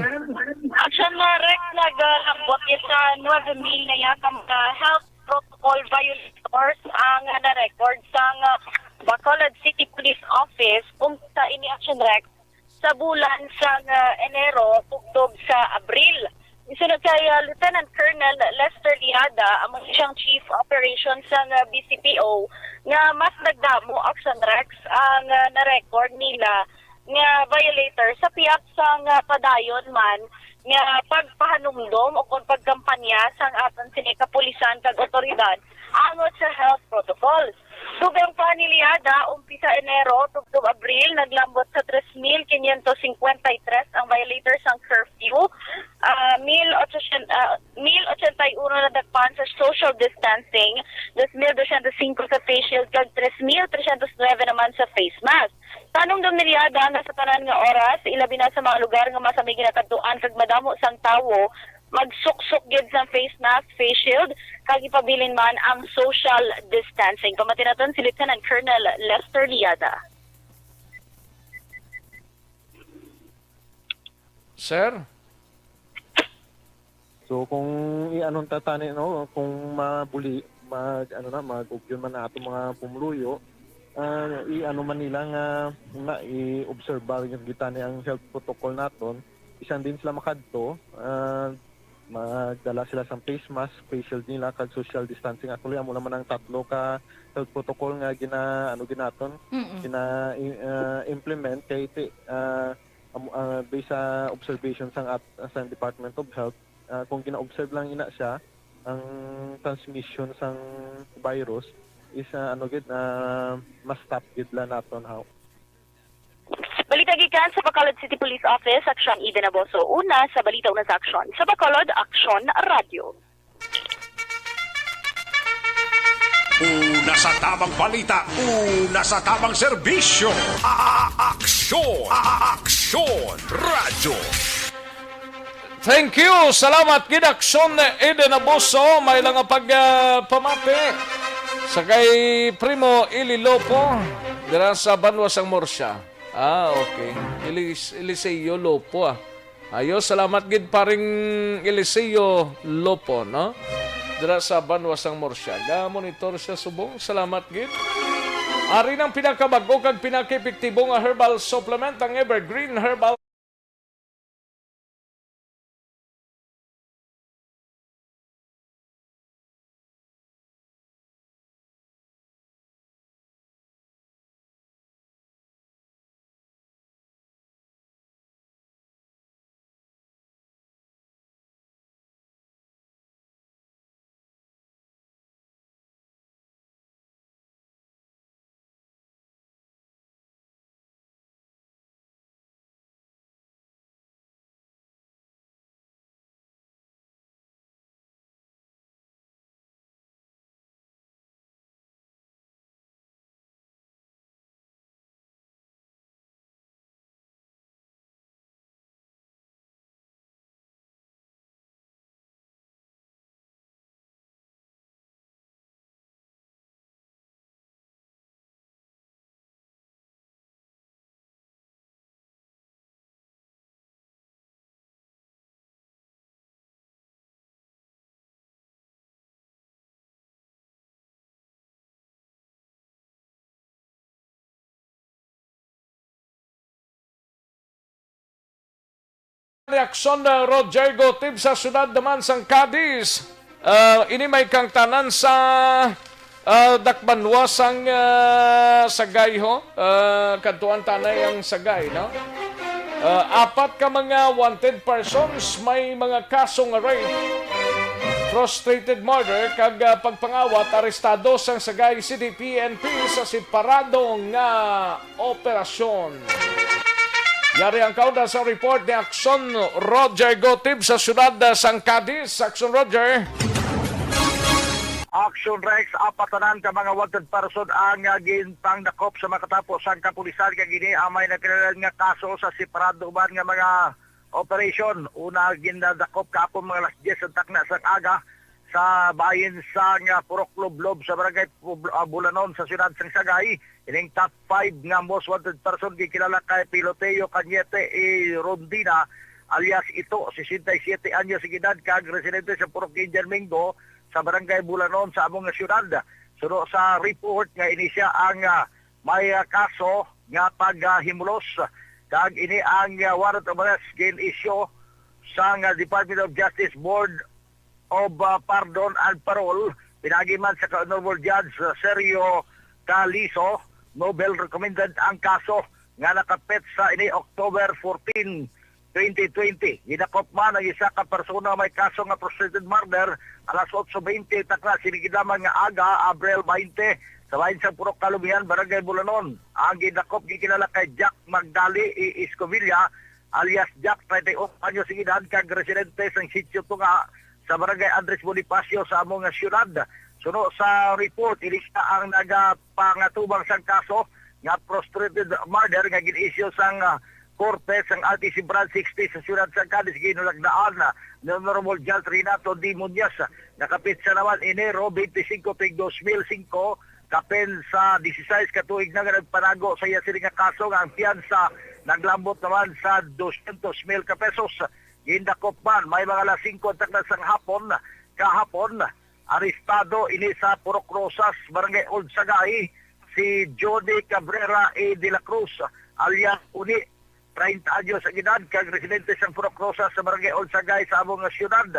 Aksyon, Rex, naglabot sa nuebe mil na yata mga health protocol violators ang, ah, na-record sang, ah, Bacolod City Police Office. Kung sa ini, Aksyon, Rex, sa bulan sang, ah, Enero tubtob sa Abril. Misunod kay, ah, Lieutenant Colonel Lester Liada, amo siyang Chief Operations sang, ah, B C P O, nga mas nagdamo, Aksyon Rex, ang, ah, na-record nila nga violator sa pihak sang, ah, padayon man nga pagpahanumdom o kon pagkampanya sang aton sini kapulisan kag otoridad angot sa health protocols. Dugang pa ni Liada, umpisa Enero tubtob Abril, naglambot sa tres mil quinientos cincuenta y tres ang violators sang curfew. Ah, mil ochocientos, ah, mil ochenta y uno nadakpan sa social distancing, dos mil doscientos cinco sa face shield, kag tres mil trescientos nuebe naman sa face mask. Tanong daw ni Liada nga sa tanan nga oras, ilabi na sa mga lugar nga mas may ginakadtuan kag madamo sang tawo, magsuksok gid sang face mask, face shield, kag ipabilin man ang social distancing. Pamati naton si Lieutenant Colonel Lester Liada. Sir? So, kung i-ano ta tani, no, kung mabuli, mag, ano na, mag-ugyon man na ato mga pumuluyo, ah, i-ano man nila nga, nga i-obserbar yung gitani ang health protocol naton, bisan din sila makadto, ah, magdala sila sang face mask, face shield nila, kag social distancing. Actually, amo naman ang tatlo ka health protocol nga gina, ano, ginaton, Mm-mm. gina, ah, implement kay ti, ah, amo, ah, based sa observation sang at, sang Department of Health, ah, kung gina-observe lang ina siya, ang transmission sang virus is, ah, ano gid, ah, mas stop gid la naton, how. Balita gikan sa Bacolod City Police Office, Aksyon Eden Aboso. Una sa balita, una sa aksyon. Sa Bacolod, Aksyon Radyo. Una sa tamang balita, una sa tamang serbisyo. A-, a-, aksyon, a-, a-, aksyon, radyo. Thank you. Salamat gid, Aksyon Eden Aboso. May lang nga pag, ah, pamati sa kay Primo Ili Lopo dira sa Banwa sang Murcia. Ah, okay. Elis-, Eliseo Lopo, ah. Ayo, salamat gid, paring Eliseo Lopo, no? Dira sa Banwa sang Murcia. Ga-monitor siya subong. Salamat gid. Ari nang pinakabag-o kag pinakaepektibo nga herbal supplement, ang Evergreen Herbal. Reaksyon na Roger Gotib sa siyudad naman sang Cadiz. Ah, ini may kangtanan sa, ah, dakbanwa sang, ah, Sagay ho. Ah, kadtuan tanay ang Sagay, no? Ah, apat ka mga wanted persons may mga kaso nga rape, frustrated murder, kag, ah, pagpangawat arestado sang Sagay City P N P sa separado nga operasyon. Yari ang kaunda sa report ni Aksyon Roger Gotib sa siyudad, ah, sang Cadiz. Aksyon Roger. Aksyon Rex, apat tanan ka mga wanted person ang, ah, ginpangdakop sa makatapo sang kapulisan kag ini ang may nagkalain nga kaso sa separado man nga mga operasyon. Una, gindakop kahapon mga alas diyes ang takna sang aga sa bahin sang, ah, Purok Lublob sa barangay Pub-, ah, Bulanon sa siyudad sang Sagay. Ining top five nga most wanted person gikilala kay Piloteo Cañete y Rondina alias Ito, sesenta y siete anyos ang edad, kag residente sa Purok Indian Mingo sa barangay Bulanon sa amo nga siyudad. Suno sa report nga ini siya ang, ah, may, ah, kaso nga paghimulos, kag ini ang, ah, warrant of arrest gin-issue sang, ah, Department of Justice Board of, ah, Pardon and Parole, pinaagi man sa ka-Honorable Judge, ah, Sergio Calizo, Nobel recommended ang kaso nga nakapetsa ini October fourteen, twenty twenty. Gidakop man ang isa ka persona may kaso nga frustrated murder alas otso bente takna sini gidlaman nga aga, Abril twenty, sa bahin sang Purok Kalumihan, Barangay Bulanon. Ang gidakop gikilala kay Jack Magdali E. Escovilla, alias Jack, treinta y ocho anyos ang edad, kag residente sang Sitio Tunga sa Barangay Andres Bonifacio sa amo nga siyudad. Suno sa report, ini siya ang nagapangatubang sang kaso nga frustrated murder nga gin-issue sang, ah, korte sang R T C Branch sixty sa siyudad sang Cadiz, ginulagdaan, ah, ni Honorable Judge Renato D. Muñoz. Nakapitsa naman Enero twenty-five tuig dos mil singko, kapin sa dieciséis ka tuig na nga nagpanago sa iya sini nga kaso, nga ang piyansa naglambot naman sa dosyentos mil ka pesos. Gindakop man, may mga alas singko ang takna sang hapon, kahapon, arestado ini sa Purok Rosas, Barangay Old Sagay, si Johnny Cabrera A. de la Cruz, alias Uni, treinta anyos ang edad, kag residente sang Purok Rosas sa Barangay Old Sagay sa amo nga siyudad.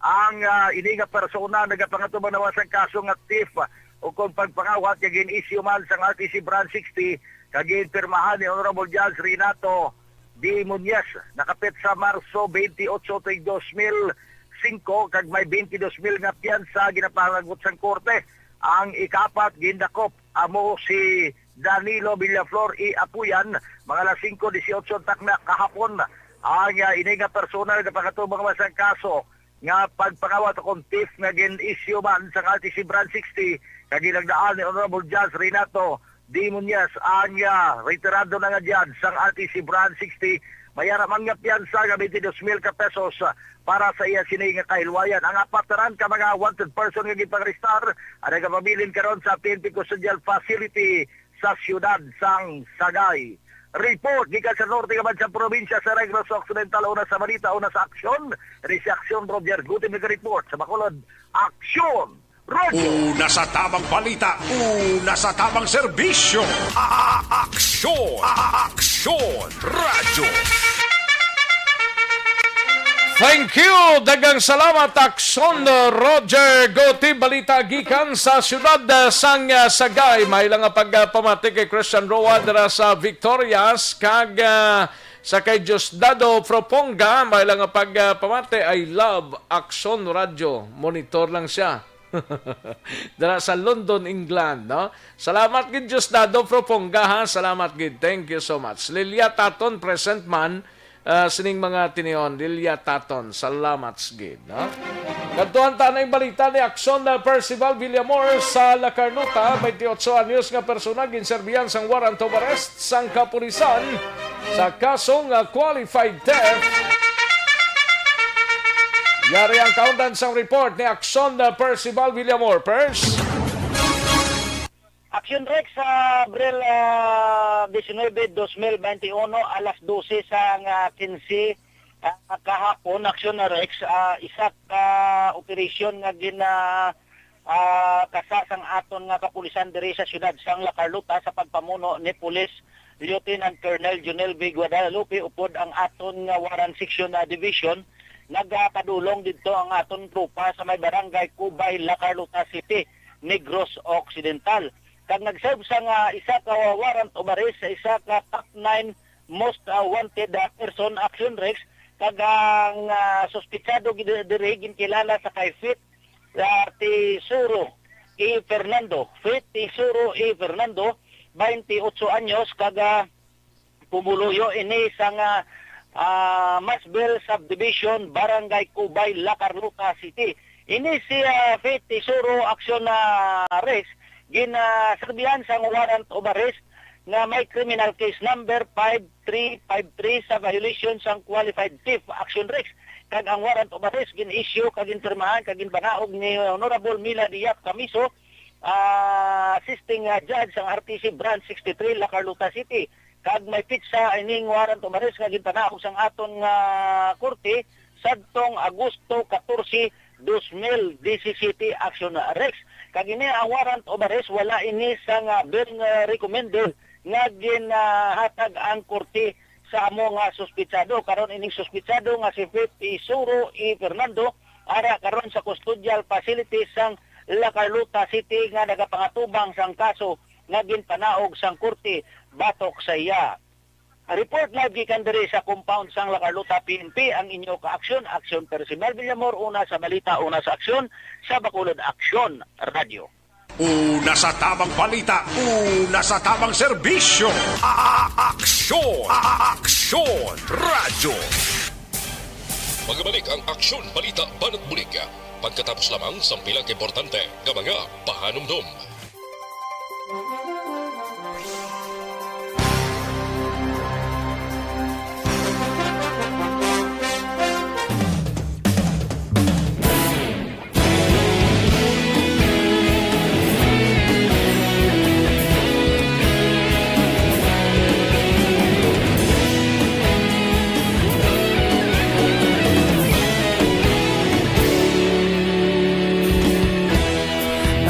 Ang, ah, ini nga persona nagapangatubang naman sa kaso nga theft o kung pagpangawat nga gin-issue man sang R T C Branch sixty, kag ginpirmahan ni Honorable Judge Renato D. Muñoz, nakapit sa Marso twenty-eight tuig dos mil singko, kag may twenty-two mil nga piyansa ginapangagot sang korte. Ang ikaapat gindakop amo si Danilo Villaflor E. Apuyan, mga alas singko dieciocho ang takna kahapon. Ang, ah, ini nga persona nagapakatubang man sang kaso nga pagpangawat o kung theft nga gin-issue man sang R T C Branch sixty, nga ginagdaan ni Honorable Judge Renato D. Muñoz, ang, ah, retirado na nga judge sang R T C Branch sixty, may ara man nga piyansa nga twenty-two mil ka pesos, ah, para sa iya sini nga kahilwayan. Ang apat tanan ka mga wanted person nga ginpangarestar ang nagapabilin karon sa P N P Custodial Facility sa siyudad sang Sagay. Report gikan sa norte nga sa probinsya sa Negros Occidental, una sa balita, una sa aksyon. Ini si Aksyon Roger Guti, nag-report sa Bacolod. Aksyon! Radyo. Una sa tamang balita, una sa tamang serbisyo. A-, a-, aksyon. A-, a-, aksyon. Radyo. Thank you. Daghang salamat, Aksyon Roger Goti. Balita gikan sa siyudad, ah, sang, ah, Sagay. May lang nga pagpamati kay Christian Roa dira sa Victorias, kag, ah, sa kay Diosdado Proponga. May lang nga pagpamati. I love Aksyon Radyo. Monitor lang siya. Dira sa London, England, no? Salamat gid, Diosdado Proponga, ha? Salamat gid. Thank you so much. Lilia Taton, present man, ah, sining mga tinion. Lilia Taton, salamat gid, no? Kadtuan ta na ang balita ni Aksyon na Percival Villamor sa La Carlota, twenty-eight anyos nga persona ginserbihan sang warrant of arrest sang kapulisan sa kaso nga qualified theft. Yari ang kaundan sang report ni Aksyon na Percival Villamor. Pers? Action Rex, sa Abril, ah, diecinuebe, dos mil veintiuno, alas dose sang, ah, quince, ah, kahapon, Action Rex, ah, isa ka operasyon nga gina-, ah, kasa sang aton nga kapulisan diri sa siyudad sang La Carlota sa pagpamuno ni Police Lieutenant Colonel Junel V. Guadalupe upod ang aton nga Warrant Section, ah, Division, nagapadulong didto ang aton tropa sa may barangay Cubay, La Carlota City, Negros Occidental. Kag nag-serve sang isa ka warrant of arrest sa isa ka top nine most, ah, wanted, ah, person, Action Rex, kag ang, ah, suspitsado gid-, diri ginkilala sa kay Fit, ah, Tesoro E. Fernando. Fit Tesoro E. Fernando, twenty-eight anyos, kag, ah, pumuluyo ini sang, ah, ah, Masbel Subdivision, Barangay Cubay, La Carlota City. Ini si, ah, Faith Tesoro Action, ah, Rex, ginaserbihan sang warrant of arrest nga may criminal case number five three five three sa violation sang qualified theft, Action Rex. Kag ang warrant of arrest gin-issue kag ginpirmahan kag ginpanaog ni Honorable Mila Diap Camiso, ah, assisting, ah, judge sang R T C Branch sixty-three, La Carlota City. Kag may pitsa ining warrant of arrest nga ginpanaog sang aton nga korte sadtong Agosto catorce, dos mil disisiyete, Action Rex. Kag ini ang warrant of arrest, wala ini sang, ah, bail nga recommended nga ginhatag ang korte sa amo nga suspitsado. Karon ining suspitsado nga si Fifty Suro E. Fernando ara karon sa custodial facility sang La Carlota City nga nagapangatubang sang kaso nga ginpanaog sang korte batok sa iya. Report live gikan diri sa compound sang La Carlota P N P ang inyo ka-aksyon, Aksyon Percy Melvin Villamor, una sa balita, una sa aksyon, sa Bacolod Aksyon Radyo. Una sa tamang balita, una sa tamang serbisyo. A-, a-, aksyon, a-, a-, aksyon, radyo. Magbalik ang Aksyon Balita Banat Bulig pagkatapos lamang sang pila ka importante nga mga pahanumdom.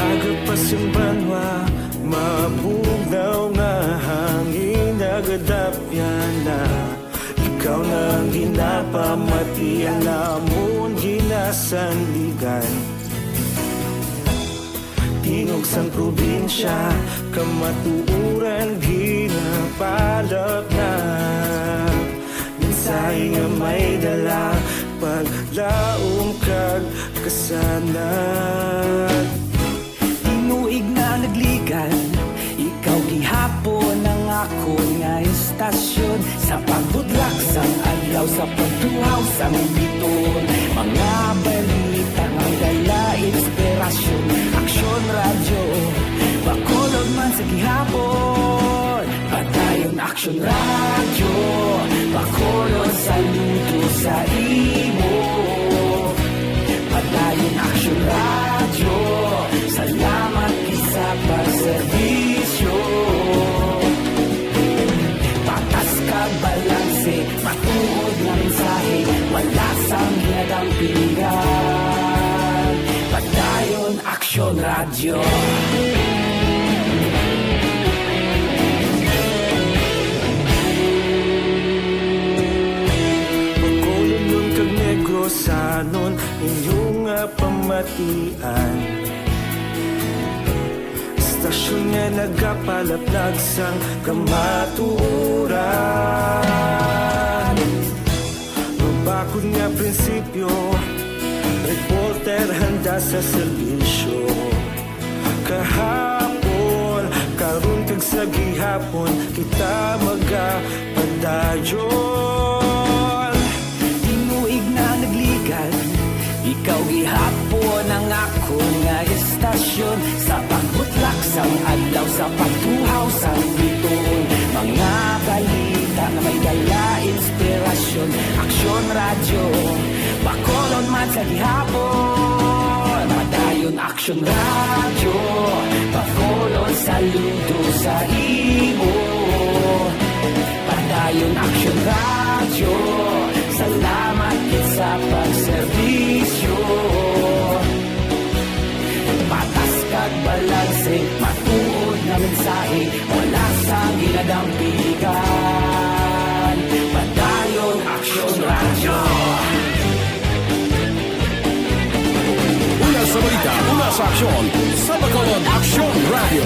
Aga pa sing banwa, mabugnaw nga hangin nagadapyan na. Ikaw na ang ginapamatian namon ginasandigan. Tingog sang probinsya, kamatuoran ginapalapnap. Mensahe nga may dala, paglaom kag kasanag. Tinuig na nagligan, ikaw gihapon ang akon nga estasyon. Sa pagbudlak sang adlaw, sa pagtuhaw sang biton, mga balita nga dala inspirasyon. Aksyon Radyo, Bacolod man sa gihapon. Padayon Aksyon Radyo, Bacolod, saludo sa imo. Padayon Aksyon Radyo, salamat gid sa pagserbisyo. Patas kag balanse, matuod nga mensahe, wala sang ginadampingan. Padayon Aksyon Radyo. Bacolodnon kag Negrosanon, inyo nga pamatian. Estasyon nga nagapalaplag sang kamatuoran. Mabakod nga prinsipyo, reporter handa sa serbisyo. Kahapon, karon kag sa gihapon, kita magapadayon. Tinuig na nagligan, ikaw gihapon ang akon nga estasyon. Sa pagbutlak sang adlaw, sa pagtuhaw sang bituon, mga balita nga may dala inspirasyon. Aksyon Radyo, Bacolod man sa gihapon. Padayon Aksyon Radyo, Bacolod, saludo sa imo. Padayon Aksyon Radyo, salamat gid sa pagserbisyo. Patas kag balanse, matuod nga mensahe, wala sang ginadampigan. Padayon Aksyon Radyo. Una sa balita, una sa aksyon, sa Bacolod Aksyon Radyo.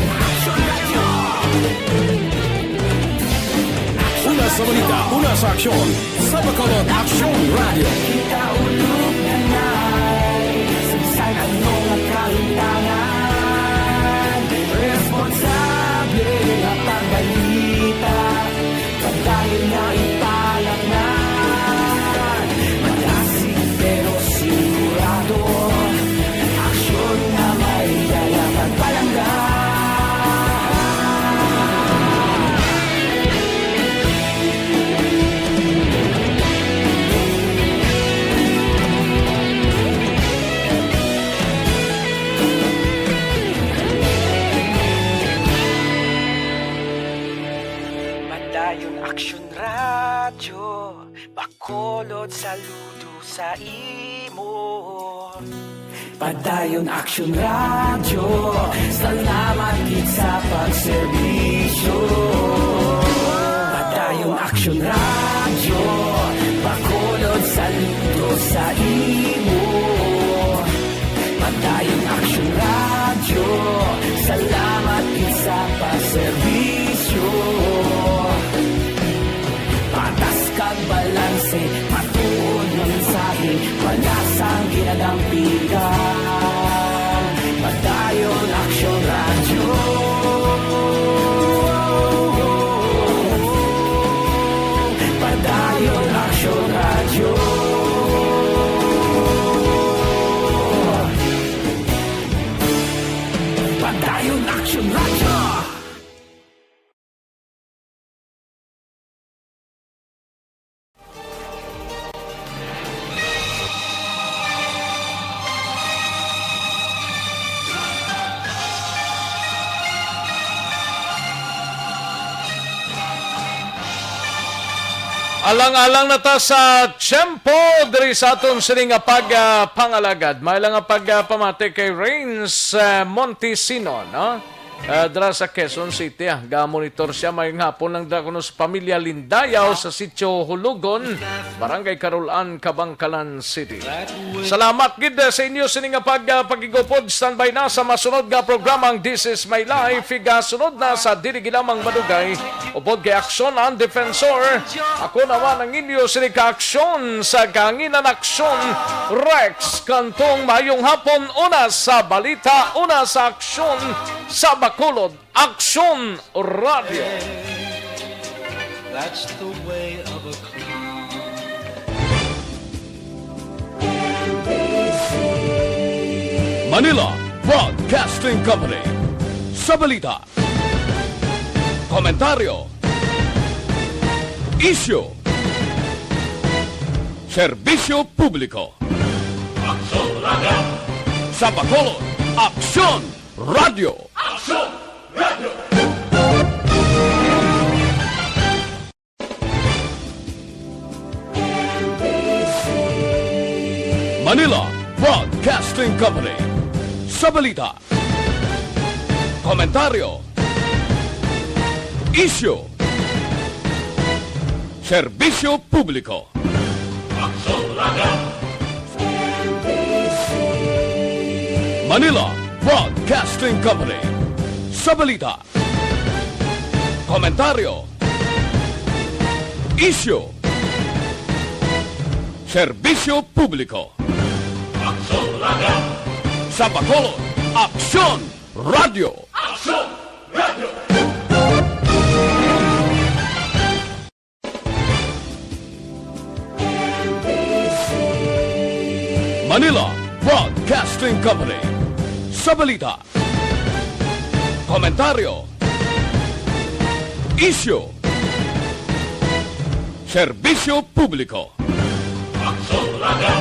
Una sa balita, una sa aksyon, sa Bacolod Aksyon Radyo. Kita ulog na nay, sa bisan ano nga kahimtangan, responsable nga pagbalita. Padayon na ipalaknad, madasig pero sigurado. Aksyon nga may dala kag palangga. Padayon Aksyon Radyo, Bacolod, saludo sa imo. Padayon Aksyon Radyo, salamat gid sa pagserbisyo. Padayon Aksyon Radyo, Bacolod, saludo sa imo. Padayon Aksyon Radyo, salamat gid sa pagserbisyo. Yung Action Radyo. Alang-alang na ta sa tiyempo diri sa aton sini nga pag, ah, pangalagad. May lang nga pag, ah, pamati kay Rains, ah, Montesino, no? Ah, dira sa Quezon City, ah. Ga-monitor siya. Mayong hapon lang dira kuno sa pamilya Lindayaw sa Sitio Hulugon, Barangay Carolan, Kabankalan City. Salamat gid, ah, sa inyo sini nga pag, ah, pag-igupod. Standby na sa masunod nga programang This Is My Life. Igasunod na sa dili lamang madugay. Upod kay Aksyon ang Defensor, ako naman ang inyo sini ka-aksyon sa kahanginan, Aksyon Rex Cantong. Mayong hapon, una sa balita, una sa aksyon, sa Bacolod, Aksyon Radio. That's the way of a clown. Manila Broadcasting Company. Sa balita, komentaryo, isyu, serbisyo publiko. Aksyon Radio. Sa Bacolod, Aksyon Radio. Aksyon Radio. Manila Broadcasting Company. Sa balita, komentaryo, isyu, serbisyo publiko. Aksyon Radio. Manila Broadcasting Company. Sa balita, komentaryo, isyu, serbisyo publiko. Aksyon Radio. Sa Bacolod, Aksyon Radio. Aksyon Radio. Manila Broadcasting Company. Sa balita, komentaryo, isyu, serbisyo publiko. Aksyon Radio.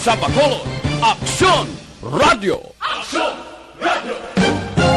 Sa Bacolod, Aksyon Radio. Aksyon Radio.